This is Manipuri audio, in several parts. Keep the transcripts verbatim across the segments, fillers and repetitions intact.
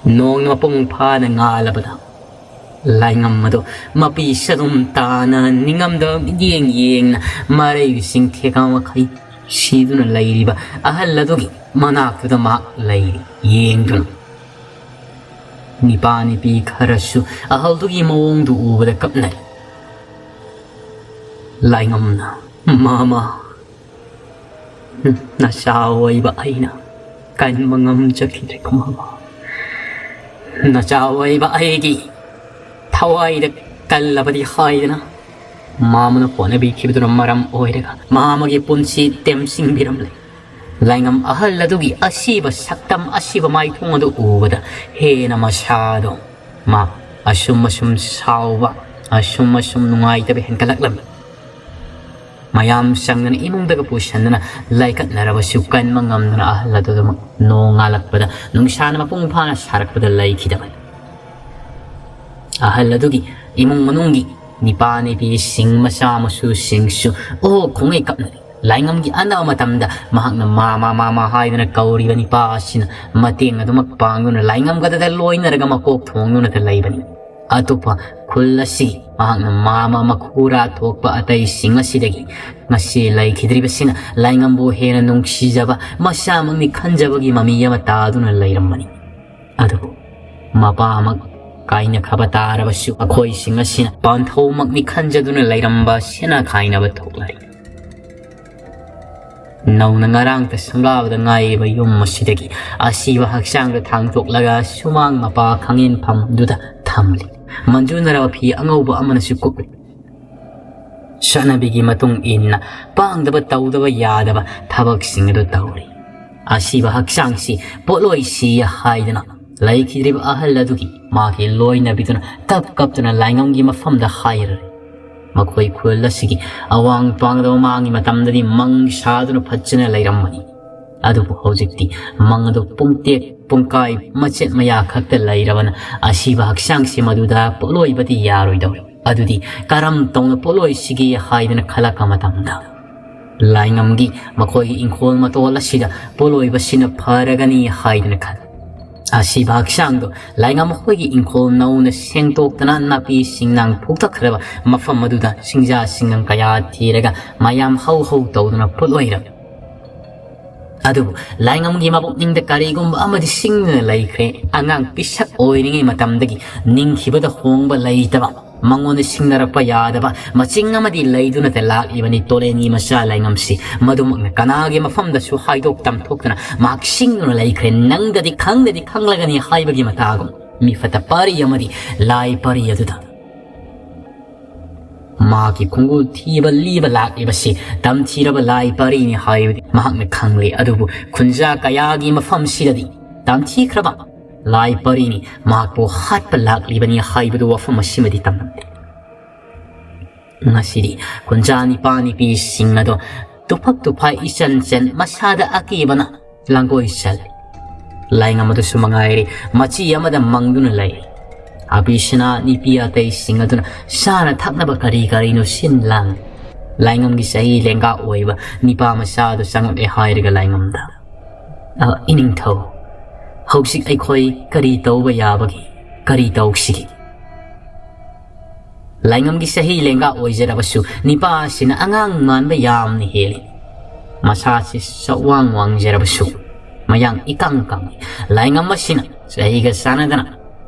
ꯅꯣꯡꯅ ꯃꯄꯨꯡ ꯐꯥꯅ ꯉꯥꯜꯂꯕꯗ ꯂꯥꯏꯉꯝ ꯑꯗꯣ ꯃꯄꯤ ꯁꯔꯨꯝ ꯇꯥꯅ ꯅꯤꯡꯉꯝꯗ ꯃꯤꯠꯌꯦꯡ ꯌꯦꯡꯅ ꯃꯔꯩꯁꯤꯡ ꯊꯦꯀꯥ ꯃꯈꯩ ꯁꯤꯗꯨꯅ ꯂꯩꯔꯤꯕ ꯑꯍꯜ ꯑꯗꯨꯒꯤ ꯃꯅꯥꯛꯇꯨꯗ ꯃꯍꯥꯛ ꯂꯩꯔꯤ ꯌꯦꯡꯗꯨꯅ꯫ ꯅꯤꯄꯥ ꯅꯤꯄꯤ ꯈꯔꯁꯨ ꯑꯍꯜꯗꯨꯒꯤ ꯃꯑꯣꯡꯗꯨ ꯎꯕꯗ ꯀꯞꯅꯔꯤ꯫ ꯂꯥꯏꯉꯝꯅ, "ꯃꯃꯥ, ꯅꯆꯥ ꯑꯣꯏꯕ ꯑꯩꯅ ꯀꯟꯕ ꯉꯝꯖꯈꯤꯗ꯭ꯔꯦꯀꯣ ꯃꯃꯥ꯫ ꯅꯆꯥ ꯑꯣꯏꯕ ꯑꯩꯒꯤ ꯊꯋꯥꯏꯗ ꯀꯜꯂꯕꯗꯤ" ꯍꯥꯏꯗꯅ ꯃꯃꯥꯅ ꯍꯣꯠꯅꯕꯤꯈꯤꯕꯗꯨꯅ ꯃꯔꯝ ꯑꯣꯏꯔꯒ ꯃꯃꯥꯒꯤ ꯄꯨꯟꯁꯤ ꯇꯦꯝꯁꯤꯡꯕꯤꯔꯝꯂꯦ꯫ ꯂꯥꯏꯉꯝ ꯑꯍꯜ ꯑꯗꯨꯒꯤ ꯑꯁꯤꯕ ꯁꯛꯇꯝ, ꯑꯁꯤꯕ ꯃꯥꯏꯊꯣꯡ ꯑꯗꯨ ꯎꯕꯗ ꯍꯦꯟꯅ ꯃꯁꯥꯗꯣ ꯃꯥ ꯑꯁꯨꯝ ꯑꯁꯨꯝ ꯁꯥꯎꯕ, ꯑꯁꯨꯝ ꯑꯁꯨꯝ ꯅꯨꯡꯉꯥꯏꯇꯕ ꯍꯦꯟꯒꯠꯂꯛꯂꯝꯃꯤ꯫ ꯃꯌꯥꯝ ꯆꯪꯗꯅ ꯏꯃꯨꯡꯗꯒ ꯄꯨꯁꯟꯗꯅ ꯂꯥꯏꯀꯠꯅꯔꯕꯁꯨ ꯀꯟꯕ ꯉꯝꯗꯅ ꯑꯍꯜ ꯑꯗꯨꯗꯃꯛ ꯅꯣꯡꯉꯥꯜꯂꯛꯄꯗ ꯅꯨꯡꯁꯥꯅ ꯃꯄꯨꯡ ꯐꯥꯅ ꯁꯥꯔꯛꯄꯗ ꯂꯩꯈꯤꯗꯕꯅꯤ꯫ ꯑꯍꯜ ꯑꯗꯨꯒꯤ ꯏꯃꯨꯡ ꯃꯅꯨꯡꯒꯤ ꯅꯤꯄꯥ ꯅꯤꯄꯤꯁꯤꯡ, ꯃꯆꯥ ꯃꯁꯨꯁꯤꯡꯁꯨ ꯑꯣ ꯈꯣꯡꯉꯩ ꯀꯞꯅꯔꯤ꯫ ꯂꯥꯏꯉꯝꯒꯤ ꯑꯅꯥꯕ ꯃꯇꯝꯗ ꯃꯍꯥꯛꯅ "ꯃꯥꯃꯥ, ꯃꯥꯃꯥ" ꯍꯥꯏꯗꯨꯅ ꯀꯧꯔꯤꯕ ꯅꯤꯄꯥ ꯑꯁꯤꯅ ꯃꯇꯦꯡ ꯑꯗꯨꯃꯛ ꯄꯥꯡꯗꯨꯅ ꯂꯥꯏꯉꯝꯒꯗꯗ ꯂꯣꯏꯅꯔꯒ ꯃꯀꯣꯛ ꯊꯣꯡꯗꯨꯅꯇ ꯂꯩꯕꯅꯤ꯫ ꯑꯇꯣꯞꯄ ꯈꯨꯜ ꯑꯁꯤ ꯃꯍꯥꯛꯅ ꯃꯥꯃꯥ ꯃꯈꯨꯔꯥ ꯊꯣꯛꯄ ꯑꯇꯩꯁꯤꯡ ꯑꯁꯤꯗꯒꯤ ꯉꯁꯤ ꯂꯩꯈꯤꯗ꯭ꯔꯤꯕꯁꯤꯅ ꯂꯥꯏꯉꯝꯕꯨ ꯍꯦꯟꯅ ꯅꯨꯡꯁꯤꯖꯕ, ꯃꯁꯥꯃꯛꯅꯤ ꯈꯟꯖꯕꯒꯤ ꯃꯃꯤ ꯑꯃ ꯇꯥꯗꯨꯅ ꯂꯩꯔꯝꯕꯅꯤ꯫ ꯑꯗꯨꯕꯨ ꯃꯄꯥꯃꯛ ꯀꯥꯏꯅꯈꯕ ꯇꯥꯔꯕꯁꯨ ꯃꯈꯣꯏꯁꯤꯡ ꯑꯁꯤꯅ ꯄꯥꯟꯊꯧꯃꯛꯅꯤ ꯈꯟꯖꯗꯨꯅ ꯂꯩꯔꯝꯕ ꯁꯦꯅꯥ ꯈꯥꯏꯅꯕ ꯊꯣꯛꯂꯔꯤ꯫ ꯅꯧꯅ ꯉꯔꯥꯡꯇ ꯁꯪꯒꯥꯕꯗ ꯉꯥꯏꯔꯤꯕ ꯌꯨꯝ ꯑꯁꯤꯗꯒꯤ ꯑꯁꯤꯕ ꯍꯛꯆꯥꯡꯗ ꯊꯥꯡꯗꯣꯛꯂꯒ ꯁꯨꯃꯥꯡ ꯃꯄꯥ ꯈꯥꯡꯉꯦꯟꯐꯝꯗꯨꯗ ꯊꯝꯂꯤ꯫ ꯃꯟꯖꯨꯅꯔꯕ ꯐꯤ ꯑꯉꯧꯕ ꯑꯃꯅꯁꯨ ꯀꯨꯞꯂꯤ꯫ ꯆꯠꯅꯕꯤꯒꯤ ꯃꯇꯨꯡ ꯏꯟꯅ ꯄꯥꯡꯗꯕ ꯇꯧꯗꯕ ꯌꯥꯗꯕ ꯊꯕꯛꯁꯤꯡ ꯑꯗꯨ ꯇꯧꯔꯤ꯫ ꯑꯁꯤꯕ ꯍꯛꯆꯥꯡꯁꯤ ꯄꯣꯠꯂꯣꯏꯁꯤ ꯍꯥꯏꯗꯅ ꯂꯩꯈꯤꯗ꯭ꯔꯤꯕ ꯑꯍꯜ ꯑꯗꯨꯒꯤ ꯃꯥꯒꯤ ꯂꯣꯏꯅꯕꯤꯗꯨꯅ ꯀꯞ ꯀꯞꯇꯨꯅ ꯂꯥꯏꯉꯝꯒꯤ ꯃꯐꯝꯗ ꯍꯥꯏꯔꯔꯤ꯫ ꯃꯈꯣꯏ ꯈꯨꯜ ꯑꯁꯤꯒꯤ ꯑꯋꯥꯡ ꯄꯥꯡꯗꯕ ꯃꯥꯡꯒꯤ ꯃꯇꯝꯗꯗꯤ ꯃꯪ ꯁꯥꯗꯨꯅ ꯐꯖꯅ ꯂꯩꯔꯝꯕꯅꯤ꯫ ꯑꯗꯨꯕꯨ ꯍꯧꯖꯤꯛꯇꯤ ꯃꯪ ꯑꯗꯨ ꯄꯨꯡꯇꯦꯛ ꯄꯨꯡꯀꯥꯏ ꯃꯆꯦꯠ ꯃꯌꯥ ꯈꯛꯇ ꯂꯩꯔꯕꯅ ꯑꯁꯤꯕ ꯍꯛꯆꯥꯡꯁꯤ ꯃꯗꯨꯗ ꯄꯣꯠꯂꯣꯏꯕꯗꯤ ꯌꯥꯔꯣꯏꯗꯧꯔꯤ꯫ ꯑꯗꯨꯗꯤ ꯀꯔꯝ ꯇꯧꯅ ꯄꯣꯠꯂꯣꯏꯁꯤꯒꯦ ꯍꯥꯏꯗꯅ ꯈꯜꯂꯛꯄ ꯃꯇꯝꯗ ꯂꯥꯏꯉꯝꯒꯤ ꯃꯈꯣꯏꯒꯤ ꯏꯪꯈꯣꯜ ꯃꯇꯣꯜ ꯑꯁꯤꯗ ꯄꯣꯠꯂꯣꯏꯕꯁꯤꯅ ꯐꯔꯒꯅꯤ ꯍꯥꯏꯗꯅ ꯈꯜꯂꯤ꯫ ꯑꯁꯤꯕ ꯍꯛꯆꯥꯡꯗꯣ ꯂꯥꯏꯉꯝ ꯃꯈꯣꯏꯒꯤ ꯏꯪꯈꯣꯜ ꯅꯧꯅ ꯁꯦꯡꯗꯣꯛꯇꯅ ꯅꯥꯄꯤ ꯁꯤꯡꯅꯥꯡ ꯐꯨꯛꯇꯠꯈ꯭ꯔꯕ ꯃꯐꯝ ꯑꯗꯨꯗ ꯁꯤꯡꯖꯥ ꯁꯤꯡꯅꯝ ꯀꯌꯥ ꯊꯤꯔꯒ ꯃꯌꯥꯝ ꯍꯧ ꯍꯧ ꯇꯧꯗꯨꯅ ꯄꯨꯠ ꯑꯣꯏꯔꯝꯃꯤ꯫ ꯑꯗꯨꯕꯨ ꯂꯥꯏꯉꯝꯒꯤ ꯃꯄꯨꯛꯅꯤꯡꯗ ꯀꯔꯤꯒꯨꯝꯕ ꯑꯃꯗꯤ ꯁꯤꯡꯗꯨꯅ ꯂꯩꯈ꯭ꯔꯦ꯫ ꯑꯉꯥꯡ ꯄꯤꯁꯛ ꯑꯣꯏꯔꯤꯉꯩ ꯃꯇꯝꯗꯒꯤ ꯅꯤꯡꯈꯤꯕꯗ ꯍꯣꯡꯕ ꯂꯩꯇꯕ, ꯃꯉꯣꯟꯗ ꯁꯤꯡꯅꯔꯛꯄ ꯌꯥꯗꯕ ꯃꯆꯤꯡ ꯑꯃꯗꯤ ꯂꯩꯗꯨꯅꯇ ꯂꯥꯛꯂꯤꯕꯅꯤ ꯇꯣꯂꯦꯟꯒꯤ ꯃꯆꯥ ꯂꯥꯏꯉꯝꯁꯤ꯫ ꯃꯗꯨꯃꯛꯅ ꯀꯅꯥꯒꯤ ꯃꯐꯝꯗꯁꯨ ꯍꯥꯏꯗꯣꯛ ꯇꯝꯊꯣꯛꯇꯅ ꯃꯍꯥꯛ ꯁꯤꯡꯗꯨꯅ ꯂꯩꯈ꯭ꯔꯦ꯫ ꯅꯪꯗꯗꯤ ꯈꯪꯗꯗꯤ ꯈꯪꯂꯒꯅꯤ ꯍꯥꯏꯕꯒꯤ ꯃꯇꯥꯒꯨꯝ ꯃꯤ ꯐꯠꯇ ꯄꯥꯔꯤ ꯑꯃꯗꯤ ꯂꯥꯏ ꯄꯥꯔꯤ ꯑꯗꯨꯗ ꯃꯍꯥꯛꯀꯤ ꯈꯣꯡꯒꯨꯜ ꯊꯤꯕ ꯂꯤꯕ ꯂꯥꯛꯂꯤꯕꯁꯤ ꯇꯝꯊꯤꯔꯕ ꯂꯥꯏ ꯄꯥꯔꯤꯅꯤ ꯍꯥꯏꯕꯗꯤ ꯃꯍꯥꯛꯅ ꯈꯪꯂꯦ꯫ ꯑꯗꯨꯕꯨ ꯈꯨꯟꯖꯥ ꯀꯌꯥꯒꯤ ꯃꯐꯝꯁꯤꯗꯗꯤ ꯇꯝꯊꯤꯈ꯭ꯔꯕ ꯂꯥꯏ ꯄꯥꯔꯤꯅꯤ ꯃꯍꯥꯛꯄꯨ ꯍꯥꯠꯄ ꯂꯥꯛꯂꯤꯕꯅꯤ ꯍꯥꯏꯕꯗꯨ ꯋꯥꯐꯝ ꯑꯁꯤꯃꯗꯤ ꯇꯝꯂꯝꯗꯦ꯫ ꯉꯁꯤꯗꯤ ꯈꯨꯟꯖꯥ ꯅꯤꯄꯥ ꯅꯤꯄꯤꯁꯤꯡ ꯑꯗꯣ ꯇꯨꯐꯛ ꯇꯨꯐꯥꯏ ꯏꯆꯟ ꯆꯟ ꯃꯁꯥꯗ ꯑꯀꯤꯕꯅ ꯂꯥꯡꯒꯣꯏ ꯆꯜꯂꯤ꯫ ꯂꯥꯏꯉꯝ ꯑꯗꯨꯁꯨ ꯃꯉꯥꯏꯔꯦ ꯃꯆꯤ ꯑꯃꯗ ꯃꯪꯗꯨꯅ ꯂꯩ꯫ ꯑꯕꯤꯁꯅꯥ ꯅꯤꯄꯤ ꯑꯇꯩꯁꯤꯡ ꯑꯗꯨꯅ ꯆꯥꯅ ꯊꯛꯅꯕ ꯀꯔꯤ ꯀꯔꯤꯅꯣ ꯁꯤꯟ ꯂꯥꯡꯂꯤ꯫ ꯂꯥꯏꯉꯝꯒꯤ ꯆꯍꯤ ꯂꯦꯡꯒꯥ ꯑꯣꯏꯕ ꯅꯤꯄꯥ ꯃꯆꯥ ꯑꯗꯨ ꯆꯪꯂꯛꯑꯦ ꯍꯥꯏꯔꯒ ꯂꯥꯏꯉꯝꯗ, "ꯑ, ꯏꯅꯤꯡꯊꯧ, ꯍꯧꯖꯤꯛ ꯑꯩꯈꯣꯏ ꯀꯔꯤ ꯇꯧꯕ ꯌꯥꯕꯒꯦ? ꯀꯔꯤ ꯇꯧꯁꯤꯒꯦ?" ꯂꯥꯏꯉꯝꯒꯤ ꯆꯍꯤ ꯂꯦꯡꯒꯥ ꯑꯣꯏꯖꯔꯕꯁꯨ ꯅꯤꯄꯥ ꯑꯁꯤꯅ ꯑꯉꯥꯡ ꯃꯥꯟꯕ ꯌꯥꯝꯅ ꯍꯦꯜꯂꯤ꯫ ꯃꯁꯥꯁꯤ ꯆꯋꯥꯡ ꯋꯥꯡꯖꯔꯕꯁꯨ ꯃꯌꯥꯡ ꯏꯀꯪ ꯀꯪꯏ꯫ ꯂꯥꯏꯉꯝ ꯑꯁꯤꯅ ꯆꯍꯤꯒ ꯆꯥꯟꯅꯗꯅ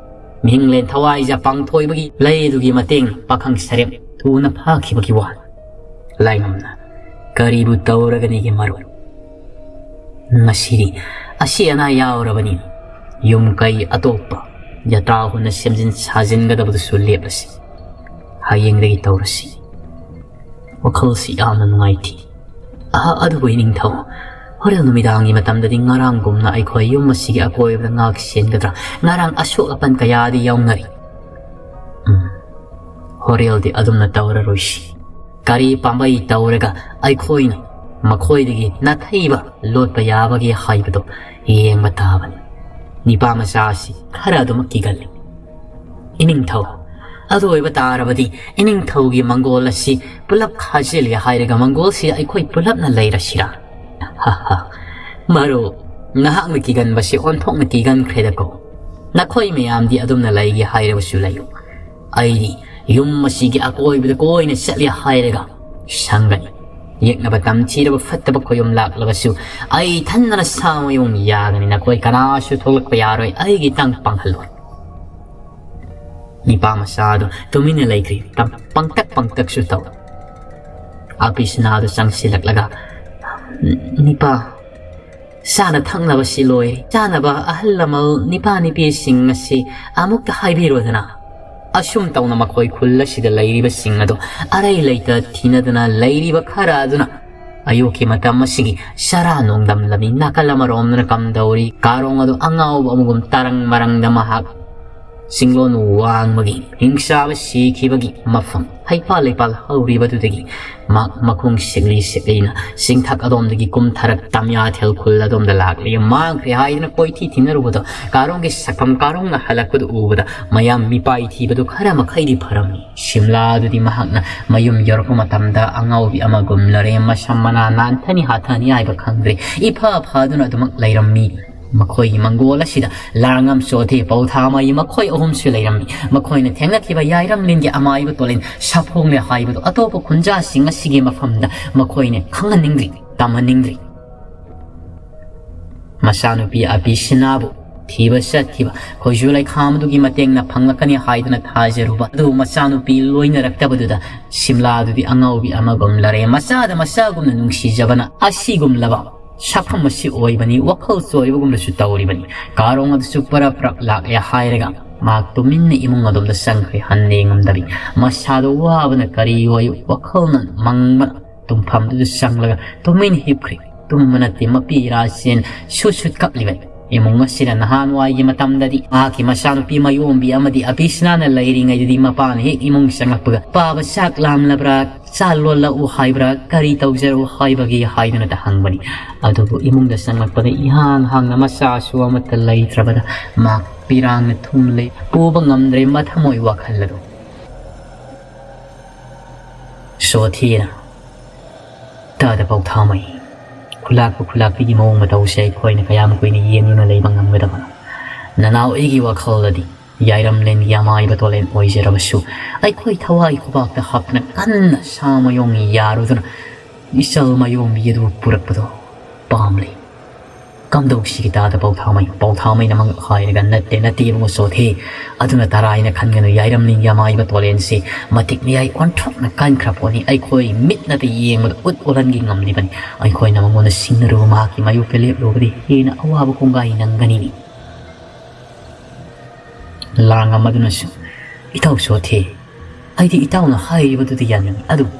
ꯃꯤꯍꯤꯡꯂꯦꯟ ꯊꯋꯥꯏꯖ ꯄꯥꯡꯊꯣꯏꯕꯒꯤ ꯂꯩꯗꯨꯒꯤ ꯃꯇꯦꯡ ꯄꯥꯈꯪ ꯁꯔꯦꯞ ꯊꯨꯅ ꯐꯥꯈꯤꯕꯒꯤ ꯋꯥꯅꯤ꯫ ꯂꯥꯏꯉꯝꯅ ꯀꯔꯤꯕꯨ ꯇꯧꯔꯒꯅꯤꯒꯦ ꯃꯔꯨꯞ? ꯉꯁꯤꯗꯤ ꯑꯁꯤ ꯑꯅꯥ ꯌꯥꯎꯔꯕꯅꯤ꯫ ꯌꯨꯝ ꯀꯩ ꯑꯇꯣꯞꯄ ꯌꯥꯇ꯭ꯔꯥ ꯍꯨꯟꯅ ꯁꯦꯝꯖꯤꯟ ꯁꯥꯖꯤꯟꯒꯗꯕꯗꯨꯁꯨ ꯂꯦꯞꯂꯁꯤ꯫ ꯍꯌꯦꯡꯗꯒꯤ ꯇꯧꯔꯁꯤ꯫ ꯋꯥꯈꯜꯁꯤ ꯌꯥꯝꯅ ꯅꯨꯡꯉꯥꯏꯇꯦ꯫ ꯑꯍ, ꯑꯗꯨꯕꯨ ꯏꯅꯤꯡꯊꯧ, ꯍꯣꯔꯦꯟ ꯅꯨꯃꯤꯗꯥꯡꯒꯤ ꯃꯇꯝꯗꯗꯤ ꯉꯔꯥꯡꯒꯨꯝꯅ ꯑꯩꯈꯣꯏ ꯌꯨꯝ ꯑꯁꯤꯒꯤ ꯑꯀꯣꯏꯕꯗ ꯉꯥꯛ ꯁꯦꯟꯒꯗ꯭ꯔꯥ? ꯉꯔꯥꯡ ꯑꯁꯣꯛ ꯑꯄꯟ ꯀꯌꯥꯗꯤ ꯌꯥꯎꯅꯔꯤ꯫ ꯎꯝ, ꯍꯣꯔꯦꯟꯗꯤ ꯑꯗꯨꯝꯅ ꯇꯧꯔꯔꯣꯏꯁꯤ꯫ ꯀꯔꯤ ꯄꯥꯝꯕꯩ ꯇꯧꯔꯒ ꯑꯩꯈꯣꯏꯅ ꯃꯈꯣꯏꯗꯒꯤ ꯅꯥꯊꯩꯕ ꯂꯣꯠꯄ ꯌꯥꯕꯒꯦ ꯍꯥꯏꯕꯗꯨ ꯌꯦꯡꯕ ꯇꯥꯕꯅꯤ꯫ ꯅꯤꯄꯥ ꯃꯆꯥ ꯑꯁꯤ ꯈꯔ ꯑꯗꯨꯃꯛ ꯀꯤꯒꯜꯂꯤ꯫ ꯏꯅꯤꯡꯊꯧ, ꯑꯗꯨ ꯑꯣꯏꯕ ꯇꯥꯔꯕꯗꯤ ꯏꯅꯤꯡꯊꯧꯒꯤ ꯃꯪꯒꯣꯜ ꯑꯁꯤ ꯄꯨꯂꯞ ꯈꯥꯖꯤꯜꯂꯦ ꯍꯥꯏꯔꯒ ꯃꯪꯒꯣꯜꯁꯤꯗ ꯑꯩꯈꯣꯏ ꯄꯨꯂꯞꯅ ꯂꯩꯔꯁꯤꯔꯥ? ꯍꯥ ꯍꯥ꯫ ꯃꯔꯨꯞ, ꯅꯍꯥꯛꯅ ꯀꯤꯒꯟꯕꯁꯤ ꯑꯣꯟꯊꯣꯛꯅ ꯀꯤꯒꯟꯈ꯭ꯔꯦꯗꯀꯣ꯫ ꯅꯈꯣꯏ ꯃꯌꯥꯝꯗꯤ ꯑꯗꯨꯝꯅ ꯂꯩꯒꯦ ꯍꯥꯏꯔꯕꯁꯨ ꯂꯩꯌꯨ꯫ ꯑꯩꯗꯤ ꯌꯨꯝ ꯑꯁꯤꯒꯤ ꯑꯀꯣꯏꯕꯗ ꯀꯣꯏꯅ ꯆꯠꯂꯦ ꯍꯥꯏꯔꯒ ꯁꯪꯒꯅꯤ꯫ ꯌꯦꯛꯅꯕ ꯇꯝꯊꯤꯔꯕ ꯐꯠꯇꯕ ꯈꯣꯌꯨꯝ ꯂꯥꯛꯂꯕꯁꯨ ꯑꯩ ꯏꯊꯟꯗꯅ ꯁꯥ ꯃꯌꯨꯡ ꯌꯥꯒꯅꯤ꯫ ꯅꯈꯣꯏ ꯀꯅꯥꯁꯨ ꯊꯣꯛꯂꯛꯄ ꯌꯥꯔꯣꯏ꯫ ꯑꯩꯒꯤ ꯇꯪ ꯄꯥꯡꯍꯜꯂꯣꯏ꯫ ꯅꯤꯄꯥ ꯃꯆꯥꯗꯨ ꯇꯨꯃꯤꯟꯅ ꯂꯩꯈ꯭ꯔꯤ꯫ ꯇꯝ-, ꯄꯪꯇꯛ ꯄꯪꯇꯛꯁꯨ ꯇꯧ꯫ ꯑꯄꯤꯁꯅꯥꯗꯨ ꯆꯪꯁꯤꯜꯂꯛꯂꯒ, "ꯅꯤꯄꯥ, ꯆꯥꯅ ꯊꯛꯅꯕꯁꯤ ꯂꯣꯏꯔꯦ꯫ ꯆꯥꯅꯕ ꯑꯍꯜ ꯂꯃꯟ ꯅꯤꯄꯥ ꯅꯤꯄꯤꯁꯤꯡ ꯑꯁꯤ ꯑꯃꯨꯛꯇ ꯍꯥꯏꯕꯤꯔꯣꯗꯅ꯫" ꯑꯁꯨꯝ ꯇꯧꯅ ꯃꯈꯣꯏ ꯈꯨꯜ ꯑꯁꯤꯗ ꯂꯩꯔꯤꯕꯁꯤꯡ ꯑꯗꯨ ꯑꯔꯩ ꯂꯩꯇ ꯊꯤꯅꯗꯨꯅ ꯂꯩꯔꯤꯕ ꯈꯔ ꯑꯗꯨꯅ ꯑꯌꯨꯛꯀꯤ ꯃꯇꯝ ꯑꯁꯤꯒꯤ ꯆꯔꯥ ꯅꯣꯡꯗꯝꯂꯕꯤ ꯅꯥꯀꯜ ꯑꯃꯔꯣꯝꯗꯅ ꯀꯝꯗꯧꯔꯤ? ꯀꯥꯔꯣꯡ ꯑꯗꯨ ꯑꯉꯥꯎꯕ ꯑꯃꯒꯨꯝ ꯇꯔꯪ ꯃꯔꯪꯗ ꯃꯍꯥꯛ ꯆꯤꯡꯂꯣꯟ ꯋꯥꯡꯃꯒꯤ ꯍꯤꯡꯆꯥꯕ ꯁꯤꯈꯤꯕꯒꯤ ꯃꯐꯝ ꯍꯩꯄꯥꯜ ꯂꯩꯄꯥꯜ ꯍꯧꯔꯤꯕꯗꯨꯗꯒꯤ ꯃꯍꯥꯛ ꯃꯈꯣꯡ ꯁꯤꯛꯂꯤ ꯁꯤꯛꯂꯤꯅ ꯆꯤꯡꯊꯛ ꯑꯗꯣꯝꯗꯒꯤ ꯀꯨꯝꯊꯔꯛ ꯇꯝꯌꯥꯊꯦꯜ ꯈꯨꯜ ꯑꯗꯣꯝꯗ ꯂꯥꯛꯂꯤ꯫ ꯃꯥꯡꯈ꯭ꯔꯦ ꯍꯥꯏꯗꯨꯅ ꯀꯣꯏꯊꯤ ꯊꯤꯅꯔꯨꯕꯗꯣ ꯀꯥꯔꯣꯡꯒꯤ ꯁꯛꯐꯝ ꯀꯥꯔꯣꯡꯅ ꯍꯜꯂꯛꯄꯗꯨ ꯎꯕꯗ ꯃꯌꯥꯝ ꯃꯤꯄꯥꯏ ꯊꯤꯕꯗꯨ ꯈꯔ ꯃꯈꯩꯗꯤ ꯐꯔꯝꯃꯤ꯫ ꯁꯤꯝꯂꯥ ꯑꯗꯨꯗꯤ ꯃꯍꯥꯛꯅ ꯃꯌꯨꯝ ꯌꯧꯔꯛꯄ ꯃꯇꯝꯗ ꯑꯉꯥꯎꯕꯤ ꯑꯃꯒꯨꯝ ꯂꯔꯦꯝ ꯃꯁꯝ ꯃꯅꯥ ꯅꯥꯟꯊꯅꯤ ꯍꯥꯊꯅꯤ ꯍꯥꯏꯕ ꯈꯪꯗ꯭ꯔꯦ꯫ ꯏꯐ ꯐꯗꯨꯅ ꯑꯗꯨꯃꯛ ꯂꯩꯔꯝꯃꯤ꯫ ꯃꯈꯣꯏꯒꯤ ꯃꯪꯒꯣꯜ ꯑꯁꯤꯗ ꯂꯥꯡꯉꯝ ꯆꯣꯊꯦ ꯄꯧꯊꯥꯃꯩ ꯃꯈꯣꯏ ꯑꯍꯨꯝꯁꯨ ꯂꯩꯔꯝꯃꯤ꯫ ꯃꯈꯣꯏꯅ ꯊꯦꯡꯅꯈꯤꯕ ꯌꯥꯏꯔꯝꯂꯤꯟꯒꯤ ꯑꯃꯥꯏꯕ ꯇꯣꯂꯤꯟ ꯁꯥꯐꯣꯡꯂꯦ ꯍꯥꯏꯕꯗꯨ ꯑꯇꯣꯞꯄ ꯈꯨꯟꯖꯥꯁꯤꯡ ꯑꯁꯤꯒꯤ ꯃꯐꯝꯗ ꯃꯈꯣꯏꯅ ꯈꯪꯍꯟꯅꯤꯡꯗ꯭ꯔꯤ, ꯇꯝꯍꯟꯅꯤꯡꯗ꯭ꯔꯤ꯫ ꯃꯆꯥꯅꯨꯄꯤ ꯑꯕꯤꯁꯤꯅꯥꯕꯨ ꯊꯤꯕ ꯆꯠꯈꯤꯕ ꯈꯣꯏꯖꯨ ꯂꯩꯈꯥꯝ ꯑꯗꯨꯒꯤ ꯃꯇꯦꯡꯅ ꯐꯪꯂꯛꯀꯅꯤ ꯍꯥꯏꯗꯨꯅ ꯊꯥꯖꯔꯨꯕ ꯑꯗꯨ ꯃꯆꯥꯅꯨꯄꯤ ꯂꯣꯏꯅꯔꯛꯇꯕꯗꯨꯗ ꯁꯤꯝꯂꯥꯗꯨꯗꯤ ꯑꯉꯥꯎꯕꯤ ꯑꯃꯒꯨꯝ ꯂꯔꯦꯝ ꯃꯆꯥꯗ ꯃꯆꯥꯒꯨꯝꯅ ꯅꯨꯡꯁꯤꯖꯕꯅ ꯑꯁꯤꯒꯨꯝꯂꯕ ꯁꯛꯐꯝ ꯑꯁꯤ ꯑꯣꯏꯕꯅꯤ꯫ ꯋꯥꯈꯜ ꯆꯣꯏꯕꯒꯨꯝꯅꯁꯨ ꯇꯧꯔꯤꯕꯅꯤ꯫ ꯀꯥꯔꯣꯡ ꯑꯗꯨꯁꯨ ꯄꯔꯞ ꯄꯔꯞ ꯂꯥꯛꯂꯦ ꯍꯥꯏꯔꯒ ꯃꯍꯥꯛ ꯇꯨꯃꯤꯟꯅ ꯏꯃꯨꯡ ꯑꯗꯣꯝꯗ ꯆꯪꯈ꯭ꯔꯦ꯫ ꯍꯟꯅ ꯌꯦꯡꯉꯝꯗꯕꯤ ꯃꯁꯥꯗ ꯋꯥꯕꯅ ꯀꯔꯤ ꯑꯣꯏ ꯋꯥꯈꯜꯅ ꯃꯪꯕꯅ ꯇꯨꯝꯐꯝꯗꯨꯗ ꯆꯪꯂꯒ ꯇꯨꯃꯤꯟ ꯍꯤꯞꯈ꯭ꯔꯦ꯫ ꯇꯨꯝꯕ ꯅꯠꯇꯦ, ꯃꯄꯤ ꯏꯔꯥ ꯆꯦꯟ ꯁꯨꯠ ꯁꯨꯠ ꯀꯞꯂꯤꯕꯅꯤ꯫ ꯏꯃꯨꯡ ꯑꯁꯤꯗ ꯅꯍꯥꯟꯋꯥꯏꯒꯤ ꯃꯇꯝꯗꯗꯤ ꯃꯍꯥꯛꯀꯤ ꯃꯆꯥꯅꯨꯄꯤ ꯃꯌꯣꯝꯕꯤ ꯑꯃꯗꯤ ꯑꯕꯤꯁꯅꯥꯅ ꯂꯩꯔꯤꯉꯩꯗꯗꯤ ꯃꯄꯥꯅ ꯍꯦꯛ ꯏꯃꯨꯡ ꯆꯪꯂꯛꯄꯒ "ꯄꯥꯕ ꯆꯥꯛ ꯂꯥꯝꯂꯕ꯭ꯔꯥ? ꯆꯥ ꯂꯣꯜꯂꯛꯎ ꯍꯥꯏꯕ꯭ꯔꯥ? ꯀꯔꯤ ꯇꯧꯖꯔꯛꯎ ꯍꯥꯏꯕꯒꯦ?" ꯍꯥꯏꯗꯨꯅꯇ ꯍꯪꯕꯅꯤ꯫ ꯑꯗꯨꯕꯨ ꯏꯃꯨꯡꯗ ꯆꯪꯂꯛꯄꯗ ꯏꯍꯥꯡ ꯍꯥꯡꯅ ꯃꯆꯥꯁꯨ ꯑꯃꯠꯇ ꯂꯩꯇ꯭ꯔꯕꯗ ꯃꯍꯥꯛ ꯄꯤꯔꯥꯡꯅ ꯊꯨꯝꯂꯦ꯫ ꯄꯨꯕ ꯉꯝꯗ꯭ꯔꯦ ꯃꯊꯃꯣꯏ ꯋꯥꯈꯜ ꯑꯗꯨ꯫ ꯁꯣꯊꯤꯅ ꯇꯥꯗ ꯄꯥꯎꯊꯥꯃꯩ ꯈꯨꯂꯥꯛꯄ ꯈꯨꯂꯥꯛꯄꯤꯒꯤ ꯃꯑꯣꯡ ꯃꯇꯧꯁꯦ ꯑꯩꯈꯣꯏꯅ ꯀꯌꯥꯝ ꯀꯨꯏꯅ ꯌꯦꯡꯗꯨꯅ ꯂꯩꯕ ꯉꯝꯒꯗꯕꯅꯣ? ꯅꯅꯥꯎ, ꯑꯩꯒꯤ ꯋꯥꯈꯜꯗꯗꯤ ꯌꯥꯏꯔꯝꯂꯦꯟꯒꯤ ꯑꯃꯥꯏꯕ ꯇꯣꯂꯦꯟ ꯑꯣꯏꯖꯔꯕꯁꯨ, ꯑꯩꯈꯣꯏ ꯊꯋꯥꯏ ꯈꯨꯕꯥꯛꯇ ꯍꯥꯞꯇꯨꯅ ꯀꯟꯅ ꯁꯥ ꯃꯌꯣꯡ ꯌꯥꯔꯨꯗꯨꯅ ꯏꯆꯜ ꯃꯌꯣꯝꯕꯤ ꯑꯗꯨ ꯄꯨꯔꯛꯄꯗꯣ ꯄꯥꯝꯂꯤ꯫ ꯀꯝꯗꯧꯁꯤꯒꯦ ꯇꯥꯗ ꯄꯥꯎꯊꯥꯃꯩ? ꯄꯥꯎꯊꯥꯃꯩꯅꯃꯛ ꯍꯥꯏꯔꯒ, "ꯅꯠꯇꯦ, ꯅꯠꯇꯦ, ꯏꯕꯨꯡꯉꯣ ꯆꯣꯊꯦ, ꯑꯗꯨꯅ ꯇꯔꯥꯏꯅ ꯈꯟꯒꯅꯨ, ꯌꯥꯏꯔꯝꯂꯦꯟꯒꯤ ꯑꯃꯥꯏꯕ ꯇꯣꯂꯦꯟꯁꯤ ꯃꯇꯤꯛ ꯃꯌꯥꯏ ꯑꯣꯟꯊꯣꯛꯅ ꯀꯟꯈ꯭ꯔ ꯄꯣꯠꯅꯤ꯫ ꯑꯩꯈꯣꯏ ꯃꯤꯠꯅꯗꯤ ꯌꯦꯡꯕꯗ ꯎꯠ ꯑꯣꯜꯍꯟꯒꯦ ꯉꯝꯂꯤꯕꯅꯤ꯫ ꯑꯩꯈꯣꯏꯅ ꯃꯉꯣꯟꯗ ꯁꯤꯡꯅꯔꯨꯕ, ꯃꯍꯥꯛꯀꯤ ꯃꯥꯌꯣꯛꯇ ꯂꯦꯞꯂꯨꯕꯗꯤ ꯍꯦꯟꯅ ꯑꯋꯥꯕ ꯀꯣꯡꯒꯥꯏ ꯅꯪꯒꯅꯤꯅꯤ꯫" ꯂꯥꯡꯉꯝ ꯑꯗꯨꯅꯁꯨ, "ꯏꯇꯥꯎ ꯆꯣꯊꯦ, ꯑꯩꯗꯤ ꯏꯇꯥꯎꯅ ꯍꯥꯏꯔꯤꯕꯗꯨꯗꯤ ꯌꯥꯅꯤꯡꯏ, ꯑꯗꯨꯕꯨ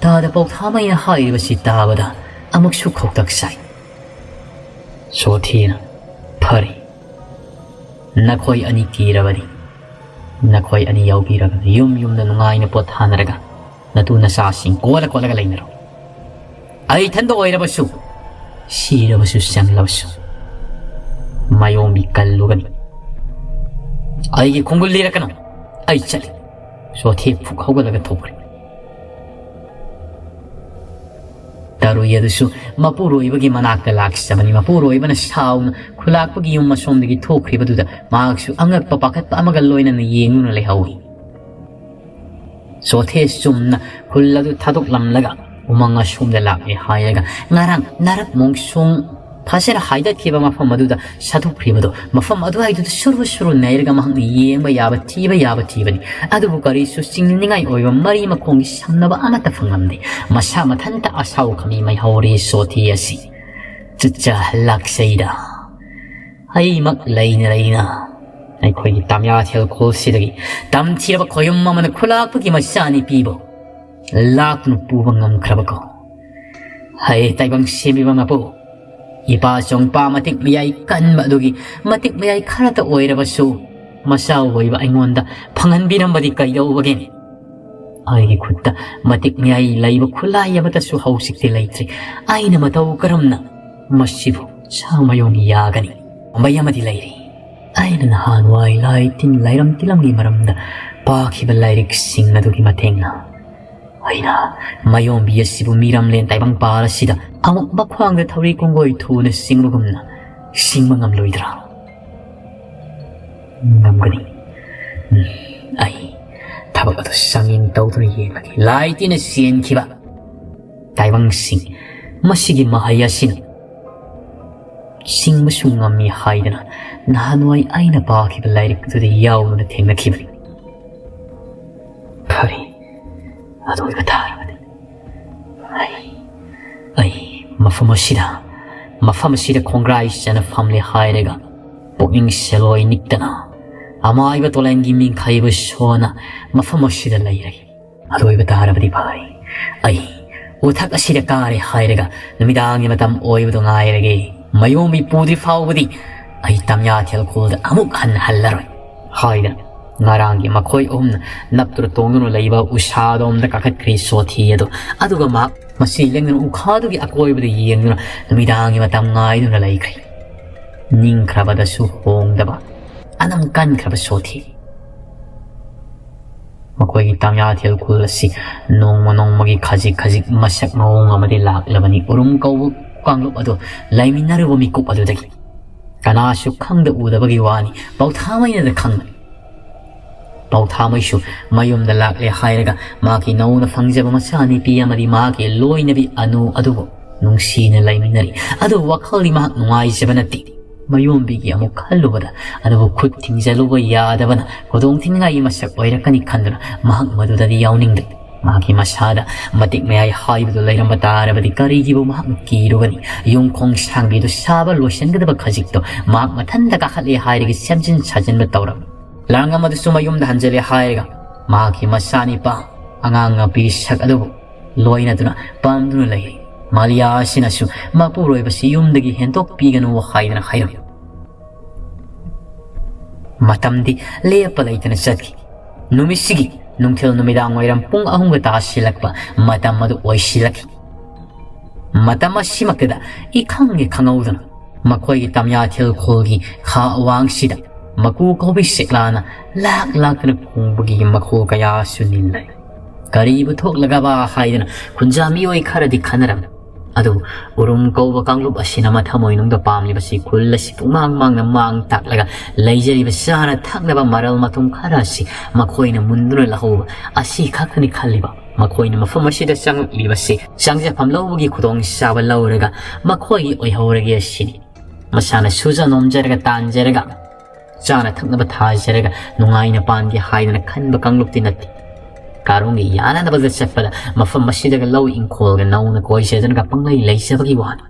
ꯇꯥꯗ ꯄꯥꯎꯊꯥꯃꯩꯅ ꯍꯥꯏꯔꯤꯕꯁꯤ ꯇꯥꯕꯗ ꯑꯃꯨꯛꯁꯨ ꯈꯧꯇꯛ ꯁꯥꯏ꯫" ꯆꯣꯊꯦꯅ, "ꯐꯔꯦ, ꯅꯈꯣꯏ ꯑꯅꯤ ꯀꯤꯔꯕꯗꯤ ꯅꯈꯣꯏ ꯑꯅꯤ ꯌꯥꯎꯕꯤꯔꯒ ꯌꯨꯝ ꯌꯨꯝꯗ ꯅꯨꯡꯉꯥꯏꯅ ꯄꯣꯠ ꯊꯥꯅꯔꯒ ꯅꯇꯨ ꯅꯆꯥꯁꯤꯡ ꯀꯣꯜꯂ ꯀꯣꯜꯂꯒ ꯂꯩꯅꯔꯣ꯫ ꯑꯩ ꯏꯊꯟꯗ ꯑꯣꯏꯔꯕꯁꯨ, ꯁꯤꯔꯕꯁꯨ ꯆꯪꯂꯕꯁꯨ, ꯃꯥꯌꯣꯡꯕꯤ ꯀꯜꯂꯨꯒꯅꯤ꯫ ꯑꯩꯒꯤ ꯈꯣꯡꯒꯨꯜ ꯂꯤꯔꯛꯀꯅꯨ, ꯑꯩ ꯆꯠꯂꯤ꯫" ꯆꯣꯊꯦ ꯐꯨꯛ ꯍꯧꯒꯠꯂꯒ ꯊꯣꯛꯈ꯭ꯔꯦ꯫ ꯇꯔꯨꯏ ꯑꯗꯨꯁꯨ ꯃꯄꯨꯔꯣꯏꯕꯒꯤ ꯃꯅꯥꯛꯇ ꯂꯥꯛꯆꯕꯅꯤ꯫ ꯃꯄꯨꯔꯣꯏꯕꯅ ꯁꯥꯎꯅ ꯈꯨꯂꯥꯛꯄꯒꯤ ꯌꯨꯝ ꯑꯁꯣꯝꯗꯒꯤ ꯊꯣꯛꯈ꯭ꯔꯤꯕꯗꯨꯗ ꯃꯍꯥꯛꯁꯨ ꯑꯉꯛꯄ ꯄꯥꯈꯠꯄ ꯑꯃꯒ ꯂꯣꯏꯅꯅ ꯌꯦꯡꯗꯨꯅ ꯂꯩꯍꯧꯏ꯫ ꯆꯣꯊꯦ ꯆꯨꯝꯅ ꯈꯨꯜ ꯑꯗꯨ ꯊꯥꯗꯣꯛꯂꯝꯂꯒ ꯎꯃꯪ ꯑꯁꯣꯝꯗ ꯂꯥꯛꯂꯦ ꯍꯥꯏꯔꯒ, ꯉꯔꯥꯡ ꯅꯥꯔꯞ ꯃꯣꯡꯁꯣꯡ ꯐꯖꯅ ꯍꯥꯏꯗꯠꯈꯤꯕ ꯃꯐꯝ ꯑꯗꯨꯗ ꯁꯥꯗꯣꯛꯈ꯭ꯔꯤꯕꯗꯣ, ꯃꯐꯝ ꯑꯗꯨꯋꯥꯏꯗꯨꯗ ꯁꯨꯔꯨ ꯁꯨꯔꯨ ꯅꯩꯔꯒ ꯃꯍꯥꯛꯅ ꯌꯦꯡꯕ ꯌꯥꯕ, ꯊꯤꯕ ꯌꯥꯕ ꯊꯤꯕꯅꯤ꯫ ꯑꯗꯨꯕꯨ ꯀꯔꯤꯁꯨ ꯆꯤꯡꯅꯅꯤꯡꯉꯥꯏ ꯑꯣꯏꯕ ꯃꯔꯤ ꯃꯈꯣꯡꯒꯤ ꯁꯝꯅꯕ ꯑꯃꯠꯇ ꯐꯪꯂꯝꯗꯦ꯫ ꯃꯁꯥ ꯃꯊꯟꯇ ꯑꯁꯥꯎ ꯈꯥꯃꯤ ꯃꯩꯍꯧꯔꯤ ꯆꯣꯊꯦ ꯑꯁꯤ꯫ ꯆꯠꯆ ꯂꯥꯛꯆꯩꯗ꯫ ꯑꯩꯃꯛ ꯂꯩꯅ ꯂꯩꯅ ꯑꯩꯈꯣꯏꯒꯤ ꯇꯥꯃꯤꯌꯥ ꯊꯦꯜꯈꯣꯜꯁꯤꯗꯒꯤ ꯇꯝꯊꯤꯔꯕ ꯈꯣꯌꯨꯝ ꯑꯃꯅ ꯈꯨꯂꯥꯛꯄꯒꯤ ꯃꯆꯥꯅꯨꯄꯤꯕꯨ ꯂꯥꯛꯇꯨꯅ ꯄꯨꯕ ꯉꯝꯈ꯭ꯔꯕꯀꯣ꯫ ꯍꯩ, ꯇꯥꯏꯕꯪ ꯁꯦꯝꯕꯤꯕ ꯃꯄꯨ, ꯏꯄꯥ ꯆꯣꯡꯄꯥ ꯃꯇꯤꯛ ꯃꯌꯥꯏ ꯀꯟꯕ ꯑꯗꯨꯒꯤ ꯃꯇꯤꯛ ꯃꯌꯥꯏ ꯈꯔꯇ ꯑꯣꯏꯔꯕꯁꯨ ꯃꯆꯥ ꯑꯣꯏꯕ ꯑꯩꯉꯣꯟꯗ ꯐꯪꯍꯟꯕꯤꯔꯝꯕꯗꯤ ꯀꯩꯗꯧꯕꯒꯦꯅꯦ? ꯑꯩꯒꯤ ꯈꯨꯠꯇ ꯃꯇꯤꯛ ꯃꯌꯥꯏ ꯂꯩꯕ ꯈꯨꯠꯂꯥꯏ ꯑꯃꯠꯇꯁꯨ ꯍꯧꯖꯤꯛꯇꯤ ꯂꯩꯇ꯭ꯔꯤ꯫ ꯑꯩꯅ ꯃꯇꯧ ꯀꯔꯝꯅ ꯃꯁꯤꯕꯨ ꯁꯥ ꯃꯌꯣꯡ ꯌꯥꯒꯅꯤ? ꯄꯥꯝꯕꯩ ꯑꯃꯗꯤ ꯂꯩꯔꯤ꯫ ꯑꯩꯅ ꯅꯍꯥꯟꯋꯥꯏ ꯂꯥꯏ ꯇꯤꯟ ꯂꯥꯏꯔꯝ ꯇꯤꯂꯝꯒꯤ ꯃꯔꯝꯗ ꯄꯥꯈꯤꯕ ꯂꯥꯏꯔꯤꯛꯁꯤꯡ ꯑꯗꯨꯒꯤ ꯃꯇꯦꯡꯅ ꯑꯩꯅ ꯃꯌꯣꯝꯕꯤ ꯑꯁꯤꯕꯨ ꯃꯤꯔꯝꯂꯦꯟ ꯇꯥꯏꯕꯪꯄꯥꯜ ꯑꯁꯤꯗ ꯑꯃꯨꯛ ꯃꯈ꯭ꯋꯥꯡꯗ ꯊꯧꯔꯤ ꯀꯣꯡꯒꯣꯏ ꯊꯨꯅ ꯆꯤꯡꯕꯒꯨꯝꯅ ꯆꯤꯡꯕ ꯉꯝꯂꯣꯏꯗ꯭ꯔꯥ? ꯉꯝꯒꯅꯤ꯫ ꯎꯝ, ꯑꯩ ꯊꯕꯛ ꯑꯗꯨ ꯆꯥꯡꯌꯦꯡ ꯇꯧꯗꯨꯅ ꯌꯦꯡꯂꯒꯦ꯫ ꯂꯥꯏ ꯇꯤꯟꯅ ꯆꯦꯟꯈꯤꯕ ꯇꯥꯏꯕꯪꯁꯤꯡ, ꯃꯁꯤꯒꯤ ꯃꯍꯩ ꯑꯁꯤꯅ ꯆꯤꯡꯕꯁꯨ ꯉꯝꯃꯤ ꯍꯥꯏꯗꯅ ꯅꯍꯥꯟꯋꯥꯏ ꯑꯩꯅ ꯄꯥꯈꯤꯕ ꯂꯥꯏꯔꯤꯛ ꯑꯗꯨꯗ ꯌꯥꯎꯗꯨꯅ ꯊꯦꯡꯅꯈꯤꯕꯅꯤ꯫ ꯐꯔꯦ, ꯑꯗꯨ ꯑꯣꯏꯕ ꯇꯥꯔꯕꯗꯤ ꯑꯩ, ꯑꯩ ꯃꯐꯝ ꯑꯁꯤꯗ, ꯃꯐꯝ ꯑꯁꯤꯗ ꯈꯣꯡꯒ꯭ꯔꯥꯏ ꯆꯅ ꯐꯝꯂꯦ ꯍꯥꯏꯔꯒ ꯄꯨꯛꯅꯤꯡ ꯁꯦꯜꯂꯣꯏ ꯅꯤꯛꯇꯅ ꯑꯃꯥꯏꯕ ꯇꯣꯂꯥꯏꯟꯒꯤ ꯃꯤꯡꯈꯥꯏꯕ ꯁꯣꯟꯅ ꯃꯐꯝ ꯑꯁꯤꯗ ꯂꯩꯔꯒꯦ꯫ ꯑꯗꯨ ꯑꯣꯏꯕ ꯇꯥꯔꯕꯗꯤ ꯐꯔꯦ꯫ ꯑꯩ ꯎꯊꯛ ꯑꯁꯤꯗ ꯀꯥꯔꯦ ꯍꯥꯏꯔꯒ ꯅꯨꯃꯤꯗꯥꯡꯒꯤ ꯃꯇꯝ ꯑꯣꯏꯕꯗꯨ ꯉꯥꯏꯔꯒꯦ꯫ ꯃꯌꯣꯝꯕꯤ ꯄꯨꯗ꯭ꯔꯤ ꯐꯥꯎꯕꯗꯤ ꯑꯩ ꯇꯝꯌꯥꯊꯦꯜ ꯈꯨꯜꯗ ꯑꯃꯨꯛ ꯍꯟꯅ ꯍꯜꯂꯔꯣꯏ ꯍꯥꯏꯗꯅ ꯉꯔꯥꯡꯒꯤ ꯃꯈꯣꯏ ꯑꯍꯨꯝꯅ ꯅꯞꯇꯨꯅ ꯇꯣꯡꯗꯨꯅ ꯂꯩꯕ ꯎꯁꯥꯗꯣꯝꯗ ꯀꯥꯈꯠꯈ꯭ꯔꯦ ꯁꯣꯊꯤ ꯑꯗꯨ꯫ ꯑꯗꯨꯒ ꯃꯍꯥꯛ ꯃꯁꯤ ꯂꯦꯡꯗꯅ ꯎꯈꯥꯗꯨꯒꯤ ꯑꯀꯣꯏꯕꯗ ꯌꯦꯡꯗꯨꯅ ꯅꯨꯃꯤꯗꯥꯡꯒꯤ ꯃꯇꯝ ꯉꯥꯏꯗꯨꯅ ꯂꯩꯈ꯭ꯔꯦ꯫ ꯅꯤꯡꯈ꯭ꯔꯕꯗꯁꯨ ꯍꯣꯡꯗꯕ, ꯑꯅꯝ ꯀꯟꯈ꯭ꯔꯕ ꯁꯣꯊꯤ꯫ ꯃꯈꯣꯏꯒꯤ ꯇꯥꯃꯤꯌꯥꯊꯦꯜ ꯈꯨꯜ ꯑꯁꯤ ꯅꯣꯡꯃ ꯅꯣꯡꯃꯒꯤ ꯈꯖꯤꯛ ꯈꯖꯤꯛ ꯃꯁꯛ ꯃꯑꯣꯡ ꯑꯃꯗꯤ ꯂꯥꯛꯂꯕꯅꯤ꯫ ꯎꯔꯨꯝ ꯀꯧꯕ ꯀꯥꯡꯂꯨꯞ ꯑꯗꯨ ꯂꯩꯃꯤꯟꯅꯔꯨꯕ ꯃꯤꯀꯨꯞ ꯑꯗꯨꯗꯒꯤ ꯀꯅꯥꯁꯨ ꯈꯪꯗ ꯎꯗꯕꯒꯤ ꯋꯥꯅꯤ, ꯄꯥꯎꯊꯥꯃꯩꯅꯗ ꯈꯪꯕꯅꯤ꯫ ꯄꯥꯎꯊꯥꯃꯩꯁꯨ ꯃꯌꯨꯝꯗ ꯂꯥꯛꯂꯦ ꯍꯥꯏꯔꯒ ꯃꯍꯥꯛꯀꯤ ꯅꯧꯅ ꯐꯪꯖꯕ ꯃꯆꯥꯅꯨꯄꯤ ꯑꯃꯗꯤ ꯃꯍꯥꯛꯀꯤ ꯂꯣꯏꯅꯕꯤ ꯑꯅꯨ ꯑꯗꯨꯕꯨ ꯅꯨꯡꯁꯤꯅ ꯂꯩꯃꯤꯟꯅꯔꯤ꯫ ꯑꯗꯨꯕꯨ ꯋꯥꯈꯜꯗꯤ ꯃꯍꯥꯛ ꯅꯨꯡꯉꯥꯏꯖꯕ ꯅꯠꯇꯦ꯫ ꯃꯌꯣꯝꯕꯤꯒꯤ ꯑꯃꯨꯛ ꯈꯜꯂꯨꯕꯗ ꯑꯗꯨꯕꯨ ꯈꯨꯠ ꯊꯤꯡꯖꯤꯜꯂꯨꯕ ꯌꯥꯗꯕꯅ ꯈꯨꯗꯣꯡ ꯊꯤꯅꯤꯡꯉꯥꯏꯒꯤ ꯃꯁꯛ ꯑꯣꯏꯔꯛꯀꯅꯤ ꯈꯟꯗꯨꯅ ꯃꯍꯥꯛ ꯃꯗꯨꯗꯗꯤ ꯌꯥꯎꯅꯤꯡꯗꯦ꯫ ꯃꯍꯥꯛꯀꯤ ꯃꯁꯥꯗ ꯃꯇꯤꯛ ꯃꯌꯥꯏ ꯍꯥꯏꯕꯗꯨ ꯂꯩꯔꯝꯕ ꯇꯥꯔꯕꯗꯤ ꯀꯔꯤꯒꯤꯕꯨ ꯃꯍꯥꯛꯅ ꯀꯤꯔꯨꯒꯅꯤ? ꯌꯨꯝꯈꯣꯡ ꯁꯥꯡꯕꯤꯗꯨ ꯁꯥꯕ ꯂꯣꯏꯁꯤꯟꯒꯗꯕ ꯈꯖꯤꯛꯇꯣ ꯃꯍꯥꯛ ꯃꯊꯟꯇ ꯀꯥꯈꯠꯂꯦ ꯍꯥꯏꯔꯒ ꯁꯦꯝꯖꯤꯟ ꯁꯥꯖꯤꯟꯕ ꯇꯧꯔꯝꯃꯤ꯫ ꯂꯥꯡꯉꯝ ꯑꯗꯨꯁꯨ ꯃꯌꯨꯝꯗ ꯍꯟꯖꯤꯜꯂꯦ ꯍꯥꯏꯔꯒ ꯃꯍꯥꯛꯀꯤ ꯃꯆꯥꯅꯤꯄꯥ ꯑꯉꯥꯡ ꯅꯨꯄꯤ ꯁꯛ ꯑꯗꯨꯕꯨ ꯂꯣꯏꯅꯗꯨꯅ ꯄꯥꯝꯗꯨꯅ ꯂꯩ꯫ ꯃꯥꯂꯤꯌꯥ ꯑꯁꯤꯅꯁꯨ ꯃꯄꯨꯔꯣꯏꯕꯁꯤ ꯌꯨꯝꯗꯒꯤ ꯍꯦꯟꯗꯣꯛꯄꯤꯒꯅꯨ ꯍꯥꯏꯗꯨꯅ ꯍꯥꯏꯔꯝꯃꯤ꯫ ꯃꯇꯝꯗꯤ ꯂꯦꯞꯄ ꯂꯩꯇꯅ ꯆꯠꯈꯤ꯫ ꯅꯨꯃꯤꯠꯁꯤꯒꯤ ꯅꯨꯡꯊꯤꯜ ꯅꯨꯃꯤꯗꯥꯡ ꯋꯥꯏꯔꯝ ꯄꯨꯡ ꯑꯍꯨꯝꯒ ꯇꯥꯁꯤꯜꯂꯛꯄ ꯃꯇꯝ ꯑꯗꯨ ꯑꯣꯏꯁꯤꯜꯂꯛꯈꯤ꯫ ꯃꯇꯝ ꯑꯁꯤꯃꯛꯇꯗ ꯏꯈꯪ ꯍꯦꯛ ꯈꯪꯍꯧꯗꯅ ꯃꯈꯣꯏꯒꯤ ꯇꯥꯃꯤꯌꯥꯊꯦꯜ ꯈꯨꯜꯒꯤ ꯈꯥ ꯑꯋꯥꯡꯁꯤꯗ ꯃꯀꯨ ꯀꯧꯕꯤ ꯁꯤꯛꯂꯥꯅ ꯂꯥꯛ ꯂꯥꯛꯇꯅ ꯈꯣꯡꯕꯒꯤ ꯃꯈꯣꯜ ꯀꯌꯥꯁꯨ ꯅꯤꯜꯂꯦ꯫ ꯀꯔꯤꯕꯨ ꯊꯣꯛꯂꯒꯕ ꯍꯥꯏꯗꯨꯅ ꯈꯨꯟꯖꯥ ꯃꯤꯑꯣꯏ ꯈꯔꯗꯤ ꯈꯟꯅꯔꯝꯃꯤ꯫ ꯑꯗꯨꯕꯨ ꯎꯔꯨꯝ ꯀꯧꯕ ꯀꯥꯡꯂꯨꯞ ꯑꯁꯤꯅ ꯃꯊꯃꯣꯏꯅꯨꯡꯗ ꯄꯥꯝꯂꯤꯕꯁꯤ ꯈꯨꯜ ꯑꯁꯤ ꯄꯨꯡꯃꯥꯡ ꯃꯥꯡꯅ ꯃꯥꯡ ꯇꯥꯛꯂꯒ ꯂꯩꯖꯔꯤꯕ ꯆꯥꯅ ꯊꯛꯅꯕ ꯃꯔꯜ ꯃꯊꯨꯝ ꯈꯔ ꯑꯁꯤ ꯃꯈꯣꯏꯅ ꯃꯨꯟꯗꯨꯅ ꯂꯧꯍꯧꯕ ꯑꯁꯤ ꯈꯛꯇꯅꯤ ꯈꯜꯂꯤꯕ꯫ ꯃꯈꯣꯏꯅ ꯃꯐꯝ ꯑꯁꯤꯗ ꯆꯪꯂꯛꯂꯤꯕꯁꯤ ꯆꯪꯖꯐꯝ ꯂꯧꯕꯒꯤ ꯈꯨꯗꯣꯡꯆꯥꯕ ꯂꯧꯔꯒ ꯃꯈꯣꯏꯒꯤ ꯑꯣꯏꯍꯧꯔꯒꯦ ꯑꯁꯤꯅꯤ꯫ ꯃꯁꯥꯅ ꯁꯨꯖ ꯅꯣꯝꯖꯔꯒ ꯇꯥꯟꯖꯔꯒ ꯆꯥꯅ ꯊꯛꯅꯕ ꯊꯥꯖꯔꯒ ꯅꯨꯡꯉꯥꯏꯅ ꯄꯥꯟꯒꯦ ꯍꯥꯏꯗꯅ ꯈꯟꯕ ꯀꯥꯡꯂꯨꯞꯇꯤ ꯅꯠꯇꯦ꯫ ꯀꯥꯔꯣꯡꯒꯤ ꯌꯥꯅꯅꯕꯗ ꯆꯠꯄꯗ ꯃꯐꯝ ꯑꯁꯤꯗꯒ ꯂꯧ ꯏꯪꯈꯣꯜꯒ ꯅꯧꯅ ꯀꯣꯏꯖꯗꯨꯅꯒ ꯄꯪꯂꯩ ꯂꯩꯖꯕꯒꯤ ꯋꯥꯅꯤ꯫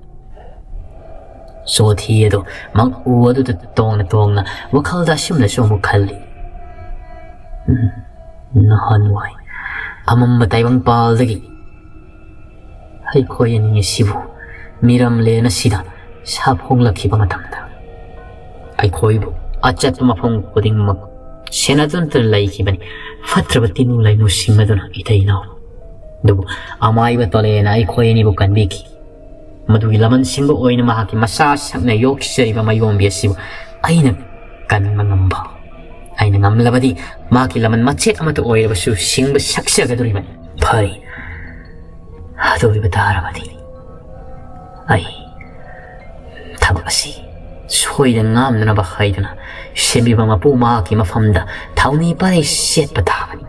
ꯆꯣꯊꯤ ꯑꯗꯣ ꯃꯪ ꯎ ꯑꯗꯨꯗ ꯇꯣꯡꯅ ꯇꯣꯡꯅ ꯋꯥꯈꯜꯗ ꯑꯁꯨꯝꯅꯁꯨ ꯑꯃꯨꯛ ꯈꯜꯂꯤ꯫ ꯎꯝ, ꯅꯍꯥꯟꯋꯥꯏ ꯑꯃꯝꯕ ꯇꯥꯏꯕꯪꯄꯥꯜꯗꯒꯤ ꯑꯩꯈꯣꯏ ꯑꯅꯤ ꯑꯁꯤꯕꯨ ꯃꯤꯔꯝꯂꯦꯟ ꯑꯁꯤꯗ ꯁꯥꯐꯣꯡꯂꯛꯈꯤꯕ ꯃꯇꯝꯗ ꯑꯩꯈꯣꯏꯕꯨ ꯑꯆꯠꯄ ꯃꯐꯝ ꯈꯨꯗꯤꯡꯃꯛ ꯁꯦꯟꯅꯗꯨꯅꯇ ꯂꯩꯈꯤꯕꯅꯤ꯫ ꯐꯠꯇ꯭ꯔꯕ ꯇꯤꯟꯅꯨ ꯂꯩꯃꯨꯁꯤꯡ ꯑꯗꯨꯅ ꯏꯇꯩ ꯏꯅꯥꯎ ꯑꯗꯨꯕꯨ ꯑꯃꯥꯏꯕ ꯇꯣꯂꯦꯅ ꯑꯩꯈꯣꯏ ꯑꯅꯤꯕꯨ ꯀꯟꯕꯤꯈꯤ꯫ ꯃꯗꯨꯒꯤ ꯂꯃꯟ ꯁꯤꯡꯕ ꯑꯣꯏꯅ ꯃꯍꯥꯛꯀꯤ ꯃꯆꯥ ꯁꯛꯅ ꯌꯣꯛꯆꯔꯤꯕ ꯃꯌꯣꯝꯕꯤ ꯑꯁꯤꯕꯨ ꯑꯩꯅ ꯀꯟꯕ ꯉꯝꯕ, ꯑꯩꯅ ꯉꯝꯂꯕꯗꯤ ꯃꯍꯥꯛꯀꯤ ꯂꯃꯟ ꯃꯆꯦꯠ ꯑꯃꯠꯇ ꯑꯣꯏꯔꯕꯁꯨ ꯁꯤꯡꯕ ꯁꯛꯆꯒꯗꯧꯔꯤꯕꯅꯤ꯫ ꯐꯔꯦ, ꯑꯗꯨ ꯑꯣꯏꯕ ꯇꯥꯔꯕꯗꯤ ꯑꯩ ꯊꯕꯛ ꯑꯁꯤ ꯁꯣꯏꯗ ꯉꯥꯝꯅꯅꯕ ꯍꯥꯏꯗꯨꯅ ꯁꯦꯝꯕꯤꯕ ꯃꯄꯨ ꯃꯍꯥꯛꯀꯤ ꯃꯐꯝꯗ ꯊꯧꯅꯤ ꯄꯔꯩ ꯁꯦꯠꯄ ꯇꯥꯕꯅꯤ꯫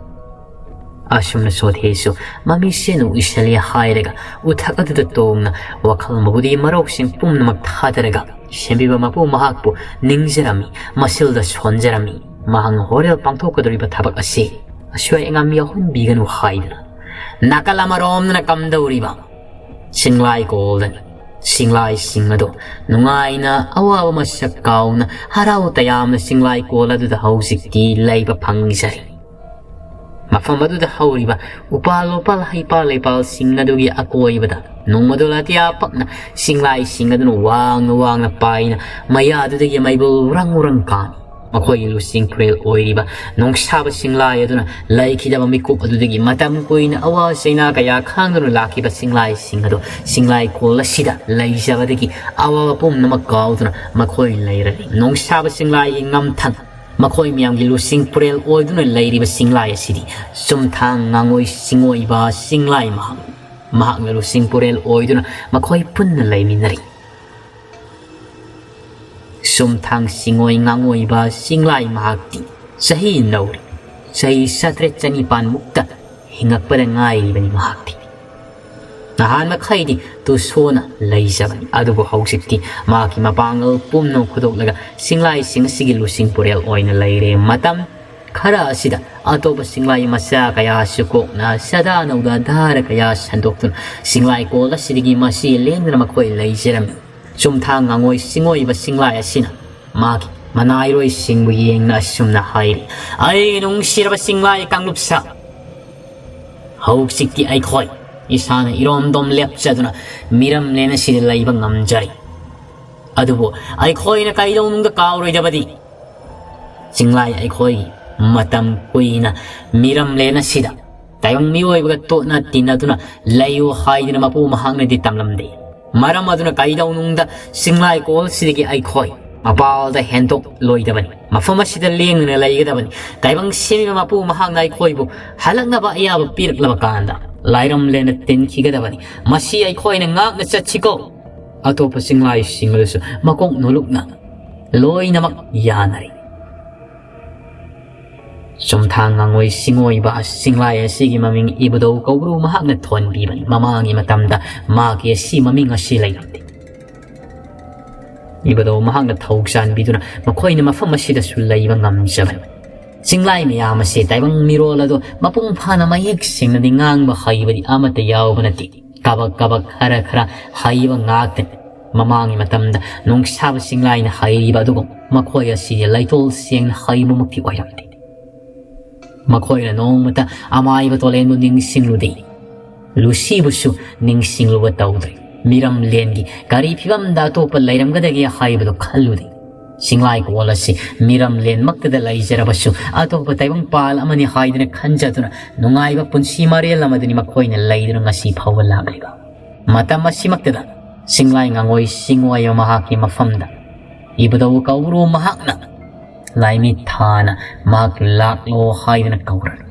ꯑꯁꯨꯝꯅ ꯆꯣꯊꯤꯁꯨ ꯃꯃꯤꯠꯁꯦꯟ ꯎꯏꯁꯜꯂꯤ ꯍꯥꯏꯔꯒ ꯎꯊꯛ ꯑꯗꯨꯗ ꯇꯣꯡꯅ ꯋꯥꯈꯜ ꯃꯒꯨꯗꯤ ꯃꯔꯧꯁꯤꯡ ꯄꯨꯝꯅꯃꯛ ꯊꯥꯗꯔꯒ ꯁꯦꯝꯕꯤꯕ ꯃꯄꯨ ꯃꯍꯥꯛꯄꯨ ꯅꯤꯡꯖꯔꯝꯃꯤ, ꯃꯁꯤꯜꯗ ꯁꯣꯟꯖꯔꯝꯃꯤ꯫ ꯃꯍꯥꯛꯅ ꯍꯣꯔꯦꯜ ꯄꯥꯡꯊꯣꯛꯀꯗꯧꯔꯤꯕ ꯊꯕꯛ ꯑꯁꯤ ꯑꯁꯣꯏ ꯑꯉꯥꯝ ꯌꯥꯎꯍꯟꯕꯤꯒꯅꯨ ꯍꯥꯏꯗꯨꯅ ꯅꯥꯀꯜ ꯑꯃꯔꯣꯝꯗꯅ ꯀꯝꯗꯧꯔꯤꯕ ꯆꯤꯡꯂꯥꯏ ꯀꯣꯜꯗꯅꯤ꯫ ꯆꯤꯡꯂꯥꯏꯁꯤꯡ ꯑꯗꯨ ꯅꯨꯡꯉꯥꯏꯅ ꯑꯋꯥꯕ ꯃꯁꯛ ꯀꯥꯎꯅ ꯍꯔꯥꯎ ꯇꯌꯥꯝꯅ ꯆꯤꯡꯂꯥꯏ ꯀꯣꯜ ꯑꯗꯨꯗ ꯍꯧꯖꯤꯛꯇꯤ ꯂꯩꯕ ꯐꯪꯖꯔꯤ꯫ ꯃꯐꯝ ꯑꯗꯨꯗ ꯍꯧꯔꯤꯕ ꯎꯄꯥꯜ ꯋꯥꯄꯥꯜ ꯍꯩꯄꯥꯜ ꯂꯩꯄꯥꯜꯁꯤꯡ ꯑꯗꯨꯒꯤ ꯑꯀꯣꯏꯕꯗ ꯅꯣꯡꯃꯗꯣꯜ ꯑꯇꯤꯌꯥ ꯄꯛꯅ ꯆꯤꯡꯂꯥꯏꯁꯤꯡ ꯑꯗꯨꯅ ꯋꯥꯡꯅ ꯋꯥꯡꯅ ꯄꯥꯏꯅ ꯃꯌꯥꯗꯨꯗꯒꯤ ꯃꯩꯕꯨꯜ ꯎꯔꯪ ꯎꯔꯪ ꯀꯥꯝꯃꯤ꯫ ꯃꯈꯣꯏꯒꯤ ꯂꯨꯆꯤꯡ ꯐꯨꯔꯦꯜ ꯑꯣꯏꯔꯤꯕ ꯅꯣꯡꯁꯥꯕ ꯆꯤꯡꯂꯥꯏ ꯑꯗꯨꯅ ꯂꯩꯈꯤꯗꯕ ꯃꯤꯀꯨꯞ ꯑꯗꯨꯗꯒꯤ ꯃꯇꯝ ꯀꯨꯏꯅ ꯑꯋꯥ ꯆꯩꯅꯥ ꯀꯌꯥ ꯈꯥꯡꯗꯨꯅ ꯂꯥꯛꯈꯤꯕ ꯆꯤꯡꯂꯥꯏꯁꯤꯡ ꯑꯗꯨ ꯆꯤꯡꯂꯥꯏ ꯀꯣꯜ ꯑꯁꯤꯗ ꯂꯩꯖꯕꯗꯒꯤ ꯑꯋꯥꯕ ꯄꯨꯝꯅꯃꯛ ꯀꯥꯎꯗꯨꯅ ꯃꯈꯣꯏ ꯂꯩꯔꯅꯤ꯫ ꯅꯣꯡꯁꯥꯕ ꯆꯤꯡꯂꯥꯏꯒꯤ ꯉꯝꯊꯪ ꯃꯈꯣꯏ ꯃꯌꯥꯝꯒꯤ ꯂꯨꯆꯤꯡ ꯄꯨꯔꯦꯜ ꯑꯣꯏꯗꯨꯅ ꯂꯩꯔꯤꯕ ꯆꯤꯡꯂꯥꯏ ꯑꯁꯤꯗꯤ ꯆꯨꯝꯊꯥꯡ ꯉꯥꯉꯣꯏ ꯁꯤꯡꯑꯣꯏꯕ ꯆꯤꯡꯂꯥꯏ ꯃꯍꯥꯛ꯫ ꯃꯍꯥꯛꯅ ꯂꯨꯆꯤꯡ ꯄꯨꯔꯦꯜ ꯑꯣꯏꯗꯨꯅ ꯃꯈꯣꯏ ꯄꯨꯟꯅ ꯂꯩꯃꯤꯟꯅꯔꯤ꯫ ꯆꯨꯝꯊꯥꯡ ꯁꯤꯡꯑꯣꯏ ꯉꯥꯉꯣꯏꯕ ꯆꯤꯡꯂꯥꯏ ꯃꯍꯥꯛꯇꯤ ꯆꯍꯤ ꯅꯧꯔꯤ꯫ ꯆꯍꯤ ꯆꯥꯇ꯭ꯔꯦꯠ ꯆꯅꯤꯄꯥꯟ ꯃꯨꯛꯇ ꯍꯤꯡꯉꯛꯄꯗ ꯉꯥꯏꯔꯤꯕꯅꯤ ꯃꯍꯥꯛꯇꯤ꯫ ꯅꯍꯥꯟ ꯃꯈꯩꯗꯤ ꯇꯨꯁꯣꯅ ꯂꯩꯖꯕꯅꯤ, ꯑꯗꯨꯕꯨ ꯍꯧꯖꯤꯛꯇꯤ ꯃꯍꯥꯛꯀꯤ ꯃꯄꯥꯡꯒꯜ ꯄꯨꯝꯅꯃꯛ ꯐꯨꯗꯣꯛꯂꯒ ꯆꯤꯡꯂꯥꯏꯁꯤꯡ ꯑꯁꯤꯒꯤ ꯂꯨꯆꯤꯡ ꯄꯨꯔꯦꯜ ꯑꯣꯏꯅ ꯂꯩꯔꯦ꯫ ꯃꯇꯝ ꯈꯔ ꯑꯁꯤꯗ ꯑꯇꯣꯞꯄ ꯆꯤꯡꯂꯥꯏ ꯃꯆꯥ ꯀꯌꯥꯁꯨ ꯀꯣꯛꯅ ꯆꯥꯗꯥ ꯅꯧꯗꯥ ꯙꯥꯔ ꯀꯌꯥ ꯁꯟꯗꯣꯛꯇꯨꯅ ꯆꯤꯡꯂꯥꯏꯀꯣꯜ ꯑꯁꯤꯗꯒꯤ ꯃꯁꯤ ꯂꯦꯡꯗꯅ ꯃꯈꯣꯏ ꯂꯩꯖꯔꯝꯃꯤ꯫ ꯆꯨꯝꯊꯥꯡ ꯉꯥꯉꯣꯏ ꯁꯤꯡꯑꯣꯏꯕ ꯆꯤꯡꯂꯥꯏ ꯑꯁꯤꯅ ꯃꯥꯒꯤ ꯃꯅꯥꯏꯔꯣꯏꯁꯤꯡꯕꯨ ꯌꯦꯡꯅ ꯑꯁꯨꯝꯅ ꯍꯥꯏꯔꯤ, "ꯑꯩꯒꯤ ꯅꯨꯡꯁꯤꯔꯕ ꯆꯤꯡꯂꯥꯏ ꯀꯥꯡꯂꯨꯞ ꯁꯥ, ꯍꯧꯖꯤꯛꯇꯤ ꯑꯩꯈꯣꯏ ꯏꯁꯥꯅ ꯏꯔꯣꯝꯗꯣꯝ ꯂꯦꯞꯆꯗꯨꯅ ꯃꯤꯔꯝꯂꯦꯟ ꯑꯁꯤꯗ ꯂꯩꯕ ꯉꯝꯖꯔꯦ꯫ ꯑꯗꯨꯕꯨ ꯑꯩꯈꯣꯏꯅ ꯀꯩꯗꯧꯅꯨꯡꯗ ꯀꯥꯎꯔꯣꯏꯗꯕꯗꯤ ꯆꯤꯡꯂꯥꯏ ꯑꯩꯈꯣꯏꯒꯤ ꯃꯇꯝ ꯀꯨꯏꯅ ꯃꯤꯔꯝꯂꯦꯟ ꯑꯁꯤꯗ ꯇꯥꯏꯕꯪ ꯃꯤꯑꯣꯏꯕꯒ ꯇꯣꯠꯅ ꯇꯤꯟꯅꯗꯨꯅ ꯂꯩꯌꯨ ꯍꯥꯏꯗꯨꯅ ꯃꯄꯨ ꯃꯍꯥꯛꯅꯗꯤ ꯇꯝꯂꯝꯗꯦ꯫ ꯃꯔꯝ ꯑꯗꯨꯅ ꯀꯩꯗꯧꯅꯨꯡꯗ ꯆꯤꯡꯂꯥꯏꯀꯣꯜꯁꯤꯗꯒꯤ ꯑꯩꯈꯣꯏ ꯃꯄꯥꯜꯗ ꯍꯦꯟꯗꯣꯛꯂꯣꯏꯗꯕꯅꯤ꯫ ꯃꯐꯝ ꯑꯁꯤꯗ ꯂꯦꯡꯗꯅ ꯂꯩꯒꯗꯕꯅꯤ꯫ ꯇꯥꯏꯕꯪ ꯁꯦꯝꯕꯤꯕ ꯃꯄꯨ ꯃꯍꯥꯛꯅ ꯑꯩꯈꯣꯏꯕꯨ ꯍꯜꯂꯛꯅꯕ ꯑꯌꯥꯕ ꯄꯤꯔꯛꯂꯕ ꯀꯥꯟꯗ ꯂꯥꯏꯔꯝꯂꯦꯟꯗ ꯇꯤꯟꯈꯤꯒꯗꯕꯅꯤ꯫ ꯃꯁꯤ ꯑꯩꯈꯣꯏꯅ ꯉꯥꯛꯅ ꯆꯠꯁꯤꯀꯣ꯫" ꯑꯇꯣꯞꯄ ꯆꯤꯡꯂꯥꯏꯁꯤꯡ ꯑꯗꯨꯁꯨ ꯃꯀꯣꯛ ꯅꯣꯜꯂꯨꯛꯅ ꯂꯣꯏꯅꯃꯛ ꯌꯥꯅꯔꯦ꯫ ꯆꯨꯝꯊꯥꯡ ꯉꯥꯉꯣꯏ ꯁꯤꯡꯑꯣꯏꯕ ꯆꯤꯡꯂꯥꯏ ꯑꯁꯤꯒꯤ ꯃꯃꯤꯡ ꯏꯕꯨꯙꯧ ꯀꯧꯕ꯭ꯔꯨ ꯃꯍꯥꯛꯅ ꯊꯣꯟꯕꯤꯕꯅꯤ꯫ ꯃꯃꯥꯡꯒꯤ ꯃꯇꯝꯗ ꯃꯍꯥꯛꯀꯤ ꯑꯁꯤ ꯃꯃꯤꯡ ꯑꯁꯤ ꯂꯩꯔꯝꯗꯦ꯫ ꯏꯕꯨꯙꯧ ꯃꯍꯥꯛꯅ ꯊꯧ ꯆꯥꯟꯕꯤꯗꯨꯅ ꯃꯈꯣꯏꯅ ꯃꯐꯝ ꯑꯁꯤꯗꯁꯨ ꯂꯩꯕ ꯉꯝꯖꯕꯅꯤ꯫ ꯆꯤꯡꯂꯥꯏ ꯃꯌꯥꯝ ꯑꯁꯤ ꯇꯥꯏꯕꯪ ꯃꯤꯔꯣꯜ ꯑꯗꯨ ꯃꯄꯨꯡ ꯐꯥꯅ ꯃꯌꯦꯛ ꯁꯦꯡꯅꯗꯤ ꯉꯥꯡꯕ ꯍꯩꯕꯗꯤ ꯑꯃꯠꯇ ꯌꯥꯎꯕ ꯅꯠꯇꯦ꯫ ꯀꯕꯛ ꯀꯕꯛ ꯈꯔ ꯈꯔ ꯍꯩꯕ ꯉꯥꯛꯇꯅꯤ꯫ ꯃꯃꯥꯡꯒꯤ ꯃꯇꯝꯗ ꯅꯣꯡꯁꯥꯕ ꯆꯤꯡꯂꯥꯏꯅ ꯍꯩꯔꯤꯕ ꯑꯗꯨꯒꯨꯝ ꯃꯈꯣꯏ ꯑꯁꯤꯗꯤ ꯂꯩꯇꯣꯜ ꯁꯦꯡꯅ ꯍꯩꯕꯃꯛꯇꯤ ꯑꯣꯏꯔꯝꯗꯦ꯫ ꯃꯈꯣꯏꯅ ꯅꯣꯡꯃꯇ ꯑꯃꯥꯏꯕ ꯇꯣꯂꯦꯟꯕꯨ ꯅꯤꯡꯁꯤꯡꯂꯨꯗꯦ꯫ ꯂꯨꯁꯤꯕꯨꯁꯨ ꯅꯤꯡꯁꯤꯡꯂꯨꯕ ꯇꯧꯗ꯭ꯔꯦ꯫ ꯃꯤꯔꯝꯂꯦꯟꯒꯤ ꯀꯔꯤ ꯐꯤꯕꯝꯗ ꯑꯇꯣꯞꯄ ꯂꯩꯔꯝꯒꯗꯒꯦ ꯍꯥꯏꯕꯗꯨ ꯈꯜꯂꯨꯗꯦ꯫ ꯆꯤꯡꯂꯥꯏꯀꯣꯜ ꯑꯁꯤ ꯃꯤꯔꯝꯂꯦꯟꯃꯛꯇꯗ ꯂꯩꯖꯔꯕꯁꯨ ꯑꯇꯣꯞꯄ ꯇꯥꯏꯕꯪꯄꯥꯜ ꯑꯃꯅꯤ ꯍꯥꯏꯗꯨꯅ ꯈꯟꯖꯗꯨꯅ ꯅꯨꯡꯉꯥꯏꯕ ꯄꯨꯟꯁꯤ ꯃꯔꯦꯜ ꯑꯃꯗꯅꯤ ꯃꯈꯣꯏꯅ ꯂꯩꯗꯨꯅ ꯉꯁꯤ ꯐꯥꯎꯕ ꯂꯥꯛꯂꯤꯕ꯫ ꯃꯇꯝ ꯑꯁꯤꯃꯛꯇꯗ ꯆꯤꯡꯂꯥꯏ ꯉꯥꯉꯣꯏ ꯁꯤꯡꯑꯣꯏꯕ ꯃꯍꯥꯛꯀꯤ ꯃꯐꯝꯗ ꯏꯕꯨꯙꯧ ꯀꯧꯕ꯭ꯔꯨ ꯃꯍꯥꯛꯅ ꯂꯥꯏꯃꯤꯠ ꯊꯥꯅ ꯃꯍꯥꯛ ꯂꯥꯛꯂꯣ ꯍꯥꯏꯗꯅ ꯀꯧꯔꯅꯨ꯫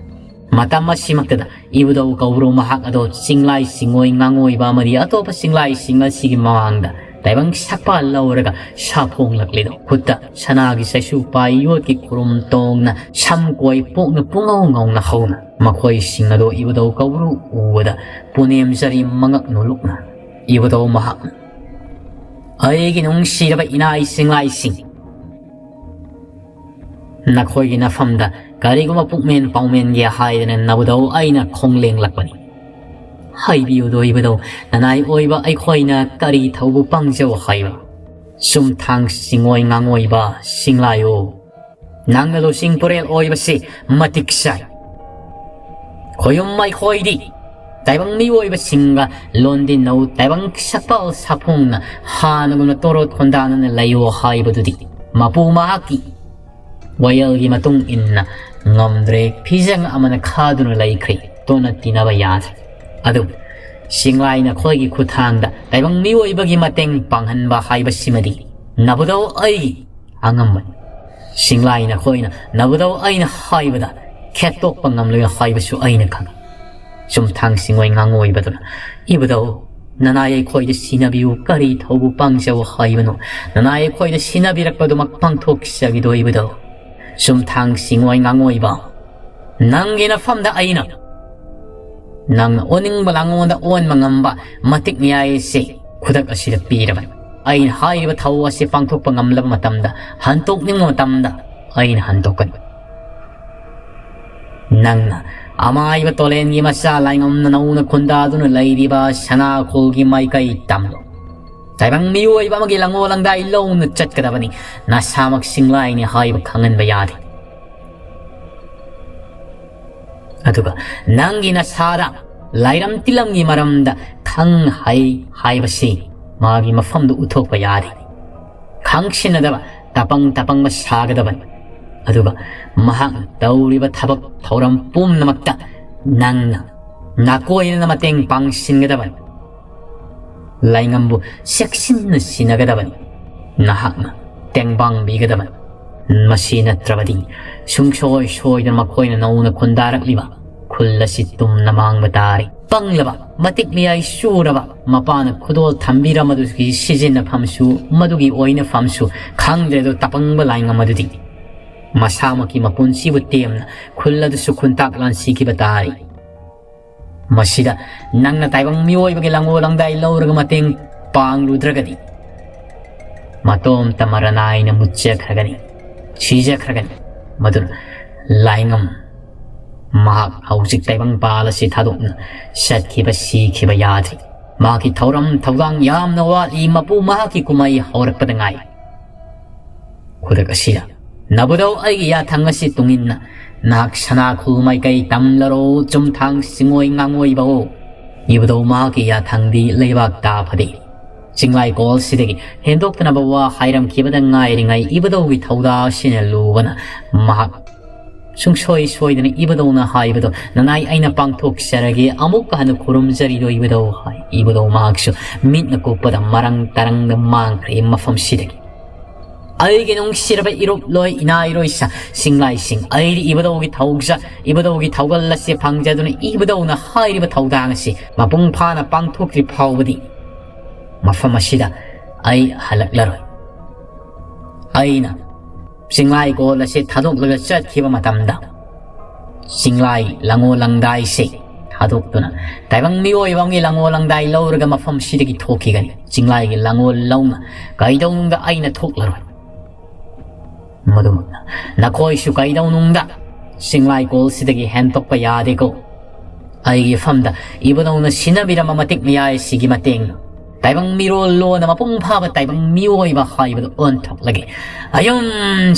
ꯃꯇꯝ ꯑꯁꯤꯃꯛꯇꯗ ꯏꯕꯨꯙꯧ ꯀꯧꯕ꯭ꯔꯨ ꯃꯍꯥꯛ ꯑꯗꯣ ꯆꯤꯡꯂꯥꯏ ꯆꯤꯡꯉꯣꯏ ꯉꯥꯉꯣꯏꯕ ꯑꯃꯗꯤ ꯑꯇꯣꯞꯄ ꯆꯤꯡꯂꯥꯏꯁꯤꯡ ꯑꯁꯤꯒꯤ ꯃꯃꯥꯡꯗ ꯇꯥꯏꯕꯪ ꯁꯛꯄꯥ ꯂꯧꯔꯒ ꯁꯥꯐꯣꯡꯂꯛꯂꯤꯗꯣ꯫ ꯈꯨꯠꯇ ꯁꯅꯥꯒꯤ ꯆꯩꯁꯨ ꯄꯥꯏ, ꯌꯣꯠꯀꯤ ꯈꯨꯔꯨꯝ ꯇꯣꯡꯅ, ꯁꯝ ꯀꯣꯏ ꯄꯣꯛꯅ ꯄꯨꯡꯉꯧ ꯉꯧꯅ ꯍꯧꯅ, ꯃꯈꯣꯏꯁꯤꯡ ꯑꯗꯣ ꯏꯕꯨꯙꯧ ꯀꯧꯕ꯭ꯔꯨ ꯎꯕꯗ ꯄꯨꯅꯦꯝꯖꯔꯤ ꯃꯉꯛ ꯅꯣꯜꯂꯨꯛꯅ꯫ ꯏꯕꯨꯙꯧ ꯃꯍꯥꯛꯅ, ꯑꯩꯒꯤ ꯅꯨꯡꯁꯤꯔꯕ ꯏꯅꯥꯏ ꯆꯤꯡꯂꯥꯏꯁꯤꯡ, ꯅꯈꯣꯏꯒꯤ ꯅꯐꯝꯗ ꯀꯔꯤꯒꯨꯝꯕ ꯄꯨꯛꯃꯦꯟ ꯄꯥꯎꯃꯦꯟꯒꯦ ꯍꯥꯏꯗꯅ ꯅꯕꯨꯙꯧ ꯑꯩꯅ ꯈꯣꯡꯂꯦꯡꯂꯛꯄꯅꯤ꯫ ꯍꯥꯏꯕꯤꯌꯨꯗꯣ ꯏꯕꯨꯙꯧ, ꯅꯅꯥꯏ ꯑꯣꯏꯕ ꯑꯩꯈꯣꯏꯅ ꯀꯔꯤ ꯊꯧꯕ ꯄꯥꯡꯖꯧ ꯍꯥꯏꯕ? ꯆꯨꯝꯊꯥꯡ ꯆꯤꯡꯉꯣꯏ ꯉꯥꯉꯣꯏꯕ ꯆꯤꯡꯂꯥꯏꯌꯣ, ꯅꯪꯅ ꯂꯨꯆꯤꯡ ꯄꯨꯔꯦꯜ ꯑꯣꯏꯕꯁꯤ ꯃꯇꯤꯛ ꯆꯥꯏ꯫ ꯈꯣꯌꯨꯝ ꯑꯩꯈꯣꯏꯗꯤ ꯇꯥꯏꯕꯪ ꯃꯤꯑꯣꯏꯕꯁꯤꯡꯒ ꯂꯣꯟꯗꯤꯟꯅꯧ, ꯇꯥꯏꯕꯪ ꯁꯛꯄꯥꯜ ꯁꯥꯐꯣꯡꯅ ꯍꯥꯟꯅꯒꯨꯝꯅ ꯇꯣꯔꯣꯠ ꯈꯣꯟꯗꯥꯅꯅ ꯂꯩꯌꯣ ꯍꯥꯏꯕꯗꯨꯗꯤ ꯃꯄꯨ ꯃꯍꯥꯛꯀꯤ ꯋꯥꯌꯦꯜꯒꯤ ꯃꯇꯨꯡ ꯏꯟꯅ ꯉꯝꯗ꯭ꯔꯦ, ꯐꯤꯖꯪ ꯑꯃꯅ ꯈꯥꯗꯨꯅ ꯂꯩꯈ꯭ꯔꯦ, ꯇꯣꯠꯅ ꯇꯤꯟꯅꯕ ꯌꯥꯗ꯭ꯔꯦ꯫ ꯑꯗꯨꯕꯨ ꯆꯤꯡꯂꯥꯏ ꯅꯈꯣꯏꯒꯤ ꯈꯨꯠꯊꯥꯡꯗ ꯇꯥꯏꯕꯪ ꯃꯤꯑꯣꯏꯕꯒꯤ ꯃꯇꯦꯡ ꯄꯥꯡꯍꯟꯕ ꯍꯥꯏꯕꯁꯤꯃꯗꯤ ꯅꯕꯨꯙꯧ ꯑꯩꯒꯤ ꯑꯉꯝꯕꯅꯤ꯫ ꯆꯤꯡꯂꯥꯏ ꯅꯈꯣꯏꯅ ꯅꯕꯨꯙꯧ ꯑꯩꯅ ꯍꯥꯏꯕꯗ ꯈꯦꯠꯇꯣꯛꯄ ꯉꯝꯂꯣꯏ ꯍꯥꯏꯕꯁꯨ ꯑꯩꯅ ꯈꯪꯏ꯫ ꯆꯨꯝꯊꯥꯡ ꯆꯤꯡꯉꯣꯏ ꯉꯥꯉꯣꯏꯕꯗꯨꯅ, ꯏꯕꯨꯙꯧ, ꯅꯅꯥꯏ ꯑꯩꯈꯣꯏꯗ ꯁꯤꯟꯅꯕꯤꯌꯨ, ꯀꯔꯤ ꯊꯧꯕ ꯄꯥꯡꯖꯧ ꯍꯥꯏꯕꯅꯣ? ꯅꯅꯥꯏ ꯑꯩꯈꯣꯏꯗ ꯁꯤꯟꯅꯕꯤꯔꯛꯄꯗꯨꯃꯛ ꯄꯥꯡꯊꯣꯛꯆꯒꯦꯗꯣ ꯏꯕꯨꯙꯧ꯫ ꯆꯨꯝꯊꯥꯡ ꯆꯤꯡꯉꯣꯏ ꯉꯥꯉꯣꯏꯕ, ꯅꯪꯒꯤ ꯅꯐꯝꯗ ꯑꯩꯅ ꯅꯪꯅ ꯑꯣꯟꯅꯤꯡꯕ ꯂꯥꯡꯉꯣꯟꯗ ꯑꯣꯟꯕ ꯉꯝꯕ ꯃꯇꯤꯛ ꯃꯌꯥꯏ ꯑꯁꯤ ꯈꯨꯗꯛ ꯑꯁꯤꯗ ꯄꯤꯔꯕꯅꯤ꯫ ꯑꯩꯅ ꯍꯥꯏꯔꯤꯕ ꯊꯧ ꯑꯁꯤ ꯄꯥꯡꯊꯣꯛꯄ ꯉꯝꯂꯕ ꯃꯇꯝꯗ, ꯍꯟꯇꯣꯛꯅꯤꯡꯕ ꯃꯇꯝꯗ ꯑꯩꯅ ꯍꯟꯇꯣꯛꯀꯅꯤ꯫ ꯅꯪꯅ ꯑꯃꯥꯏꯕ ꯇꯣꯂꯦꯟꯒꯤ ꯃꯆꯥ ꯂꯥꯏꯉꯝꯅ ꯅꯧꯅ ꯈꯨꯟꯗꯥꯗꯨꯅ ꯂꯩꯔꯤꯕ ꯁꯅꯥꯈꯣꯜꯒꯤ ꯃꯥꯏꯀꯩ ꯇꯝꯂꯣ꯫ ꯇꯥꯏꯕꯪ ꯃꯤꯑꯣꯏꯕ ꯑꯃꯒꯤ ꯂꯥꯡꯉꯣ ꯂꯥꯡꯗꯥꯏ ꯂꯧꯅ ꯆꯠꯀꯗꯕꯅꯤ꯫ ꯅꯁꯥꯃꯛ ꯆꯤꯡꯂꯥꯏꯅꯤ ꯍꯥꯏꯕ ꯈꯪꯍꯟꯕ ꯌꯥꯗꯦ꯫ ꯑꯗꯨꯒ ꯅꯪꯒꯤ ꯅꯁꯥꯗ ꯂꯥꯏꯔꯝ ꯇꯤꯂꯝꯒꯤ ꯃꯔꯝꯗ ꯈꯪ ꯍꯩ ꯍꯥꯏꯕꯁꯤ ꯃꯥꯒꯤ ꯃꯐꯝꯗ ꯎꯠꯊꯣꯛꯄ ꯌꯥꯗꯦ꯫ ꯈꯪꯁꯤꯟꯅꯗꯕ, ꯇꯄꯪ ꯇꯄꯪꯕ ꯁꯥꯒꯗꯕꯅꯤ꯫ ꯑꯗꯨꯒ ꯃꯍꯥꯛꯅ ꯇꯧꯔꯤꯕ ꯊꯕꯛ ꯊꯧꯔꯝ ꯄꯨꯝꯅꯃꯛꯇ ꯅꯪꯅ ꯅꯥꯀꯣꯏꯅꯅ ꯃꯇꯦꯡ ꯄꯥꯡꯁꯤꯟꯒꯗꯕꯅꯤ꯫ ꯂꯥꯏꯉꯝꯕꯨ ꯆꯦꯛꯁꯤꯟꯅ ꯁꯤꯟꯅꯒꯗꯕꯅꯤ꯫ ꯅꯍꯥꯛꯅ ꯇꯦꯡꯕꯥꯡꯕꯤꯒꯗꯕꯅꯤ꯫ ꯃꯁꯤ ꯅꯠꯇ꯭ꯔꯕꯗꯤ ꯁꯨꯡꯁꯣꯏ ꯁꯣꯏꯗꯅ ꯃꯈꯣꯏꯅ ꯅꯧꯅ ꯈꯨꯟꯗꯥꯔꯛꯂꯤꯕ ꯈꯨꯜ ꯑꯁꯤ ꯇꯨꯝꯅ ꯃꯥꯡꯕ ꯇꯥꯔꯦ꯫ ꯄꯪꯂꯕ, ꯃꯇꯤꯛ ꯃꯌꯥꯏ ꯆꯨꯔꯕ, ꯃꯄꯥꯅ ꯈꯨꯗꯣꯜ ꯊꯝꯕꯤꯔꯝꯕꯗꯨꯒꯤ ꯁꯤꯖꯤꯟꯅꯐꯝꯁꯨ, ꯃꯗꯨꯒꯤ ꯑꯣꯏꯅꯐꯝꯁꯨ ꯈꯪꯗ꯭ꯔꯦꯗꯣ ꯇꯄꯪꯕ ꯂꯥꯏꯉꯝ ꯑꯗꯨꯗꯤ꯫ ꯃꯁꯥꯃꯛꯀꯤ ꯃꯄꯨꯟꯁꯤꯕꯨ ꯇꯦꯝꯅ ꯈꯨꯜ ꯑꯗꯨꯁꯨ ꯈꯨꯟꯇꯥꯛ ꯂꯥꯟꯁꯤꯈꯤꯕ ꯇꯥꯔꯦ꯫ ꯃꯁꯤꯗ ꯅꯪꯅ ꯇꯥꯏꯕꯪ ꯃꯤꯑꯣꯏꯕꯒꯤ ꯂꯪꯒꯣ ꯂꯪꯗꯥꯏ ꯂꯧꯔꯒ ꯃꯇꯦꯡ ꯄꯥꯡꯂꯨꯗ꯭ꯔꯒꯗꯤ ꯃꯇꯣꯝꯇ ꯃꯔ ꯅꯥꯏꯅ ꯃꯨꯠꯆꯈ꯭ꯔꯒꯅꯤ, ꯁꯤꯖꯈ꯭ꯔꯒꯅꯤ꯫ ꯃꯗꯨꯅ ꯂꯥꯏꯉꯝ ꯃꯍꯥꯛ ꯍꯧꯖꯤꯛ ꯇꯥꯏꯕꯪꯄꯥꯜ ꯑꯁꯤ ꯊꯥꯗꯣꯛꯅ ꯆꯠꯈꯤꯕ, ꯁꯤꯈꯤꯕ ꯌꯥꯗ꯭ꯔꯤ꯫ ꯃꯍꯥꯛꯀꯤ ꯊꯧꯔꯝ ꯊꯧꯗꯥꯡ ꯌꯥꯝꯅ ꯋꯥꯠꯂꯤ꯫ ꯃꯄꯨ ꯃꯍꯥꯛꯀꯤ ꯀꯨꯝꯍꯩ ꯍꯧꯔꯛꯄꯗ ꯉꯥꯏ꯫ ꯈꯨꯗꯛ ꯑꯁꯤꯗ ꯅꯕꯨꯗꯧ ꯑꯩꯒꯤ ꯌꯥꯊꯪ ꯑꯁꯤ ꯇꯨꯡꯏꯟꯅ ꯅꯍꯥꯛ ꯁꯅꯥꯈꯨ ꯃꯥꯏꯀꯩ ꯇꯝꯂꯔꯣ, ꯆꯨꯝꯊꯥꯡ ꯁꯤꯡꯉꯣꯏ ꯉꯥꯉꯣꯏꯕꯑꯣ꯫ ꯏꯕꯨꯗꯧ ꯃꯍꯥꯛꯀꯤ ꯌꯥꯊꯪꯗꯤ ꯂꯩꯕꯥꯛ ꯇꯥ ꯐꯗꯦ꯫ ꯆꯤꯡꯂꯥꯏ ꯀꯣꯜꯁꯤꯗꯒꯤ ꯍꯦꯟꯗꯣꯛꯇꯅꯕ ꯋꯥ ꯍꯥꯏꯔꯝꯈꯤꯕꯗ ꯉꯥꯏꯔꯤꯉꯩ ꯏꯕꯨꯗꯧꯒꯤ ꯊꯧꯗꯥ ꯑꯁꯤꯅ ꯂꯨꯕꯅ ꯃꯍꯥꯛ ꯁꯨꯡꯁꯣꯏ ꯁꯣꯏꯗꯅ ꯏꯕꯨꯗꯧꯅ ꯍꯥꯏꯕꯗꯣ ꯅꯅꯥꯏ ꯑꯩꯅ ꯄꯥꯡꯊꯣꯛꯆꯔꯒꯦ, ꯑꯃꯨꯛꯀ ꯍꯟꯅ ꯈꯨꯔꯨꯝꯖꯔꯤꯗꯣ ꯏꯕꯨꯗꯧ ꯍꯥꯏ꯫ ꯏꯕꯨꯗꯧ ꯃꯍꯥꯛꯁꯨ ꯃꯤꯠꯅ ꯀꯨꯞꯄꯗ ꯃꯔꯪ ꯇꯔꯪꯗ ꯃꯥꯡꯈ꯭ꯔꯦ ꯃꯐꯝꯁꯤꯗꯒꯤ꯫ ꯑꯩꯒꯤ ꯅꯨꯡꯁꯤꯔꯕ ꯏꯔꯨꯞꯂꯣꯏ ꯏꯅꯥꯏꯔꯣꯏꯁ ꯆꯤꯡꯂꯥꯏꯁꯤꯡ, ꯑꯩꯗꯤ ꯏꯕꯨꯗꯧꯒꯤ ꯊꯧꯖ-, ꯏꯕꯨꯗꯧꯒꯤ ꯊꯧꯒꯜ ꯑꯁꯤ ꯐꯪꯖꯗꯨꯅ ꯏꯕꯨꯗꯧꯅ ꯍꯥꯏꯔꯤꯕ ꯊꯧꯗꯥꯡ ꯑꯁꯤ ꯃꯄꯨꯡ ꯐꯥꯅ ꯄꯥꯡꯊꯣꯛꯇ꯭ꯔꯤ ꯐꯥꯎꯕꯗꯤ ꯃꯐꯝ ꯑꯁꯤꯗ ꯑꯩ ꯍꯜꯂꯛꯂꯔꯣꯏ꯫ ꯑꯩꯅ ꯆꯤꯡꯂꯥꯏ ꯀꯣꯜ ꯑꯁꯤ ꯊꯥꯗꯣꯛꯂꯒ ꯆꯠꯈꯤꯕ ꯃꯇꯝꯗ ꯆꯤꯡꯂꯥꯏ ꯂꯪꯉꯣ ꯂꯪꯗꯥꯏꯁꯦ ꯊꯥꯗꯣꯛꯇꯨꯅ ꯇꯥꯏꯕꯪ ꯃꯤꯑꯣꯏꯕ ꯑꯃꯒꯤ ꯂꯪꯉꯣ ꯂꯪꯗꯥꯏ ꯂꯧꯔꯒ ꯃꯐꯝꯁꯤꯗꯒꯤ ꯊꯣꯛꯈꯤꯒꯅꯤ꯫ ꯆꯤꯡꯂꯥꯏꯒꯤ ꯂꯪꯉꯣ ꯂꯧꯅ ꯀꯩꯗꯧꯅꯨꯡꯗ ꯑꯩꯅ ꯊꯣꯛꯂꯔꯣꯏ꯫ ꯃꯗꯨꯃꯛꯅ ꯅꯈꯣꯏꯁꯨ ꯀꯩꯗꯧꯅꯨꯡꯗ ꯆꯤꯡꯂꯥꯏ ꯀꯣꯜꯁꯤꯗꯒꯤ ꯍꯦꯟꯇꯣꯛꯄ ꯌꯥꯗꯦꯀꯣ꯫ ꯑꯩꯒꯤ ꯏꯐꯝꯗ ꯏꯕꯨꯗꯧꯅ ꯁꯤꯟꯅꯕꯤꯔꯝꯕ ꯃꯇꯤꯛ ꯃꯌꯥꯏ ꯑꯁꯤꯒꯤ ꯃꯇꯦꯡꯅ ꯇꯥꯏꯕꯪ ꯃꯤꯔꯣꯜ ꯂꯣꯟꯅ ꯃꯄꯨꯡ ꯐꯥꯕ ꯇꯥꯏꯕꯪ ꯃꯤꯑꯣꯏꯕ ꯍꯥꯏꯕꯗꯨ ꯑꯣꯟꯊꯣꯛꯂꯒꯦ꯫ ꯑꯌꯨꯝ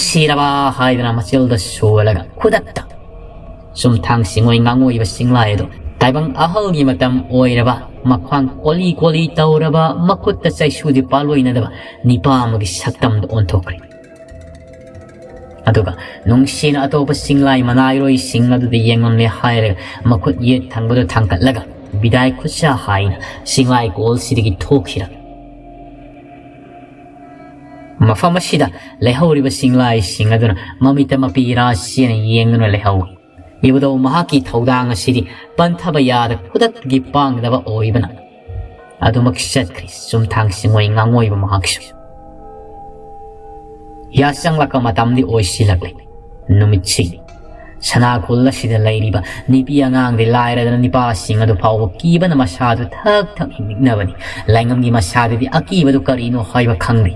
ꯁꯤꯔꯕ ꯍꯥꯏꯗꯅ ꯃꯆꯤꯜꯗ ꯁꯣꯜꯂꯒ ꯈꯨꯗꯛꯇ ꯆꯨꯝꯊꯥꯡ ꯁꯤꯡꯉꯣꯏ ꯉꯥꯡꯉꯣꯏꯕ ꯆꯤꯡꯂꯥꯏ ꯑꯗꯨ ꯇꯥꯏꯕꯪ ꯑꯍꯜꯒꯤ ꯃꯇꯝ ꯑꯣꯏꯔꯕ, ꯃꯈ꯭ꯋꯥꯡ ꯀꯣꯂꯤ ꯀꯣꯂꯤ ꯇꯧꯔꯕ, ꯃꯈꯨꯠꯇ ꯆꯩꯁꯨꯗꯤ ꯄꯥꯜꯂꯣꯏꯅꯗꯕ ꯅꯤꯄꯥ ꯑꯃꯒꯤ ꯁꯛꯇꯝꯗ ꯑꯣꯟꯊꯣꯛꯈ꯭ꯔꯦ꯫ ꯑꯗꯨꯒ ꯅꯨꯡꯁꯤꯅ ꯑꯇꯣꯞꯄ ꯆꯤꯡꯂꯥꯏ ꯃꯅꯥꯏꯔꯣꯏꯁꯤꯡ ꯑꯗꯨꯗ ꯌꯦꯡꯂꯝꯂꯦ ꯍꯥꯏꯔꯒ ꯃꯈꯨꯠ ꯌꯦꯠ ꯊꯪꯕꯗꯨ ꯊꯥꯡꯒꯠꯂꯒ ꯕꯤꯗꯥꯏ ꯈꯨꯠꯁꯥ ꯍꯥꯏꯅ ꯆꯤꯡꯂꯥꯏ ꯀꯣꯜꯁꯤꯗꯒꯤ ꯊꯣꯛꯈꯤꯔꯝꯃꯤ꯫ ꯃꯐꯝ ꯑꯁꯤꯗ ꯂꯩꯍꯧꯔꯤꯕ ꯆꯤꯡꯂꯥꯏꯁꯤꯡ ꯑꯗꯨꯅ ꯃꯃꯤꯠꯇ ꯃꯄꯤ ꯔꯥꯁꯤꯅ ꯌꯦꯡꯗꯨꯅ ꯂꯩꯍꯧꯏ꯫ ꯏꯕꯨꯙꯧ ꯃꯍꯥꯛꯀꯤ ꯊꯧꯗꯥꯡ ꯑꯁꯤꯗꯤ ꯄꯟꯊꯕ ꯌꯥꯗ ꯈꯨꯗꯛꯀꯤ ꯄꯥꯡꯒꯗꯕ ꯑꯣꯏꯕꯅ ꯑꯗꯨꯃꯛ ꯆꯠꯈ꯭ꯔꯤ꯫ ꯆꯨꯝꯊꯥꯡ ꯆꯤꯡꯉꯣꯏ ꯉꯥꯡꯉꯣꯏꯕ ꯃꯍꯥꯛꯁꯨ꯫ ꯌꯥꯆꯪꯂꯛꯄ ꯃꯇꯝꯗꯤ ꯑꯣꯏꯁꯤꯜꯂꯛꯂꯦ꯫ ꯅꯨꯃꯤꯠꯁꯤ ꯁꯅꯥ ꯈꯨꯜ ꯑꯁꯤꯗ ꯂꯩꯔꯤꯕ ꯅꯨꯄꯤ ꯑꯉꯥꯡꯗꯤ ꯂꯥꯏꯔꯗꯅ ꯅꯤꯄꯥꯁꯤꯡ ꯑꯗꯨ ꯐꯥꯎꯕ ꯀꯤꯕꯅ ꯃꯁꯥꯗꯨ ꯊꯛ ꯊꯛ ꯍꯤꯡꯅꯤꯡꯅꯕꯅꯤ꯫ ꯂꯥꯏꯉꯝꯒꯤ ꯃꯁꯥꯗꯗꯤ ꯑꯀꯤꯕꯗꯨ ꯀꯔꯤꯅꯣ ꯍꯥꯏꯕ ꯈꯪꯗꯦ꯫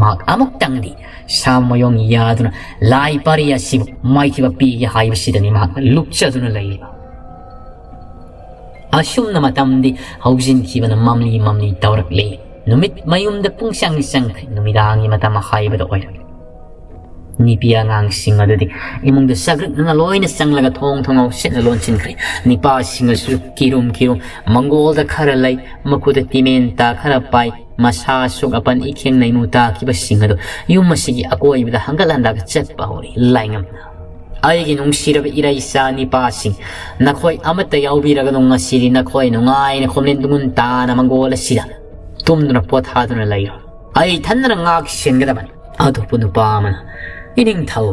ꯃꯍꯥꯛ ꯑꯃꯨꯛꯇꯪꯗꯤ ꯁꯥ ꯃꯌꯣꯡ ꯌꯥꯗꯨꯅ ꯂꯥꯏ ꯄꯔꯤ ꯑꯁꯤꯕꯨ ꯃꯥꯏꯊꯤꯕ ꯄꯤꯒꯦ ꯍꯥꯏꯕꯁꯤꯗꯅꯤ ꯃꯍꯥꯛꯅ ꯂꯨꯞꯆꯗꯨꯅ ꯂꯩꯔꯤꯕ꯫ ꯑꯁꯨꯝꯅ ꯃꯇꯝꯗꯤ ꯍꯧꯖꯤꯟꯈꯤꯕꯅ ꯃꯝꯂꯤ ꯃꯝꯂꯤ ꯇꯧꯔꯛꯂꯤ꯫ ꯅꯨꯃꯤꯠ ꯃꯌꯨꯝꯗ ꯄꯨꯡꯁꯪ ꯁꯪꯈ꯭ꯔꯦ꯫ ꯅꯨꯃꯤꯗꯥꯡꯒꯤ ꯃꯇꯝ ꯍꯥꯏꯕꯗꯣ ꯑꯣꯏꯔꯛꯂꯤ꯫ ꯅꯨꯄꯤ ꯑꯉꯥꯡꯁꯤꯡ ꯑꯗꯨꯗꯤ ꯏꯃꯨꯡꯗ ꯆꯥꯛꯔꯛꯅꯅ ꯂꯣꯏꯅ ꯆꯪꯂꯒ ꯊꯣꯡ ꯊꯣꯡꯅꯥꯎ ꯁꯤꯠꯅ ꯂꯣꯟꯁꯤꯟꯈ꯭ꯔꯦ꯫ ꯅꯤꯄꯥꯁꯤꯡ ꯑꯁꯨ ꯀꯤꯔꯨꯝ ꯀꯤꯔꯨꯝ ꯃꯪꯒꯣꯜꯗ ꯈꯔ ꯂꯩ, ꯃꯈꯨꯠꯇ ꯇꯤꯃꯦꯟꯇꯥ ꯈꯔ ꯄꯥꯏ, ꯃꯁꯥ ꯑꯁꯨꯛ ꯑꯄꯟ ꯏꯈꯦꯡ ꯅꯩꯃꯨ ꯇꯥꯈꯤꯕꯁꯤꯡ ꯑꯗꯨ ꯌꯨꯝ ꯑꯁꯤꯒꯤ ꯑꯀꯣꯏꯕꯗ ꯍꯪꯒꯠ ꯍꯟꯗꯥꯒ ꯆꯠꯄ ꯍꯧꯔꯤ꯫ ꯂꯥꯏꯉꯝꯅ, "ꯑꯩꯒꯤ ꯅꯨꯡꯁꯤꯔꯕ ꯏꯔꯩꯆꯥ ꯅꯤꯄꯥꯁꯤꯡ, ꯅꯈꯣꯏ ꯑꯃꯠꯇ ꯌꯥꯎꯕꯤꯔꯒꯅꯨ꯫ ꯉꯁꯤꯗꯤ ꯅꯈꯣꯏ ꯅꯨꯡꯉꯥꯏꯅ ꯈꯣꯝꯂꯦꯟ ꯇꯨꯡꯒꯨꯟ ꯇꯥꯅ ꯃꯪꯒꯣꯜ ꯑꯁꯤꯗ ꯇꯨꯝꯗꯨꯅ ꯄꯣꯊꯥꯗꯨꯅ ꯂꯩꯔꯣ꯫ ꯑꯩ ꯏꯊꯟꯗꯅ ꯉꯥꯛ ꯁꯦꯟꯒꯗꯕꯅꯤ꯫" ꯑꯇꯣꯞꯄ ꯅꯨꯄꯥ ꯑꯃꯅ, "ꯏꯅꯤꯡꯊꯧ,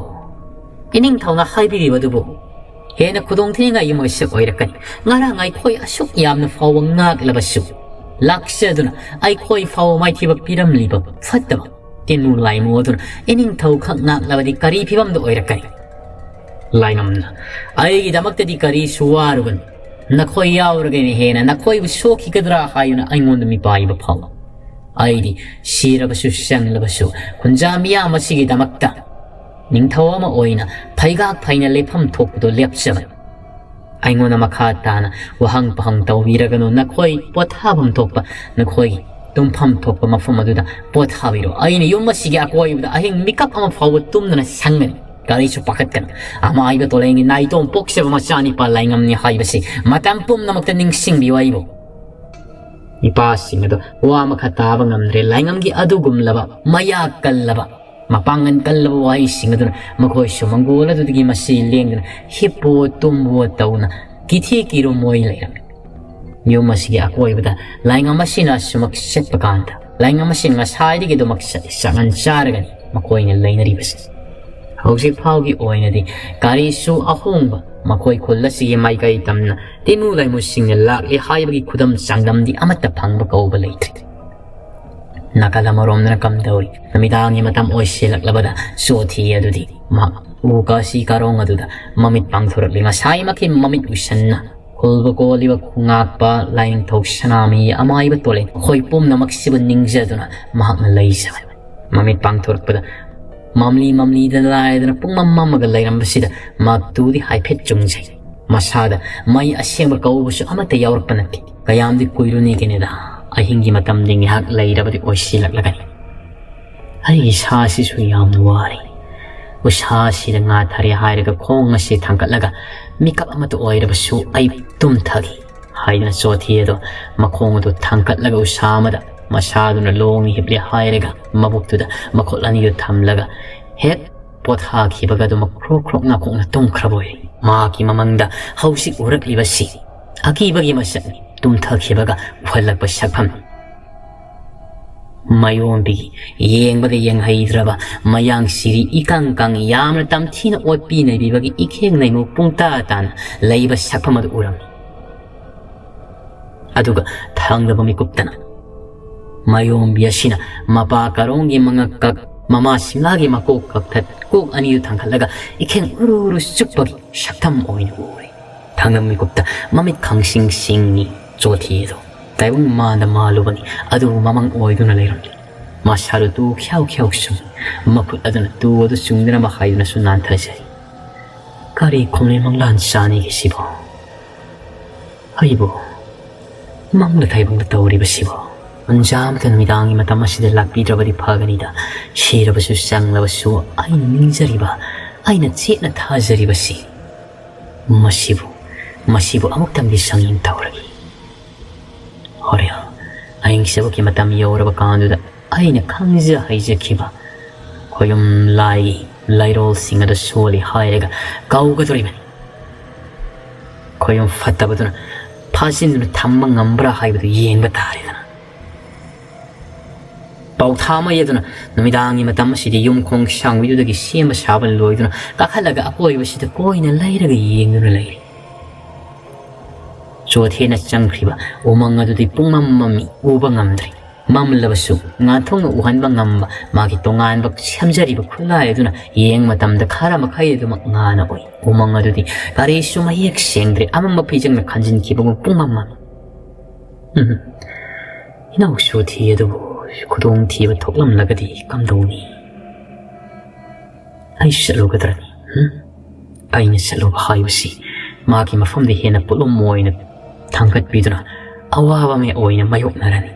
ꯏꯅꯤꯡꯊꯧꯅ ꯍꯥꯏꯕꯤꯔꯤꯕꯗꯨꯕꯨ ꯍꯦꯟꯅ ꯈꯨꯗꯣꯡꯊꯤꯅꯤꯡꯉꯥꯏꯒꯤ ꯃꯩꯁꯛ ꯑꯣꯏꯔꯛꯀꯅꯤ꯫ ꯉꯔꯥꯡ ꯑꯩꯈꯣꯏ ꯑꯁꯨꯛ ꯌꯥꯝꯅ ꯐꯥꯎꯕ ꯉꯥꯛꯂꯕꯁꯨ, ꯂꯥꯛꯆꯗꯨꯅ ꯑꯩꯈꯣꯏ ꯐꯥꯎꯕ ꯃꯥꯏꯊꯤꯕ ꯄꯤꯔꯝꯂꯤꯕ ꯐꯠꯇꯕ ꯇꯤꯟꯃꯨ ꯂꯥꯏꯃꯨ ꯑꯗꯨꯅ ꯏꯅꯤꯡꯊꯧ ꯈꯛ ꯉꯥꯛꯂꯕꯗꯤ ꯀꯔꯤ ꯐꯤꯕꯝꯗ ꯑꯣꯏꯔꯛꯀꯅꯤ?" ꯂꯥꯏꯉꯝꯅ, "ꯑꯩꯒꯤꯗꯃꯛꯇꯗꯤ ꯀꯔꯤꯁꯨ ꯋꯥꯔꯨꯒꯅꯨ꯫ ꯅꯈꯣꯏ ꯌꯥꯎꯔꯒꯅ ꯍꯦꯟꯅ ꯅꯈꯣꯏꯕꯨ ꯁꯣꯛꯈꯤꯒꯗ꯭ꯔꯥ ꯍꯥꯏꯗꯨꯅ ꯑꯩꯉꯣꯟꯗ ꯃꯤꯄꯥꯏꯕ ꯐꯥꯎ꯫ ꯑꯩꯗꯤ ꯁꯤꯔꯕꯁꯨ ꯆꯪꯂꯕꯁꯨ ꯈꯨꯟꯖꯥ ꯃꯤꯌꯥꯝ ꯑꯁꯤꯒꯤꯗꯃꯛꯇ ꯅꯤꯡꯊꯧ ꯑꯃ ꯑꯣꯏꯅ ꯐꯩꯒꯥꯛ ꯐꯩꯅ ꯂꯦꯞꯐꯝ ꯊꯣꯛꯄꯗꯣ ꯂꯦꯞꯆꯕꯅꯤ꯫ ꯑꯩꯉꯣꯟꯗ ꯃꯈꯥ ꯇꯥꯅ ꯋꯥꯍꯪ ꯄꯥꯍꯪ ꯇꯧꯕꯤꯔꯒꯅꯨ꯫ ꯅꯈꯣꯏ ꯄꯣꯊꯥꯐꯝ ꯊꯣꯛꯄ, ꯅꯈꯣꯏꯒꯤ ꯇꯨꯝꯐꯝ ꯊꯣꯛꯄ ꯃꯐꯝ ꯑꯗꯨꯗ ꯄꯣꯊꯥꯕꯤꯔꯣ꯫ ꯑꯩꯅ ꯌꯨꯝ ꯑꯁꯤꯒꯤ ꯑꯀꯣꯏꯕꯗ ꯑꯍꯤꯡ ꯃꯤꯀꯞ ꯑꯃ ꯐꯥꯎꯕ ꯇꯨꯝꯗꯅ ꯁꯪꯒꯅꯤ꯫ ꯀꯔꯤꯁꯨ ꯄꯥꯈꯠꯀꯅꯨ꯫ ꯑꯃꯥꯏꯕ ꯇꯣꯂꯦꯟꯒꯤ ꯅꯥꯏꯇꯣꯝ ꯄꯣꯛꯆꯕ ꯃꯆꯥꯅꯤꯄꯥ ꯂꯥꯏꯉꯝꯅꯤ ꯍꯥꯏꯕꯁꯤ ꯃꯇꯝ ꯄꯨꯝꯅꯃꯛꯇ ꯅꯤꯡꯁꯤꯡꯕꯤꯌꯨ ꯑꯩꯕꯨ꯫" ꯅꯤꯄꯥꯁꯤꯡ ꯑꯗꯨ ꯋꯥ ꯑꯃꯈꯛ ꯇꯥꯕ ꯉꯝꯗ꯭ꯔꯦ꯫ ꯂꯥꯏꯉꯝꯒꯤ ꯑꯗꯨꯒꯨꯝꯂꯕ ꯃꯌꯥ ꯀꯜꯂꯕ, ꯃꯄꯥꯡꯒꯜ ꯀꯜꯂꯕ ꯋꯥꯍꯩꯁꯤꯡ ꯑꯗꯨꯅ ꯃꯈꯣꯏꯁꯨ ꯃꯪꯒꯣꯜ ꯑꯗꯨꯗꯒꯤ ꯃꯁꯤ ꯂꯦꯡꯗꯅ ꯍꯤꯞꯄꯨ ꯇꯨꯝꯕꯨ ꯇꯧꯅ ꯀꯤꯊꯤ ꯀꯤꯔꯨꯝ ꯑꯣꯏ ꯂꯩꯔꯝꯃꯤ꯫ ꯌꯨꯝ ꯑꯁꯤꯒꯤ ꯑꯀꯣꯏꯕꯗ ꯂꯥꯏꯉꯝ ꯑꯁꯤꯅ ꯑꯁꯨꯃꯛ ꯆꯠꯄ ꯀꯥꯟꯗ, ꯂꯥꯏꯅꯤꯡ ꯑꯃꯁꯤꯅ ꯉꯁꯥꯏꯗꯒꯤ ꯑꯗꯨꯃꯛ ꯆ-, ꯆꯥꯛꯉꯟ ꯆꯥꯔꯒꯅꯤ ꯃꯈꯣꯏꯅ ꯂꯩꯅꯔꯤꯕꯁꯤ꯫ ꯍꯧꯖꯤꯛ ꯐꯥꯎꯒꯤ ꯑꯣꯏꯅꯗꯤ ꯀꯔꯤꯁꯨ ꯑꯍꯣꯡꯕ ꯃꯈꯣꯏ ꯈꯨꯜ ꯑꯁꯤꯒꯤ ꯃꯥꯏꯀꯩ ꯇꯝꯅ ꯇꯤꯃꯨ ꯂꯩꯃꯨꯁꯤꯡꯅ ꯂꯥꯛꯂꯤ ꯍꯥꯏꯕꯒꯤ ꯈꯨꯗꯝ ꯆꯥꯡꯗꯝꯗꯤ ꯑꯃꯠꯇ ꯐꯪꯕ ꯀꯧꯕ ꯂꯩꯇ꯭ꯔꯤ꯫ ꯅꯥꯀꯜ ꯑꯃꯔꯣꯝꯗꯅ ꯀꯝꯗꯧꯔꯤ? ꯅꯨꯃꯤꯗꯥꯡꯒꯤ ꯃꯇꯝ ꯑꯣꯏꯁꯤꯜꯂꯛꯂꯕꯗ ꯆꯣꯊꯤ ꯑꯗꯨꯗꯤ ꯃꯍꯥꯛ ꯎ ꯀꯥꯁꯤ ꯀꯥꯔꯣꯡ ꯑꯗꯨꯗ ꯃꯃꯤꯠ ꯄꯥꯡꯊꯣꯔꯛꯂꯤ꯫ ꯉꯁꯥꯏꯃꯛꯀꯤ ꯃꯃꯤꯠ ꯎꯏꯁꯟꯅ ꯈꯨꯜꯕꯨ ꯀꯣꯜꯂꯤꯕ ꯈꯨꯉꯥꯛꯄ ꯂꯥꯏꯅꯤꯡꯊꯧ ꯁꯅꯥꯃꯍꯤ ꯑꯃꯥꯏꯕ ꯇꯣꯂꯦꯟ ꯑꯩꯈꯣꯏ ꯄꯨꯝꯅꯃꯛꯁꯤꯕꯨ ꯅꯤꯡꯖꯗꯨꯅ ꯃꯍꯥꯛꯅ ꯂꯩꯖꯕꯅꯤ꯫ ꯃꯃꯤꯠ ꯄꯥꯡꯊꯣꯔꯛꯄꯗ ꯃꯝꯂꯤ ꯃꯝꯂꯤꯗ ꯂꯥꯏꯗꯅ ꯄꯨꯡꯃꯝ ꯃꯝꯃꯒ ꯂꯩꯔꯝꯕꯁꯤꯗ ꯃꯍꯥꯛ ꯇꯨꯗꯤ ꯍꯥꯏꯐꯦꯠ ꯆꯨꯡꯖꯩ꯫ ꯃꯁꯥꯗ ꯃꯩ ꯑꯁꯦꯡꯕ ꯀꯧꯕꯁꯨ ꯑꯃꯠꯇ ꯌꯥꯎꯔꯛꯄ ꯅꯠꯇꯦ꯫ ꯀꯌꯥꯝꯗꯤ ꯀꯨꯏꯔꯨꯅꯤꯒꯦꯅꯦꯗ, ꯑꯍꯤꯡꯒꯤ ꯃꯇꯝꯗꯤ ꯉꯥꯏꯍꯥꯛ ꯂꯩꯔꯕꯗꯤ ꯑꯣꯏꯁꯤꯜꯂꯛꯂꯒꯅꯤ꯫ ꯑꯩꯒꯤ ꯏꯁꯥꯁꯤꯁꯨ ꯌꯥꯝꯅ ꯋꯥꯔꯦ꯫ ꯎꯁꯥꯁꯤꯗ ꯉꯥꯊꯔꯦ ꯍꯥꯏꯔꯒ ꯈꯣꯡ ꯑꯁꯤ ꯊꯥꯡꯒꯠꯂꯒ ꯃꯤꯀꯞ ꯑꯃꯠꯇ ꯑꯣꯏꯔꯕꯁꯨ ꯑꯩ ꯇꯨꯝꯊꯒꯦ ꯍꯥꯏꯗꯨꯅ ꯆꯣꯊꯤ ꯑꯗꯣ ꯃꯈꯣꯡ ꯑꯗꯨ ꯊꯥꯡꯒꯠꯂꯒ ꯎꯁꯥ ꯑꯃꯗ ꯃꯁꯥꯗꯨꯅ ꯂꯣꯡꯅ ꯍꯤꯞꯂꯦ ꯍꯥꯏꯔꯒ ꯃꯕꯨꯛꯇꯨꯗ ꯃꯈꯨꯠ ꯑꯅꯤꯗꯨ ꯊꯝꯂꯒ ꯍꯦꯛ ꯄꯣꯊꯥꯈꯤꯕꯒ ꯑꯗꯨꯃꯛ ꯈ꯭ꯔꯣꯛ ꯈ꯭ꯔꯣꯛ ꯅꯥꯀꯣꯛꯅ ꯇꯨꯝꯈ꯭ꯔꯕ ꯑꯣꯏꯔꯦ꯫ ꯃꯍꯥꯛꯀꯤ ꯃꯃꯪꯗ ꯍꯧꯖꯤꯛ ꯎꯔꯛꯂꯤꯕꯁꯤ ꯑꯀꯤꯕꯒꯤ ꯃꯁꯛꯅꯤ꯫ ꯇꯨꯝꯊꯈꯤꯕꯒ ꯎꯍꯜꯂꯛꯄ ꯁꯛꯐꯝ꯫ ꯃꯥꯌꯣꯝꯕꯤꯒꯤ ꯌꯦꯡꯕꯗ ꯌꯦꯡꯍꯩꯗ꯭ꯔꯕ ꯃꯌꯥꯡ ꯁꯤꯔꯤ ꯏꯀꯪ ꯀꯪ ꯌꯥꯝꯅ ꯇꯝꯊꯤꯅ ꯑꯣꯠꯄꯤ ꯅꯩꯕꯤꯕꯒꯤ ꯏꯈꯦꯡ ꯂꯩꯃꯨ ꯄꯨꯡꯇꯥ ꯇꯥꯅ ꯂꯩꯕ ꯁꯛꯐꯝ ꯑꯗꯨ ꯎꯔꯝꯃꯤ꯫ ꯑꯗꯨꯒ ꯊꯪꯗꯕ ꯃꯤꯀꯨꯞꯇꯅ ꯃꯥꯌꯣꯝꯕꯤ ꯑꯁꯤꯅ ꯃꯄꯥ ꯀꯔꯣꯡꯒꯤ ꯃꯉꯛ ꯀꯛ, ꯃꯃꯥ ꯁꯤꯝꯂꯥꯒꯤ ꯃꯀꯣꯛ ꯀꯛꯊꯠ, ꯀꯣꯛ ꯑꯅꯤꯗꯨ ꯊꯥꯡꯒꯠꯂꯒ ꯏꯈꯦꯡ ꯎꯔꯨ ꯎꯔꯨ ꯆꯨꯞꯄꯒꯤ ꯁꯛꯇꯝ ꯑꯣꯏꯅ ꯎꯔꯦ꯫ ꯊꯥꯡꯒꯝ ꯃꯤꯀꯨꯞꯇ ꯃꯃꯤꯠ ꯈꯪꯁꯤꯡ ꯁꯤꯡꯉꯤ ꯆꯣꯊꯤ ꯑꯗꯨ꯫ ꯇꯥꯏꯕꯪ ꯃꯥꯟꯗ ꯃꯥꯜꯂꯨꯕꯅꯤ, ꯑꯗꯨꯕꯨ ꯃꯃꯪ ꯑꯣꯏꯗꯨꯅ ꯂꯩꯔꯝꯂꯦ꯫ ꯃꯁꯥꯗꯨ ꯇꯨ ꯈ꯭ꯌꯥꯎ ꯈ꯭ꯌꯥꯎ ꯁꯨꯝꯃꯤ꯫ ꯃꯈꯨꯠ ꯑꯗꯨꯅ ꯇꯨ ꯑꯗꯨ ꯆꯨꯡꯗꯅ ꯃꯈꯥꯏꯗꯨꯅꯁꯨ ꯅꯥꯟꯊꯖꯔꯤ꯫ ꯀꯔꯤ ꯈꯣꯡꯂꯦꯟ ꯃꯪꯂꯥꯟ ꯆꯥꯅꯤꯒꯦ ꯁꯤꯕꯣ? ꯑꯩꯕꯨ ꯃꯪꯗ ꯇꯥꯏꯕꯪꯗ ꯇꯧꯔꯤꯕꯁꯤꯕꯣ? ꯄꯟꯖꯥ ꯑꯃꯇ ꯅꯨꯃꯤꯗꯥꯡꯒꯤ ꯃꯇꯝ ꯑꯁꯤꯗ ꯂꯥꯛꯄꯤꯗ꯭ꯔꯕꯗꯤ ꯐꯒꯅꯤꯗ꯫ ꯁꯤꯔꯕꯁꯨ ꯆꯪꯂꯕꯁꯨ ꯑꯩꯅ ꯅꯤꯡꯖꯔꯤꯕ, ꯑꯩꯅ ꯆꯦꯠꯅ ꯊꯥꯖꯔꯤꯕꯁꯤ ꯃꯁꯤꯕꯨ, ꯃꯁꯤꯕꯨ ꯑꯃꯨꯛꯇꯪꯗꯤ ꯁꯪꯌꯦꯡ ꯇꯧꯔꯒꯦ꯫ ꯍꯣꯔꯦꯟ ꯑꯍꯤꯡ ꯁꯦꯕꯣꯛꯀꯤ ꯃꯇꯝ ꯌꯧꯔꯕ ꯀꯥꯟꯗꯨꯗ ꯑꯩꯅ ꯈꯪꯖ ꯍꯩꯖꯈꯤꯕ ꯈꯣꯌꯨꯝ ꯂꯥꯏꯒꯤ ꯂꯩꯔꯣꯜꯁꯤꯡ ꯑꯗꯨ ꯁꯣꯜꯂꯤ ꯍꯥꯏꯔꯒ ꯀꯧꯒꯗꯧꯔꯤꯕꯅꯤ꯫ ꯈꯣꯌꯨꯝ ꯐꯠꯇꯕꯗꯨꯅ ꯐꯥꯖꯤꯟꯗꯨꯅ ꯊꯝꯕ ꯉꯝꯕ꯭ꯔꯥ ꯍꯥꯏꯕꯗꯨ ꯌꯦꯡꯕ ꯇꯥꯔꯦꯗꯅ꯫ ꯄꯥꯎꯊꯥ ꯑꯃ ꯌꯦꯗꯨꯅ ꯅꯨꯃꯤꯗꯥꯡꯒꯤ ꯃꯇꯝ ꯑꯁꯤꯗꯤ ꯌꯨꯝ ꯈꯣꯡ ꯁꯥꯡꯕꯤꯗꯨꯗꯒꯤ ꯁꯦꯝꯕ ꯁꯥꯕ ꯂꯣꯏꯗꯨꯅ ꯀꯥꯈꯠꯂꯒ ꯑꯀꯣꯏꯕꯁꯤꯗ ꯀꯣꯏꯅ ꯂꯩꯔꯒ ꯌꯦꯡꯗꯨꯅ ꯂꯩꯔꯤ꯫ ꯆꯣꯊꯦꯅ ꯆꯪꯈ꯭ꯔꯤꯕ ꯎꯃꯪ ꯑꯗꯨꯗꯤ ꯄꯨꯡꯃꯝ ꯃꯝꯃꯤ, ꯎꯕ ꯉꯝꯗ꯭ꯔꯤ꯫ ꯃꯝꯂꯕꯁꯨ ꯉꯥꯟꯊꯣꯛꯅ ꯎꯍꯟꯕ ꯉꯝꯕ ꯃꯥꯒꯤ ꯇꯣꯉꯥꯟꯕ ꯁꯦꯝꯖꯔꯤꯕ ꯈꯨꯠꯂꯥꯏ ꯑꯗꯨꯅ ꯌꯦꯡ ꯃꯇꯝꯗ ꯈꯔ ꯃꯈꯩ ꯑꯗꯨꯃꯛ ꯉꯥꯅ ꯎꯏ꯫ ꯎꯃꯪ ꯑꯗꯨꯗꯤ ꯀꯔꯤꯁꯨ ꯃꯌꯦꯛ ꯁꯦꯡꯗ꯭ꯔꯦ, ꯑꯃꯝꯕ ꯐꯤꯖꯪꯅ ꯈꯟꯖꯤꯟꯈꯤꯕꯒꯨꯝ ꯄꯨꯡꯃꯝ ꯃꯝꯃꯤ꯫ ꯎꯝ, ꯏꯅꯥꯎ ꯆꯣꯊꯦ ꯑꯗꯨꯕꯨ ꯈꯨꯗꯣꯡꯊꯤꯕ ꯊꯣꯛꯂꯝꯂꯒꯗꯤ ꯀꯝꯗꯧꯅꯤ? ꯑꯩꯁꯨ ꯆꯠꯂꯨꯒꯗ꯭ꯔꯅꯤ? ꯎꯝ? ꯑꯩꯅ ꯆꯠꯂꯨꯕ ꯍꯥꯏꯕꯁꯤ ꯃꯥꯒꯤ ꯃꯐꯝꯗ ꯍꯦꯟꯅ ꯄꯣꯠꯂꯨꯝ ꯑꯣꯏꯅ ꯊꯥꯡꯒꯠꯄꯤꯗꯨꯅ ꯑꯋꯥꯕ ꯑꯃ ꯑꯣꯏꯅ ꯃꯥꯌꯣꯛꯅꯔꯅꯤ꯫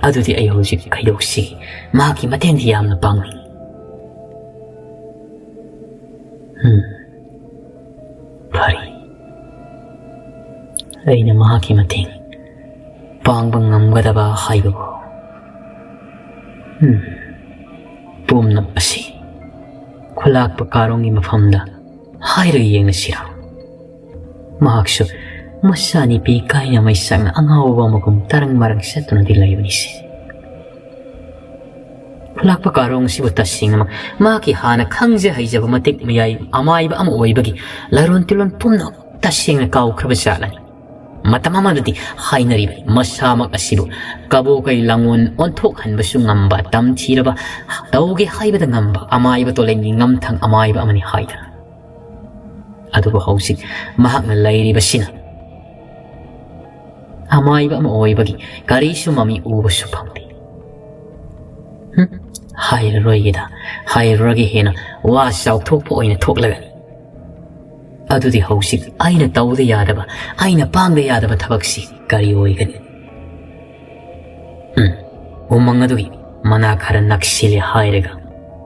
ꯑꯗꯨꯗꯤ ꯑꯩ ꯍꯧꯖꯤꯛ ꯀꯩꯗꯧꯁꯤ? ꯃꯍꯥꯛꯀꯤ ꯃꯇꯦꯡꯗꯤ ꯌꯥꯝꯅ ꯄꯥꯡꯅꯤꯡꯏ꯫ ꯎꯝ, ꯐꯔꯦ꯫ ꯑꯩꯅ ꯃꯍꯥꯛꯀꯤ ꯃꯇꯦꯡ ꯄꯥꯡꯕ ꯉꯝꯒꯗꯕ ꯍꯥꯏꯕꯕꯨ, ꯎꯝ, ꯄꯨꯝꯅꯃꯛ ꯑꯁꯤ ꯈꯨꯂꯥꯛꯄ ꯀꯥꯔꯣꯡꯒꯤ ꯃꯐꯝꯗ ꯍꯥꯏꯔꯒ ꯌꯦꯡꯂꯁꯤꯔꯥ? ꯃꯍꯥꯛꯁꯨ ꯃꯁꯥ ꯅꯤꯄꯤ ꯀꯥꯏꯅ ꯃꯩꯁꯥꯛꯅ ꯑꯉꯥꯎꯕ ꯑꯃꯒꯨꯝ ꯇꯔꯪ ꯃꯔꯪ ꯆꯠꯇꯨꯅꯗꯤ ꯂꯩꯕꯅꯤꯁꯦ꯫ ꯈꯨꯂꯥꯛꯄ ꯀꯥꯔꯣꯡ ꯑꯁꯤꯕꯨ ꯇꯁꯦꯡꯅꯃꯛ ꯃꯍꯥꯛꯀꯤ ꯍꯥꯟꯅ ꯈꯪꯖ ꯍꯩꯖꯕ ꯃꯇꯤꯛ ꯃꯌꯥꯏ ꯑꯃꯥꯏꯕ ꯑꯃ ꯑꯣꯏꯕꯒꯤ ꯂꯥꯏꯔꯣꯟ ꯇꯤꯂꯣꯟ ꯄꯨꯝꯅꯃꯛ ꯇꯁꯦꯡꯅ ꯀꯥꯎꯈ꯭ꯔꯕ ꯖꯥꯠꯂꯅꯤ꯫ ꯃꯇꯝ ꯑꯃꯗꯗꯤ ꯍꯥꯏꯅꯔꯤꯕꯅꯤ, ꯃꯁꯥꯃꯛ ꯑꯁꯤꯕꯨ ꯀꯕꯣꯀꯩ ꯂꯥꯡꯑꯣꯟ ꯑꯣꯟꯊꯣꯛꯍꯟꯕꯁꯨ ꯉꯝꯕ, ꯇꯝꯊꯤꯔꯕ, ꯇꯧꯒꯦ ꯍꯥꯏꯕꯗ ꯉꯝꯕ ꯑꯃꯥꯏꯕ ꯇꯣꯂꯦꯟꯒꯤ ꯉꯝꯊꯪ ꯑꯃꯥꯏꯕ ꯑꯃꯅꯤ ꯍꯥꯏꯗꯅ꯫ ꯑꯗꯨꯕꯨ ꯍꯧꯖꯤꯛ ꯃꯍꯥꯛꯅ ꯂꯩꯔꯤꯕꯁꯤꯅ ꯑꯃꯥꯏꯕ ꯑꯃ ꯑꯣꯏꯕꯒꯤ ꯀꯔꯤꯁꯨ ꯃꯃꯤ ꯎꯕꯁꯨ ꯐꯪꯗꯦ꯫ ꯍꯨꯝ, ꯍꯥꯏꯔꯔꯣꯏꯒꯦꯗ, ꯍꯥꯏꯔꯨꯔꯒ ꯍꯦꯟꯅ ꯋꯥ ꯆꯥꯎꯊꯣꯛꯄ ꯑꯣꯏꯅ ꯊꯣꯛꯂꯒꯅꯤ꯫ ꯑꯗꯨꯗꯤ ꯍꯧꯖꯤꯛ ꯑꯩꯅ ꯇꯧꯗ ꯌꯥꯗꯕ, ꯑꯩꯅ ꯄꯥꯡꯗ ꯌꯥꯗꯕ ꯊꯕꯛꯁꯤ ꯀꯔꯤ ꯑꯣꯏꯒꯅꯤ? ꯎꯝ, ꯎꯃꯪ ꯑꯗꯨꯒꯤ ꯃꯅꯥ ꯈꯔ ꯅꯛꯁꯤꯜꯂꯦ ꯍꯥꯏꯔꯒ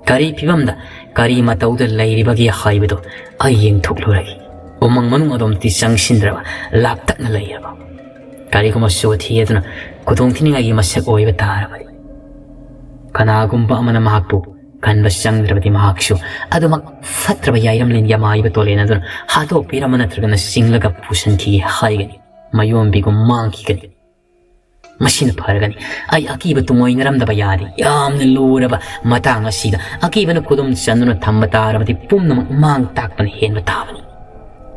ꯀꯔꯤ ꯐꯤꯕꯝꯗ, ꯀꯔꯤ ꯃꯇꯧꯗ ꯂꯩꯔꯤꯕꯒꯦ ꯍꯥꯏꯕꯗꯨ ꯑꯩ ꯌꯦꯡꯊꯣꯛꯂꯨꯔꯒꯦ꯫ ꯎꯃꯪ ꯃꯅꯨꯡ ꯑꯗꯣꯝꯇꯤ ꯆꯪꯁꯤꯟꯗ꯭ꯔꯕ, ꯂꯥꯞꯇꯛꯅ ꯂꯩꯔꯕ꯫ ꯀꯔꯤꯒꯨꯝꯕ ꯆꯣꯊꯦ ꯑꯗꯨꯅ ꯈꯨꯗꯣꯡꯊꯤꯅꯤꯡꯉꯥꯏꯒꯤ ꯃꯁꯛ ꯑꯣꯏꯕ ꯇꯥꯔꯕꯗꯤ, ꯀꯅꯥꯒꯨꯝꯕ ꯑꯃꯅ ꯃꯍꯥꯛꯄꯨ ꯀꯟꯕ ꯆꯪꯗ꯭ꯔꯕꯗꯤ ꯃꯍꯥꯛꯁꯨ ꯑꯗꯨꯃꯛ ꯐꯠꯇ꯭ꯔꯕ ꯌꯥꯏꯔꯝꯂꯦꯟꯒꯤ ꯑꯃꯥꯏꯕ ꯇꯣꯂꯦꯟ ꯑꯗꯨꯅ ꯍꯥꯠꯇꯣꯛꯄꯤꯔꯝꯕ ꯅꯠꯇ꯭ꯔꯒꯅ ꯆꯤꯡꯂꯒ ꯄꯨꯁꯤꯟꯈꯤꯒꯦ ꯍꯥꯏꯒꯅꯤ꯫ ꯃꯌꯣꯟꯕꯤꯒꯨꯝ ꯃꯥꯡꯈꯤꯒꯅꯤ꯫ ꯃꯁꯤꯅ ꯐꯔꯒꯅꯤ꯫ ꯑꯩ ꯑꯀꯤꯕ ꯇꯨꯡꯑꯣꯏꯅꯔꯝꯗꯕ ꯌꯥꯗꯦ꯫ ꯌꯥꯝꯅ ꯂꯨꯔꯕ ꯃꯇꯥꯡ ꯑꯁꯤꯗ ꯑꯀꯤꯕꯅ ꯈꯨꯗꯨꯝ ꯆꯟꯗꯨꯅ ꯊꯝꯕ ꯇꯥꯔꯕꯗꯤ ꯄꯨꯝꯅꯃꯛ ꯃꯥꯡ ꯇꯥꯛꯄꯅ ꯍꯦꯟꯕ ꯇꯥꯕꯅꯤ꯫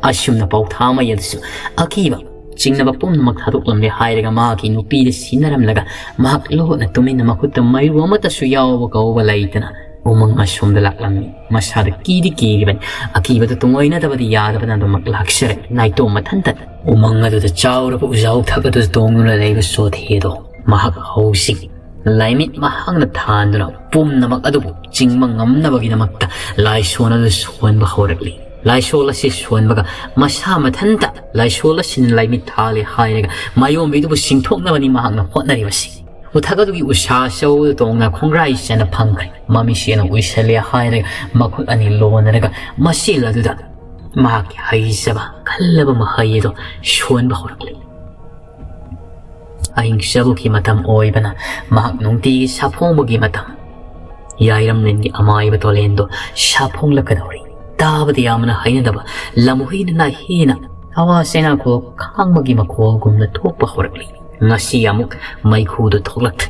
ꯑꯁꯨꯝꯅ ꯄꯥꯎꯊꯥꯃꯩ ꯑꯗꯨꯁꯨ ꯑꯀꯤꯕ ꯆꯤꯡꯅꯕ ꯄꯨꯝꯅꯃꯛ ꯊꯥꯗꯣꯛꯂꯝꯂꯦ ꯍꯥꯏꯔꯒ ꯃꯍꯥꯛꯀꯤ ꯅꯨꯄꯤꯗ ꯁꯤꯟꯅꯔꯝꯂꯒ ꯃꯍꯥꯛ ꯂꯣꯠꯅ ꯇꯨꯃꯤꯟꯅ ꯃꯈꯨꯠꯇ ꯃꯩꯔꯨ ꯑꯃꯠꯇꯁꯨ ꯌꯥꯎꯕ ꯀꯧꯕ ꯂꯩꯇꯅ ꯎꯃꯪ ꯑꯁꯣꯝꯗ ꯂꯥꯛꯂꯝꯃꯤ꯫ ꯃꯁꯥꯗ ꯀꯤꯗꯤ ꯀꯤꯔꯤꯕꯅꯤ꯫ ꯑꯀꯤꯕꯗ ꯇꯨꯡꯑꯣꯏꯅꯗꯕꯗꯤ ꯌꯥꯗꯕꯅ ꯑꯗꯨꯃꯛ ꯂꯥꯛꯆꯔꯦ꯫ ꯅꯥꯏꯇꯣꯝ ꯃꯊꯟꯇ ꯎꯃꯪ ꯑꯗꯨꯗ ꯆꯥꯎꯔꯕ ꯎꯖꯥꯎ ꯊꯛ ꯑꯗꯨꯗ ꯇꯣꯡꯗꯨꯅ ꯂꯩꯕ ꯁꯣꯊꯤ ꯑꯗꯣ ꯃꯍꯥꯛ ꯍꯧꯖꯤꯛ ꯂꯥꯏꯃꯤꯠ ꯃꯍꯥꯛꯅ ꯊꯥꯟꯗꯨꯅ ꯄꯨꯝꯅꯃꯛ ꯑꯗꯨꯕꯨ ꯆꯤꯡꯕ ꯉꯝꯅꯕꯒꯤꯗꯃꯛꯇ ꯂꯥꯏꯁꯣꯟ ꯑꯗꯨ ꯁꯣꯟꯕ ꯍꯧꯔꯛꯂꯤ꯫ ꯂꯥꯏꯁꯣꯟ ꯑꯁꯤ ꯁꯣꯟꯕꯒ ꯃꯁꯥ ꯃꯊꯟꯇ ꯂꯥꯏꯁꯣꯟ ꯑꯁꯤꯅ ꯂꯥꯏꯃꯤꯠ ꯊꯥꯜꯂꯦ ꯍꯥꯏꯔꯒ ꯃꯥꯌꯣꯝꯕꯤꯗꯨꯕꯨ ꯁꯤꯡꯊꯣꯛꯅꯕꯅꯤ ꯃꯍꯥꯛꯅ ꯍꯣꯠꯅꯔꯤꯕꯁꯤ꯫ ꯎꯊꯛ ꯑꯗꯨꯒꯤ ꯎꯁꯥ ꯆꯧꯗ ꯇꯣꯡꯅ ꯈꯣꯡꯒ꯭ꯔꯥꯏ ꯆꯦꯅ ꯐꯝꯈ꯭ꯔꯦ꯫ ꯃꯃꯤꯠꯁꯤ ꯑꯗꯨꯝ ꯎꯏꯁꯜꯂꯦ ꯍꯥꯏꯔꯒ ꯃꯈꯨꯠ ꯑꯅꯤ ꯂꯣꯟꯅꯔꯒ ꯃꯆꯤꯜ ꯑꯗꯨꯗ ꯃꯍꯥꯛꯀꯤ ꯍꯩꯖꯕ ꯀꯜꯂꯕ ꯃꯍꯩ ꯑꯗꯨ ꯁꯣꯟꯕ ꯍꯧꯔꯛꯂꯤ꯫ ꯑꯍꯤꯡ ꯆꯕꯨꯛꯀꯤ ꯃꯇꯝ ꯑꯣꯏꯕꯅ ꯃꯍꯥꯛ ꯅꯨꯡꯇꯤꯒꯤ ꯁꯥꯐꯣꯡꯕꯒꯤ ꯃꯇꯝ꯫ ꯌꯥꯏꯔꯝꯂꯦꯟꯒꯤ ꯑꯃꯥꯏꯕ ꯇꯣꯂꯦꯟꯗꯣ ꯁꯥꯐꯣꯡꯂꯛꯀꯗꯧꯔꯤ꯫ ꯇꯥꯕꯗ ꯌꯥꯝꯅ ꯍꯩꯅꯗꯕ ꯂꯝꯍꯨꯏꯅ ꯅꯥꯍꯦꯅ ꯑꯋꯥ ꯆꯩꯅꯥꯈꯣꯜ ꯈꯥꯡꯕꯒꯤ ꯃꯈꯣꯜꯒꯨꯝꯅ ꯊꯣꯛꯄ ꯍꯧꯔꯛꯂꯤ꯫ ꯉꯁꯤ ꯑꯃꯨꯛ ꯃꯩꯈꯨꯗꯨ ꯊꯣꯛꯂꯛꯇꯦ꯫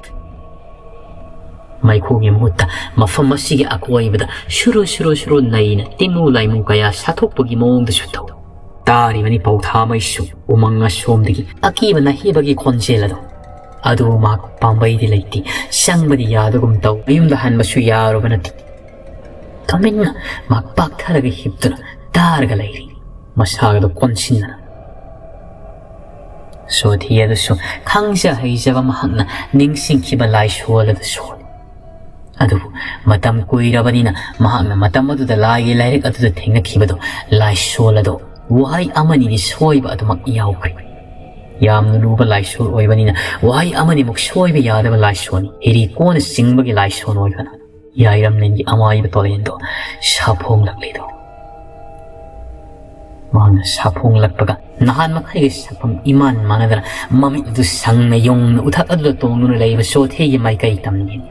ꯃꯩꯈꯨꯒꯤ ꯃꯍꯨꯠꯇ ꯃꯐꯝ ꯑꯁꯤꯒꯤ ꯑꯀꯣꯏꯕꯗ ꯁꯨꯔꯨ ꯁꯨꯔꯨ ꯁꯨꯔꯨ ꯅꯩꯅ ꯇꯤꯟꯃꯨ ꯂꯥꯏꯃꯨ ꯀꯌꯥ ꯁꯥꯊꯣꯛꯄꯒꯤ ꯃꯑꯣꯡꯗꯁꯨ ꯇꯧ꯫ ꯇꯥꯔꯤꯕꯅꯤ ꯄꯧꯊꯥꯃꯩꯁꯨ ꯎꯃꯪ ꯑꯁꯣꯝꯗꯒꯤ ꯑꯀꯤꯕ ꯅꯥꯍꯦꯕꯒꯤ ꯈꯣꯟꯖꯦꯜ ꯑꯗꯨ꯫ ꯑꯗꯨꯕꯨ ꯃꯍꯥꯛ ꯄꯥꯝꯕꯩꯗꯤ ꯂꯩꯇꯦ꯫ ꯆꯪꯕꯗꯤ ꯌꯥꯗꯒꯨꯝ ꯇꯧ꯫ ꯃꯌꯨꯝꯗ ꯍꯟꯕꯁꯨ ꯌꯥꯔꯨꯕ ꯅꯠꯇꯦ꯫ ꯇꯨꯃꯤꯟꯅ ꯃꯍꯥꯛ ꯄꯥꯛꯊꯔꯒ ꯍꯤꯞꯇꯨꯅ ꯇꯥꯔꯒ ꯂꯩꯔꯤ꯫ ꯃꯁꯥꯒꯗꯨ ꯀꯣꯟꯁꯤꯟꯗꯅ꯫ ꯁꯣꯊꯤ ꯑꯗꯨꯁꯨ ꯈꯪꯖ ꯍꯩꯖꯕ ꯃꯍꯥꯛꯅ ꯅꯤꯡꯁꯤꯡꯈꯤꯕ ꯂꯥꯏꯁꯣꯜ ꯑꯗꯨ ꯁꯣꯜꯂꯤ꯫ ꯑꯗꯨꯕꯨ ꯃꯇꯝ ꯀꯨꯏꯔꯕꯅꯤꯅ ꯃꯍꯥꯛꯅ ꯃꯇꯝ ꯑꯗꯨꯗ ꯂꯥꯏꯒꯤ ꯂꯥꯏꯔꯤꯛ ꯑꯗꯨꯗ ꯊꯦꯡꯅꯈꯤꯕꯗꯣ ꯂꯥꯏꯁꯣꯜ ꯑꯗꯣ ꯋꯥꯍꯩ ꯑꯃꯅꯤꯗꯤ ꯁꯣꯏꯕ ꯑꯗꯨꯃꯛ ꯌꯥꯎꯈ꯭ꯔꯦ꯫ ꯌꯥꯝꯅ ꯂꯨꯕ ꯂꯥꯏꯁꯣꯜ ꯑꯣꯏꯕꯅꯤꯅ ꯋꯥꯍꯩ ꯑꯃꯅꯤꯃꯨꯛ ꯁꯣꯏꯕ ꯌꯥꯗꯕ ꯂꯥꯏꯁꯣꯜꯅꯤ꯫ ꯍꯤꯔꯤ ꯀꯣꯟꯅ ꯆꯤꯡꯕꯒꯤ ꯂꯥꯏꯁꯣꯜ ꯑꯣꯏꯕꯅ ꯌꯥꯏꯔꯝꯂꯦꯟꯒꯤ ꯑꯃꯥꯏꯕ ꯇꯣꯂꯦꯟꯗꯣ ꯁꯥꯐꯣꯡꯂꯛꯂꯤꯗꯣ꯫ ꯃꯍꯥꯛꯅ ꯁꯥꯐꯣꯡꯂꯛꯄꯒ ꯅꯍꯥꯟ ꯃꯈꯩꯒ ꯁꯛꯐꯝ ꯏꯃꯥꯟ ꯃꯥꯟꯅꯗꯅ ꯃꯃꯤꯠ ꯑꯗꯨ ꯁꯪꯅ ꯌꯣꯡꯅ ꯎꯊꯛ ꯑꯗꯨꯗ ꯇꯣꯡꯗꯨꯅ ꯂꯩꯕ ꯁꯣꯊꯤꯒꯤ ꯃꯥꯏꯀꯩ ꯇꯝꯂꯤ꯫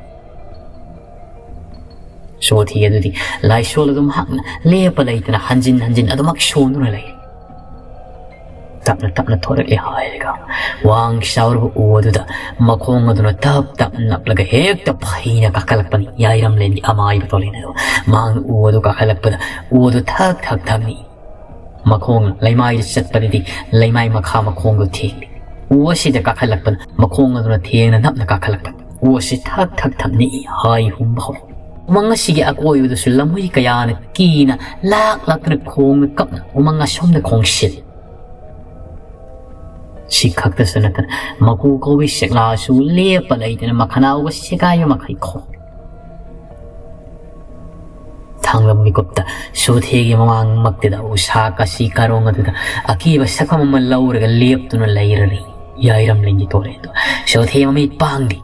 ꯁꯣꯊꯤ ꯑꯗꯨꯗꯤ ꯂꯥꯏꯁꯣꯜ ꯑꯗꯨ ꯃꯍꯥꯛꯅ ꯂꯦꯞꯄ ꯂꯩꯇꯅ ꯍꯟꯖꯤꯟ ꯍꯟꯖꯤꯟ ꯑꯗꯨꯃꯛ ꯁꯣꯟꯗꯨꯅ ꯂꯩ꯫ ꯇꯞꯅ ꯇꯞꯅ ꯊꯣꯔꯛꯑꯦ ꯍꯥꯏꯔꯒ ꯋꯥꯡ ꯆꯥꯎꯔꯕ ꯎ ꯑꯗꯨꯗ ꯃꯈꯣꯡ ꯑꯗꯨꯅ ꯇꯞ ꯇꯞꯅ ꯅꯞꯂꯒ ꯍꯦꯛꯇ ꯐꯩꯅ ꯀꯥꯈꯠꯂꯛꯄꯅꯤ ꯌꯥꯏꯔꯝꯂꯦꯟꯒꯤ ꯑꯃꯥꯏꯕ ꯇꯣꯂꯦꯟ ꯑꯗꯨ꯫ ꯃꯍꯥꯛꯅ ꯎ ꯑꯗꯨ ꯀꯥꯈꯠꯂꯛꯄꯗ ꯎ ꯑꯗꯨ ꯊꯛ ꯊꯛ ꯊꯛ ꯅꯤꯛꯏ꯫ ꯃꯈꯣꯡꯅ ꯂꯩꯃꯥꯏꯗ ꯆꯠꯄꯗꯗꯤ ꯂꯩꯃꯥꯏ ꯃꯈꯥ ꯃꯈꯣꯡꯗꯨ ꯊꯦꯡꯂꯤ꯫ ꯎ ꯑꯁꯤꯗ ꯀꯥꯈꯠꯂꯛꯄꯅ ꯃꯈꯣꯡ ꯑꯗꯨꯅ ꯊꯦꯡꯅ ꯅꯞꯅ ꯀꯥꯈꯠꯂꯛꯄ꯫ ꯎ ꯑꯁꯤ ꯊꯛ ꯊꯛ ꯊꯛ ꯅꯤꯛꯏ, ꯍꯥꯏ ꯍꯨꯝꯕ ꯍꯧꯔꯛꯏ꯫ ꯎꯃꯪ ꯑꯁꯤꯒꯤ ꯑꯀꯣꯏꯕꯗꯁꯨ ꯂꯝꯍꯨꯏ ꯀꯌꯥꯅ ꯀꯤꯅ ꯂꯥꯛ ꯂꯥꯛꯇꯨꯅ ꯈꯣꯡꯅ ꯀꯞꯅ ꯎꯃꯪ ꯑꯁꯣꯝꯗ ꯈꯣꯡꯁꯤꯜꯂꯤ꯫ ꯁꯤ ꯈꯛꯇꯁꯨ ꯅꯠꯇꯅ ꯃꯀꯨ ꯀꯧꯕꯤ ꯁꯦꯛꯂꯥꯁꯨ ꯂꯦꯞꯄ ꯂꯩꯇꯅ ꯃꯈꯅꯥꯎꯒ ꯁꯦꯒꯥꯏꯕ ꯃꯈꯩ ꯈꯣꯡ꯫ ꯊꯥꯡꯂꯝ ꯃꯤꯀꯨꯞꯇ ꯁꯣꯊꯦꯒꯤ ꯃꯃꯥꯡꯃꯛꯇꯗ ꯎꯁꯥ ꯀꯥꯁꯤ ꯀꯥꯔꯣꯡ ꯑꯗꯨꯗ ꯑꯀꯤꯕ ꯁꯛꯐꯝ ꯑꯃ ꯂꯧꯔꯒ ꯂꯦꯞꯇꯨꯅ ꯂꯩꯔꯔꯤ ꯌꯥꯏꯔꯝꯂꯦꯟꯒꯤ ꯇꯣꯔꯦꯟꯗꯣ꯫ ꯁꯣꯊꯦ ꯃꯃꯤꯠ ꯄꯥꯡꯂꯤ꯫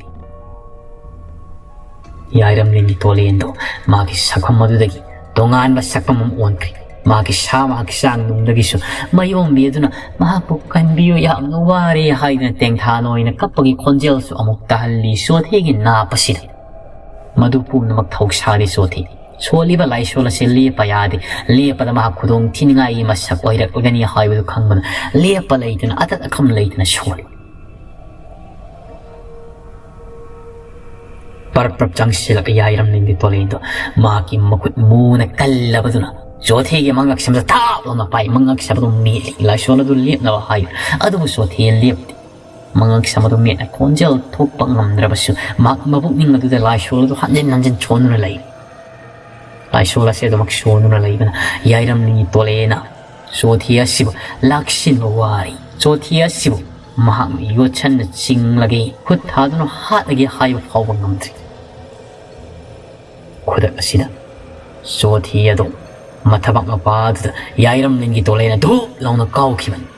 ꯌꯥꯏꯔꯝꯂꯦꯟꯒꯤ ꯇꯣꯂꯦꯟꯗꯣ ꯃꯥꯒꯤ ꯁꯛꯐꯝ ꯑꯗꯨꯗꯒꯤ ꯇꯣꯉꯥꯟꯕ ꯁꯛꯐꯝ ꯑꯃ ꯑꯣꯟꯈ꯭ꯔꯦ꯫ ꯃꯥꯒꯤ ꯁꯥ ꯃꯍꯥꯛꯀꯤ ꯍꯛꯆꯥꯡ ꯅꯨꯡꯗꯒꯤꯁꯨ ꯃꯥꯌꯣꯝꯕꯤ ꯑꯗꯨꯅ ꯃꯍꯥꯛꯄꯨ "ꯀꯟꯕꯤꯌꯨ, ꯌꯥꯝꯅ ꯋꯥꯔꯦ" ꯍꯥꯏꯗꯨꯅ ꯇꯦꯡꯊꯥ ꯅꯣꯏꯅ ꯀꯞꯄꯒꯤ ꯈꯣꯟꯖꯦꯜꯁꯨ ꯑꯃꯨꯛ ꯇꯥꯍꯜꯂꯤ ꯁꯣꯊꯦꯒꯤ ꯅꯥꯞ ꯑꯁꯤꯗ꯫ ꯃꯗꯨ ꯄꯨꯝꯅꯃꯛ ꯊꯧꯁꯥꯗꯦ ꯁꯣꯊꯦ꯫ ꯁꯣꯜꯂꯤꯕ ꯂꯥꯏꯁꯣꯜ ꯑꯁꯤ ꯂꯦꯞꯄ ꯌꯥꯗꯦ꯫ ꯂꯦꯞꯄꯗ ꯃꯍꯥꯛ ꯈꯨꯗꯣꯡ ꯊꯤꯅꯤꯡꯉꯥꯏꯒꯤ ꯃꯁꯛ ꯑꯣꯏꯔꯛꯂꯒꯅꯤ ꯍꯥꯏꯕꯗꯨ ꯈꯪꯕꯅ ꯂꯦꯞꯄ ꯂꯩꯇꯅ ꯑꯇꯠ ꯑꯈꯝ ꯂꯩꯇꯅ ꯁꯣꯜꯂꯤ꯫ ꯄꯔꯞ ꯄꯔꯞ ꯆꯪꯁꯤꯜꯂꯛꯄ ꯌꯥꯏꯔꯝꯂꯦꯟꯒꯤ ꯇꯣꯂꯦꯟꯗꯣ ꯃꯍꯥꯛꯀꯤ ꯃꯈꯨꯠ ꯃꯨꯅ ꯀꯜꯂꯕꯗꯨꯅ ꯆꯣꯊꯦꯒꯤ ꯃꯉꯛꯁꯝꯗ ꯊꯥꯞ ꯂꯥꯎꯅ ꯄꯥꯏ꯫ ꯃꯉꯛꯁꯝ ꯑꯗꯨ ꯃꯦꯠꯂꯤ꯫ ꯂꯥꯏꯁꯣꯜ ꯑꯗꯨ ꯂꯦꯞꯅꯕ ꯍꯥꯏ, ꯑꯗꯨꯕꯨ ꯆꯣꯊꯦ ꯂꯦꯞꯇꯦ꯫ ꯃꯉꯛꯁꯝ ꯑꯗꯨ ꯃꯦꯠꯅ ꯈꯣꯟꯖꯦꯜ ꯊꯣꯛꯄ ꯉꯝꯗ꯭ꯔꯕꯁꯨ ꯃꯍꯥꯛ ꯃꯕꯨꯛꯅꯤꯡ ꯑꯗꯨꯗ ꯂꯥꯏꯁꯣꯜ ꯑꯗꯨ ꯍꯟꯖꯤꯟ ꯍꯟꯖꯤꯟ ꯁꯣꯟꯗꯨꯅ ꯂꯩ꯫ ꯂꯥꯏꯁꯣꯜ ꯑꯁꯤ ꯑꯗꯨꯃꯛ ꯁꯣꯟꯗꯨꯅ ꯂꯩꯕꯅ ꯌꯥꯏꯔꯝꯂꯦꯟꯒꯤ ꯇꯣꯂꯦꯅ ꯆꯣꯊꯦ ꯑꯁꯤꯕꯨ ꯂꯥꯛꯁꯤꯟꯕ ꯋꯥꯔꯤ꯫ ꯆꯣꯊꯦ ꯑꯁꯤꯕꯨ ꯃꯍꯥꯛꯅ ꯌꯣꯠꯁꯟꯅ ꯆꯤꯡꯂꯒꯦ, ꯈꯨꯠ ꯊꯥꯗꯨꯅ ꯍꯥꯠꯂꯒꯦ ꯍꯥꯏꯕ ꯐꯥꯎꯕ ꯉꯝꯗ꯭ꯔꯤ꯫ ꯈꯨꯗꯛ ꯑꯁꯤꯗ ꯆꯣꯊꯦ ꯑꯗꯨ ꯃꯊꯕꯥꯛ ꯃꯄꯥ ꯑꯗꯨꯗ ꯌꯥꯏꯔꯝꯂꯦꯟꯒꯤ ꯇꯣꯂꯦꯅ ꯙꯨꯞ ꯂꯥꯎꯅ ꯀꯥꯎꯈꯤꯕꯅꯤ꯫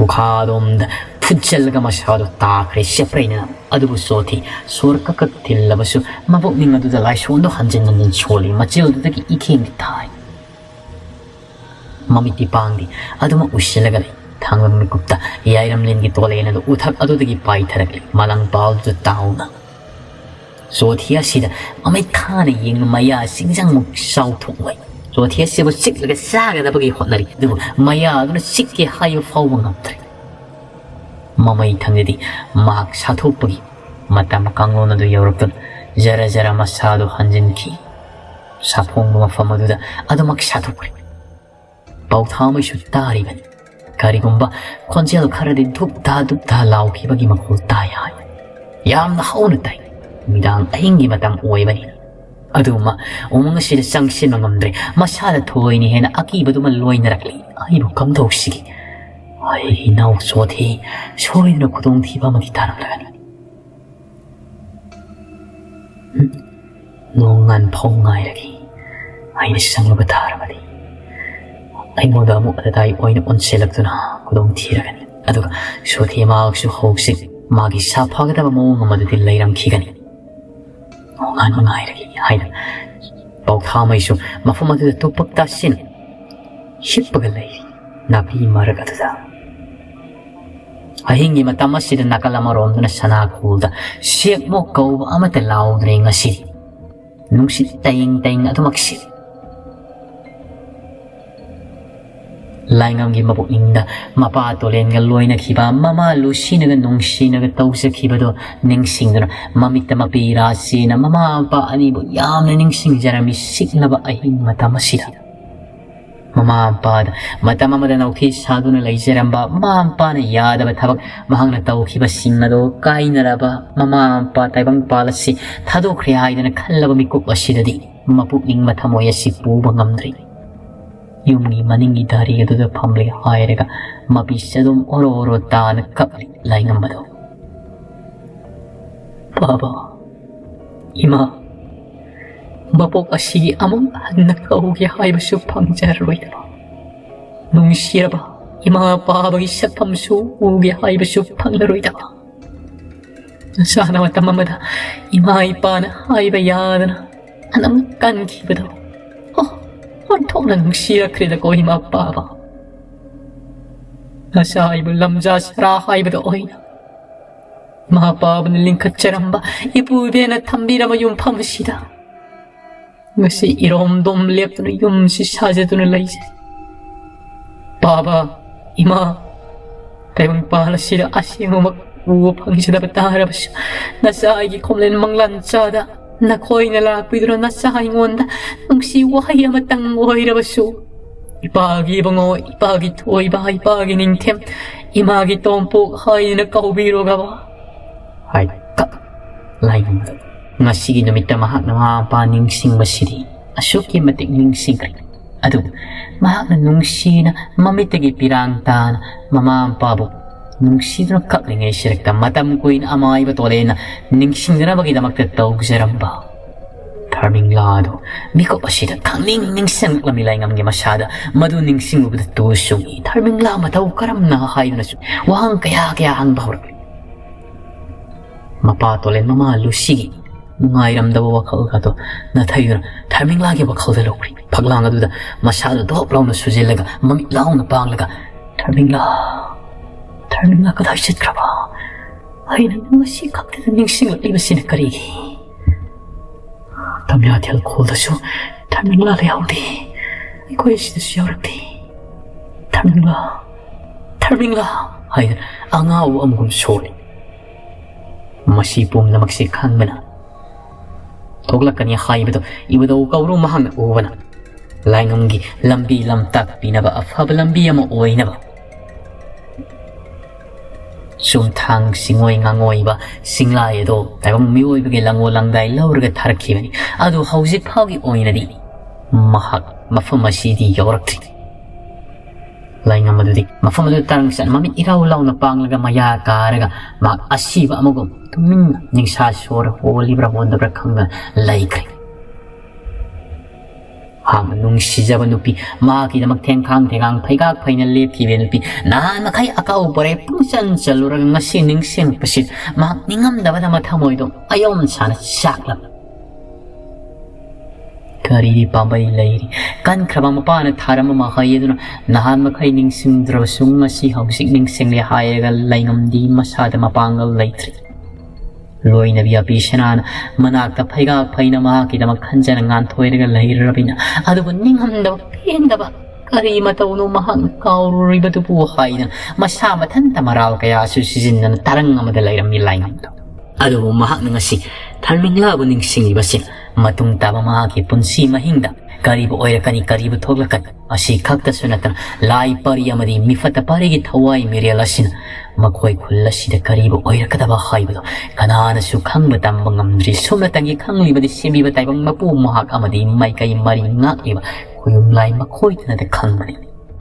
ꯎꯈꯥꯗꯣꯝꯗ ꯐꯨꯠꯆꯜꯂꯒ ꯃꯁꯥꯗꯣ ꯇꯥꯈ꯭ꯔꯦ ꯆꯦꯄ꯭ꯔꯩꯅ꯫ ꯑꯗꯨꯕꯨ ꯆꯣꯊꯦ ꯁꯣꯔ ꯀꯛ ꯀꯛ ꯊꯤꯜꯂꯕꯁꯨ ꯃꯕꯨꯛꯅꯤꯡ ꯑꯗꯨꯗ ꯂꯥꯏꯁꯣꯟꯗꯣ ꯍꯟꯖꯤꯟ ꯍꯟꯖꯤꯟ ꯁꯣꯜꯂꯤ꯫ ꯃꯆꯤꯜꯗꯨꯗꯒꯤ ꯏꯈꯦꯡꯗꯤ ꯊꯥꯏ꯫ ꯃꯃꯤꯠꯇꯤ ꯄꯥꯡꯗꯦ꯫ ꯑꯗꯨꯃꯛ ꯎꯁꯤꯜꯂꯒ ꯂꯩ꯫ ꯊꯥꯡꯂꯝ ꯃꯤꯀꯨꯞꯇ ꯌꯥꯏꯔꯝꯂꯦꯟꯒꯤ ꯇꯣꯂꯦꯟ ꯑꯗꯨ ꯎꯊꯛ ꯑꯗꯨꯗꯒꯤ ꯄꯥꯏꯊꯔꯛꯂꯤ꯫ ꯃꯂꯪꯄꯥꯜꯗꯨꯗ ꯇꯥꯎꯅ ꯆꯣꯊꯦ ꯑꯁꯤꯗ ꯃꯃꯤꯠ ꯈꯥꯅ ꯌꯦꯡꯂꯨ꯫ ꯃꯌꯥ ꯆꯤꯡꯖꯪꯃꯨꯛ ꯆꯥꯎꯊꯣꯛꯂꯣꯏ꯫ ꯆꯣꯊꯦ ꯑꯁꯤꯕꯨ ꯆꯤꯛꯂꯒ ꯆꯥꯒꯗꯕꯒꯤ ꯍꯣꯠꯅꯔꯤ, ꯑꯗꯨꯕꯨ ꯃꯌꯥꯗꯨꯅ ꯆꯤꯛꯀꯦ ꯍꯥꯏꯕ ꯐꯥꯎꯕ ꯉꯝꯗ꯭ꯔꯦ꯫ ꯃꯃꯩ ꯊꯪꯗꯗꯤ ꯃꯍꯥꯛ ꯁꯥꯊꯣꯛꯄꯒꯤ ꯃꯇꯝ ꯀꯥꯡꯂꯣꯟ ꯑꯗꯨ ꯌꯧꯔꯛꯇꯨꯅ ꯖꯔ ꯖꯔ ꯃꯁꯥꯗꯨ ꯍꯟꯖꯤꯟꯈꯤ꯫ ꯁꯥꯐꯣꯡꯕ ꯃꯐꯝ ꯑꯗꯨꯗ ꯑꯗꯨꯃꯛ ꯁꯥꯊꯣꯛꯈ꯭ꯔꯦ꯫ ꯄꯥꯎꯊꯥꯃꯩꯁꯨ ꯇꯥꯔꯤꯕꯅꯤ꯫ ꯀꯔꯤꯒꯨꯝꯕ ꯈꯣꯟꯖꯦꯜ ꯈꯔꯗꯤ ꯙꯨꯞ ꯙꯥ ꯙꯨꯞ ꯙꯥ ꯂꯥꯎꯈꯤꯕꯒꯤ ꯃꯈꯣꯜ ꯇꯥꯏ ꯍꯥꯏ꯫ ꯌꯥꯝꯅ ꯍꯧꯅ ꯇꯥꯏ꯫ ꯅꯨꯃꯤꯗꯥꯡ ꯑꯍꯤꯡꯒꯤ ꯃꯇꯝ ꯑꯣꯏꯕꯅꯤꯅ꯫ ꯑꯗꯨꯃ ꯎꯃꯪ ꯑꯁꯤꯗ ꯆꯪꯁꯤꯟꯕ ꯉꯝꯗ꯭ꯔꯦ꯫ ꯃꯁꯥꯗ ꯊꯣꯏꯅ ꯍꯦꯟꯅ ꯑꯀꯤꯕꯗꯨꯃ ꯂꯣꯏꯅꯔꯛꯂꯤ꯫ ꯑꯩꯕꯨ ꯀꯝꯗꯧꯁꯤꯒꯦ? ꯑꯩ ꯏꯅꯥꯎ ꯆꯣꯊꯦ ꯁꯣꯏꯗꯅ ꯈꯨꯗꯣꯡꯊꯤꯕ ꯑꯃꯗꯤ ꯇꯥꯔꯝꯂꯒꯅꯤ꯫ ꯅꯣꯡꯉꯥꯟ ꯐꯥꯎ ꯉꯥꯏꯔꯒꯦ꯫ ꯑꯩꯅ ꯆꯪꯂꯨꯕ ꯇꯥꯔꯕꯗꯤ ꯑꯩꯉꯣꯟꯗ ꯑꯃꯨꯛ ꯑꯇꯇꯥꯏ ꯑꯣꯏꯅ ꯑꯣꯟꯁꯤꯜꯂꯛꯇꯨꯅ ꯈꯨꯗꯣꯡ ꯊꯤꯔꯒꯅꯤ꯫ ꯑꯗꯨꯒ ꯁꯣꯊꯦ ꯃꯍꯥꯛꯁꯨ ꯍꯧꯖꯤꯛ ꯃꯥꯒꯤ ꯁꯥꯐꯒꯗꯕ ꯃꯑꯣꯡ ꯑꯃꯗꯗꯤ ꯂꯩꯔꯝꯈꯤꯒꯅꯤ꯫ ꯅꯣꯡꯉꯥꯟꯕ ꯉꯥꯏꯔꯒꯦ ꯍꯥꯏꯅ ꯄꯥꯎꯊꯥꯃꯩꯁꯨ ꯃꯐꯝ ꯑꯗꯨꯗ ꯇꯨꯄꯛ ꯇꯥꯁꯤꯟ ꯍꯤꯞꯄꯒ ꯂꯩꯔꯤ꯫ ꯅꯥꯄꯤ ꯃꯔꯛ ꯑꯗꯨꯗ ꯑꯍꯤꯡꯒꯤ ꯃꯇꯝ ꯑꯁꯤꯗ ꯅꯥꯀꯜ ꯑꯃꯔꯣꯝꯗꯅ ꯁꯅꯥ ꯈꯨꯜꯗ ꯁꯦꯛꯃꯣꯛ ꯀꯧꯕ ꯑꯃꯠꯇ ꯂꯥꯎꯗ꯭ꯔꯦ ꯉꯁꯤꯗꯤ꯫ ꯅꯨꯡꯁꯤꯠ ꯇꯌꯦꯡ ꯇꯌꯦꯡ ꯑꯗꯨꯃꯛ ꯁꯤꯠꯂꯤ꯫ ꯂꯥꯏꯉꯝꯒꯤ ꯃꯄꯨꯛꯅꯤꯡꯗ ꯃꯄꯥ ꯇꯣꯂꯦꯟꯒ ꯂꯣꯏꯅꯈꯤꯕ, ꯃꯃꯥ ꯂꯨꯁꯤꯅꯒ ꯅꯨꯡꯁꯤꯅꯒ ꯇꯧꯖꯈꯤꯕꯗꯣ ꯅꯤꯡꯁꯤꯡꯗꯨꯅ ꯃꯃꯤꯠꯇ ꯃꯄꯤ ꯔꯥꯁꯤꯅ ꯃꯃꯥ ꯃꯄꯥ ꯑꯅꯤꯕꯨ ꯌꯥꯝꯅ ꯅꯤꯡꯁꯤꯡꯖꯔꯝꯃꯤ ꯁꯤꯛꯂꯕ ꯑꯍꯤꯡ ꯃꯇꯝ ꯑꯁꯤꯗ꯫ ꯃꯃꯥ ꯃꯄꯥꯗ ꯃꯇꯝ ꯑꯃꯗ ꯅꯥꯎꯊꯤ ꯁꯥꯗꯨꯅ ꯂꯩꯖꯔꯝꯕ, ꯃꯃꯥ ꯃꯄꯥꯅ ꯌꯥꯗꯕ ꯊꯕꯛ ꯃꯍꯥꯛꯅ ꯇꯧꯈꯤꯕꯁꯤꯡ ꯑꯗꯣ ꯀꯥꯏꯅꯔꯕ ꯃꯃꯥ ꯃꯄꯥ ꯇꯥꯏꯕꯪꯄꯥꯜ ꯑꯁꯤ ꯊꯥꯗꯣꯛꯈ꯭ꯔꯦ ꯍꯥꯏꯗꯅ ꯈꯜꯂꯕ ꯃꯤꯀꯨꯞ ꯑꯁꯤꯗꯗꯤ ꯃꯄꯨꯛꯅꯤꯡ ꯃꯊꯃꯣꯏ ꯑꯁꯤ ꯄꯨꯕ ꯉꯝꯗ꯭ꯔꯤ꯫ ꯌꯨꯝꯒꯤ ꯃꯅꯤꯡꯒꯤ ꯗꯥꯔꯤ ꯑꯗꯨꯗ ꯐꯝꯂꯦ ꯍꯥꯏꯔꯒ ꯃꯄꯤꯁꯦ ꯑꯗꯨꯝ ꯑꯣꯔꯣ ꯑꯣꯔꯣ ꯇꯥꯅ ꯀꯞꯂꯤ ꯂꯥꯏꯉꯝꯕꯗꯣ꯫ ꯄꯥꯕ, ꯏꯃꯥ, ꯃꯄꯣꯛ ꯑꯁꯤꯒꯤ ꯑꯃꯨꯛ ꯍꯟꯅ ꯀꯧꯒꯦ ꯍꯥꯏꯕꯁꯨ ꯐꯪꯖꯔꯔꯣꯏꯗꯕ, ꯅꯨꯡꯁꯤꯔꯕ ꯏꯃꯥ ꯄꯥꯕꯒꯤ ꯁꯛꯐꯝꯁꯨ ꯎꯒꯦ ꯍꯥꯏꯕꯁꯨ ꯐꯪꯂꯔꯣꯏꯗꯕ, ꯅꯁꯥꯅ ꯃꯇꯝ ꯑꯃꯗ ꯏꯃꯥ ꯏꯄꯥꯅ ꯍꯥꯏꯕ ꯌꯥꯗꯅ ꯑꯅꯝ ꯀꯟꯈꯤꯕꯗꯣ, ꯑꯣ, ꯑꯣꯟꯊꯣꯛꯅ ꯅꯨꯡꯁꯤꯔꯛꯈ꯭ꯔꯦꯗꯀꯣ ꯏꯃꯥ ꯄꯥꯕ꯫ ꯅꯁꯥ ꯑꯩꯕꯨ ꯂꯝꯖꯥ ꯁꯔꯥ ꯍꯥꯏꯕꯗꯣ ꯑꯣꯏꯅ ꯏꯃꯥ ꯄꯥꯕꯅ ꯂꯤꯡꯈꯠꯆꯔꯝꯕ, ꯏꯄꯨ ꯏꯕꯦꯟꯅ ꯊꯝꯕꯤꯔꯝꯕ ꯌꯨꯝꯐꯝ ꯑꯁꯤꯗ ꯉꯁꯤ ꯏꯔꯣꯝꯗꯣꯝ ꯂꯦꯞꯇꯨꯅ ꯌꯨꯝꯁꯤ ꯁꯥꯖꯗꯨꯅ ꯂꯩꯖꯩ꯫ ꯄꯥꯕ, ꯏꯃꯥ, ꯇꯥꯏꯕꯪꯄꯥꯟ ꯑꯁꯤꯗ ꯑꯁꯦꯡꯕꯃꯛ ꯎꯕ ꯐꯪꯖꯗꯕ ꯇꯥꯔꯕꯁꯨ, ꯅꯆꯥ ꯑꯩꯒꯤ ꯈꯣꯝꯂꯦꯟ ꯃꯪꯂꯥꯟ ꯆꯥꯗ ꯅꯈꯣꯏꯅ ꯂꯥꯛꯄꯤꯗꯨꯅ ꯅꯆꯥ ꯑꯩꯉꯣꯟꯗ ꯅꯨꯡꯁꯤ ꯋꯥꯍꯩ ꯑꯃꯇꯪ ꯑꯣꯏꯔꯕꯁꯨ, "ꯏꯄꯥꯒꯤ ꯏꯕꯨꯡꯉꯣ, ꯏꯄꯥꯒꯤ ꯊꯣꯏꯕ, ꯏꯄꯥꯒꯤ ꯅꯤꯡꯊꯦꯝ, ꯏꯃꯥꯒꯤ ꯇꯣꯝꯄꯣꯛ" ꯍꯥꯏꯗꯨꯅ ꯀꯧꯕꯤꯔꯣ ꯕꯕꯥ꯫ ꯍꯥꯏ ꯀꯞ ꯂꯥꯏꯉꯝꯗ꯫ ꯉꯁꯤꯒꯤ ꯅꯨꯃꯤꯠꯇ ꯃꯍꯥꯛꯅ ꯃꯃꯥ ꯃꯄꯥ ꯅꯤꯡꯁꯤꯡꯕꯁꯤꯗꯤ ꯑꯁꯨꯛꯀꯤ ꯃꯇꯤꯛ ꯅꯤꯡꯁꯤꯡꯈ꯭ꯔꯦ꯫ ꯑꯗꯨꯕꯨ ꯃꯍꯥꯛꯅ ꯅꯨꯡꯁꯤꯅ ꯃꯃꯤꯠꯇꯒꯤ ꯄꯤꯔꯥꯡ ꯇꯥꯅ ꯃꯃꯥ ꯃꯄꯥꯕꯨ ꯅꯨꯡꯁꯤꯗꯨꯅ ꯀꯞꯂꯤꯉꯩ ꯁꯤꯔꯛꯇ ꯃꯇꯝ ꯀꯨꯏꯅ ꯑꯃꯥꯏꯕ ꯇꯣꯂꯦꯟꯅ ꯅꯤꯡꯁꯤꯡꯅꯅꯕꯒꯤꯗꯃꯛꯇ ꯇꯧꯖꯔꯝꯕ ꯊꯔꯃꯤꯡꯂꯥꯗꯨ ꯃꯤꯀꯨꯞ ꯑꯁꯤꯗ ꯈꯪꯅꯤꯡ ꯅꯤꯡꯁꯤꯡꯂꯛꯂꯝꯃꯤ ꯂꯥꯏꯉꯝꯒꯤ ꯃꯁꯥꯗ꯫ ꯃꯗꯨ ꯅꯤꯡꯁꯤꯡꯂꯨꯕꯗ ꯇꯨ ꯆꯨꯡꯏ꯫ ꯊꯔꯃꯤꯡꯂꯥ ꯃꯇꯧ ꯀꯔꯝꯅ ꯍꯥꯏꯗꯨꯅꯁꯨ ꯋꯥꯍꯪ ꯀꯌꯥ ꯀꯌꯥ ꯍꯪꯕ ꯍꯧꯔꯛꯂꯤ꯫ ꯃꯄꯥ ꯇꯣꯂꯦꯟ ꯃꯃꯥ ꯂꯨꯁꯤꯒꯤ ꯅꯨꯡꯉꯥꯏꯔꯝꯗꯕ ꯋꯥꯈꯜꯒꯗꯣ ꯅꯥꯊꯩꯗꯨꯅ ꯊꯔꯃꯤꯡꯂꯥꯒꯤ ꯋꯥꯈꯜꯗ ꯂꯧꯈ꯭ꯔꯤ꯫ ꯐꯛꯂꯥꯡ ꯑꯗꯨꯗ ꯃꯁꯥꯗꯨ ꯙꯣꯞ ꯂꯥꯎꯅ ꯁꯨꯖꯤꯜꯂꯒ ꯃꯃꯤꯠ ꯂꯥꯎꯅ ꯄꯥꯡꯂꯒ, "ꯊꯔꯃꯤꯡꯂꯥ, ꯊꯔꯃꯤꯡꯂꯥ ꯀꯗꯥꯏ ꯆꯠꯈ꯭ꯔꯕ? ꯑꯩꯅ ꯉꯁꯤ ꯈꯛꯇꯗ ꯅꯤꯡꯁꯤꯡꯂꯛꯂꯤꯕꯁꯤꯅ ꯀꯔꯤꯒꯤ? ꯇꯝꯌꯥꯊꯦꯜ ꯈꯣꯜꯗꯁꯨ ꯊꯔꯃꯤꯡꯂꯥ ꯂꯩꯍꯧꯗꯦ, ꯑꯩꯈꯣꯏ ꯑꯁꯤꯗꯁꯨ ꯌꯥꯎꯔꯛꯇꯦ꯫ ꯊꯔꯃꯤꯡꯂꯥ, ꯊꯔꯃꯤꯡꯂꯥ" ꯍꯥꯏꯗꯨꯅ ꯑꯉꯥꯎꯕ ꯑꯃꯒꯨꯝ ꯁꯣꯜꯂꯤ꯫ ꯃꯁꯤ ꯄꯨꯝꯅꯃꯛꯁꯤ ꯈꯪꯕꯅ, ꯊꯣꯛꯂꯛꯀꯅꯤ ꯍꯥꯏꯕꯗꯨ ꯏꯕꯨꯙꯧ ꯀꯧꯕ꯭ꯔꯨ ꯃꯍꯥꯛꯅ ꯎꯕꯅ, ꯂꯥꯏꯉꯝꯒꯤ ꯂꯝꯕꯤ ꯂꯝꯇꯥꯛ ꯄꯤꯅꯕ ꯑꯐꯕ ꯂꯝꯕꯤ ꯑꯃ ꯑꯣꯏꯅꯕ ꯆꯨꯝꯊꯥꯡ ꯁꯤꯡꯉꯣꯏ ꯉꯥꯉꯣꯏꯕ ꯁꯤꯡꯂꯥꯏ ꯑꯗꯣ ꯇꯥꯏꯕꯪ ꯃꯤꯑꯣꯏꯕꯒꯤ ꯂꯪꯉꯣ ꯂꯪꯗꯥꯏ ꯂꯧꯔꯒ ꯊꯥꯔꯛꯈꯤꯕꯅꯤ꯫ ꯑꯗꯨ ꯍꯧꯖꯤꯛ ꯐꯥꯎꯒꯤ ꯑꯣꯏꯅꯗꯤ ꯃꯍꯥꯛ ꯃꯐꯝ ꯑꯁꯤꯗꯤ ꯌꯧꯔꯛꯇ꯭ꯔꯤ꯫ ꯂꯥꯏꯉꯝ ꯑꯗꯨꯗꯤ ꯃꯐꯝ ꯑꯗꯨꯗ ꯇꯔꯪ ꯆꯠ ꯃꯃꯤꯠ ꯏꯔꯥꯎ ꯂꯥꯎꯅ ꯄꯥꯡꯂꯒ ꯃꯌꯥ ꯀꯥꯔꯒ ꯃꯍꯥꯛ ꯑꯁꯤꯕ ꯑꯃꯒꯨꯝ ꯇꯨꯃꯤꯟꯅ ꯅꯤꯡꯁꯥ ꯁꯣꯔ ꯍꯣꯜꯂꯤꯕ꯭ꯔꯥ ꯍꯣꯟꯗꯕ꯭ꯔꯥ ꯈꯪꯗꯅ ꯂꯩꯈ꯭ꯔꯦ꯫ ꯃꯍꯥꯛꯅ ꯅꯨꯡꯁꯤꯖꯕ ꯅꯨꯄꯤ, ꯃꯍꯥꯛꯀꯤꯗꯃꯛ ꯊꯦꯡꯈꯥꯡ ꯊꯦꯡꯒꯥꯡ ꯐꯩꯒꯥꯛ ꯐꯩꯅ ꯂꯦꯞꯈꯤꯕ ꯅꯨꯄꯤ, ꯅꯍꯥꯟ ꯃꯈꯩ ꯑꯀꯥꯎ ꯄꯔꯦ ꯄꯨꯡꯆꯟ ꯆꯜꯂꯨꯔꯒ ꯉꯁꯤ ꯅꯤꯡꯁꯤꯡꯂꯛꯄꯁꯤ ꯃꯍꯥꯛ ꯅꯤꯡꯉꯝꯗꯕꯗ ꯃꯊꯃꯣꯏꯗꯣ ꯑꯌꯣꯝ ꯁꯥꯅ ꯆꯥꯛꯂꯝꯃꯤ꯫ ꯀꯔꯤ ꯄꯥꯝꯕꯩ ꯂꯩꯔꯤ? ꯀꯟꯈ꯭ꯔꯕ ꯃꯄꯥꯅ ꯊꯥꯔꯝꯕ ꯃꯍꯩ ꯑꯗꯨꯅ ꯅꯍꯥꯟ ꯃꯈꯩ ꯅꯤꯡꯁꯤꯡꯗ꯭ꯔꯕꯁꯨ ꯉꯁꯤ ꯍꯧꯖꯤꯛ ꯅꯤꯡꯁꯤꯡꯂꯦ ꯍꯥꯏꯔꯒ ꯂꯩꯉꯝꯗꯤ ꯃꯁꯥꯗ ꯃꯄꯥꯡꯒꯜ ꯂꯩꯇ꯭ꯔꯤ꯫ ꯂꯣꯏꯅꯕꯤ ꯑꯄꯤ ꯁꯅꯥꯅ ꯃꯅꯥꯛꯇ ꯐꯩꯒꯥꯛ ꯐꯩꯅ ꯃꯍꯥꯛꯀꯤꯗꯃꯛ ꯈꯟꯖꯅ ꯉꯥꯟꯊꯣꯏꯔꯒ ꯂꯩꯔꯔꯕꯤꯅ, ꯑꯗꯨꯕꯨ ꯅꯤꯡꯉꯝꯗꯕ ꯄꯦꯟꯗꯕ ꯀꯔꯤ ꯃꯇꯧꯅꯣ ꯃꯍꯥꯛꯅ ꯀꯥꯎꯔꯨꯔꯤꯕꯗꯨꯕꯨ ꯍꯥꯏꯗꯅ ꯃꯁꯥ ꯃꯊꯟꯇ ꯃꯔꯥꯜ ꯀꯌꯥꯁꯨ ꯁꯤꯖꯤꯟꯅꯅ ꯇꯔꯪ ꯑꯃꯗ ꯂꯩꯔꯝꯃꯤ ꯂꯥꯏꯉꯝꯗꯣ꯫ ꯑꯗꯨꯕꯨ ꯃꯍꯥꯛꯅ ꯉꯁꯤ ꯊꯔꯃꯤꯡꯂꯥꯕꯨ ꯅꯤꯡꯁꯤꯡꯂꯤꯕꯁꯤꯅ ꯃꯇꯨꯡ ꯇꯥꯕ ꯃꯍꯥꯛꯀꯤ ꯄꯨꯟꯁꯤ ꯃꯍꯤꯡꯗ ꯀꯔꯤꯕꯨ ꯑꯣꯏꯔꯛꯀꯅꯤ, ꯀꯔꯤꯕꯨ ꯊꯣꯛꯂꯛꯀꯅꯤ, ꯑꯁꯤ ꯈꯛꯇꯁꯨ ꯅꯠꯇꯅ ꯂꯥꯏ ꯄꯔꯤ ꯑꯃꯗꯤ ꯃꯤꯐꯠꯇ ꯄꯔꯤꯒꯤ ꯊꯋꯥꯏ ꯃꯤꯔꯦꯜ ꯑꯁꯤꯅ ꯃꯈꯣꯏ ꯈꯨꯜ ꯑꯁꯤꯗ ꯀꯔꯤꯕꯨ ꯑꯣꯏꯔꯛꯀꯗꯕ ꯍꯥꯏꯕꯗꯨ ꯀꯅꯥꯅꯁꯨ ꯈꯪꯕ ꯇꯝꯕ ꯉꯝꯗ꯭ꯔꯤ꯫ ꯁꯨꯞꯅꯇꯪꯒꯤ ꯈꯪꯂꯤꯕꯗꯤ ꯁꯦꯝꯕꯤꯕ ꯇꯥꯏꯕꯪ ꯃꯄꯨ ꯃꯍꯥꯛ ꯑꯃꯗꯤ ꯃꯥꯏꯀꯩ ꯃꯔꯤ ꯉꯥꯛꯂꯤꯕ ꯈꯨꯌꯨꯝꯂꯥꯏ ꯃꯈꯣꯏꯇꯅꯗ ꯈꯪꯕꯅꯤ꯫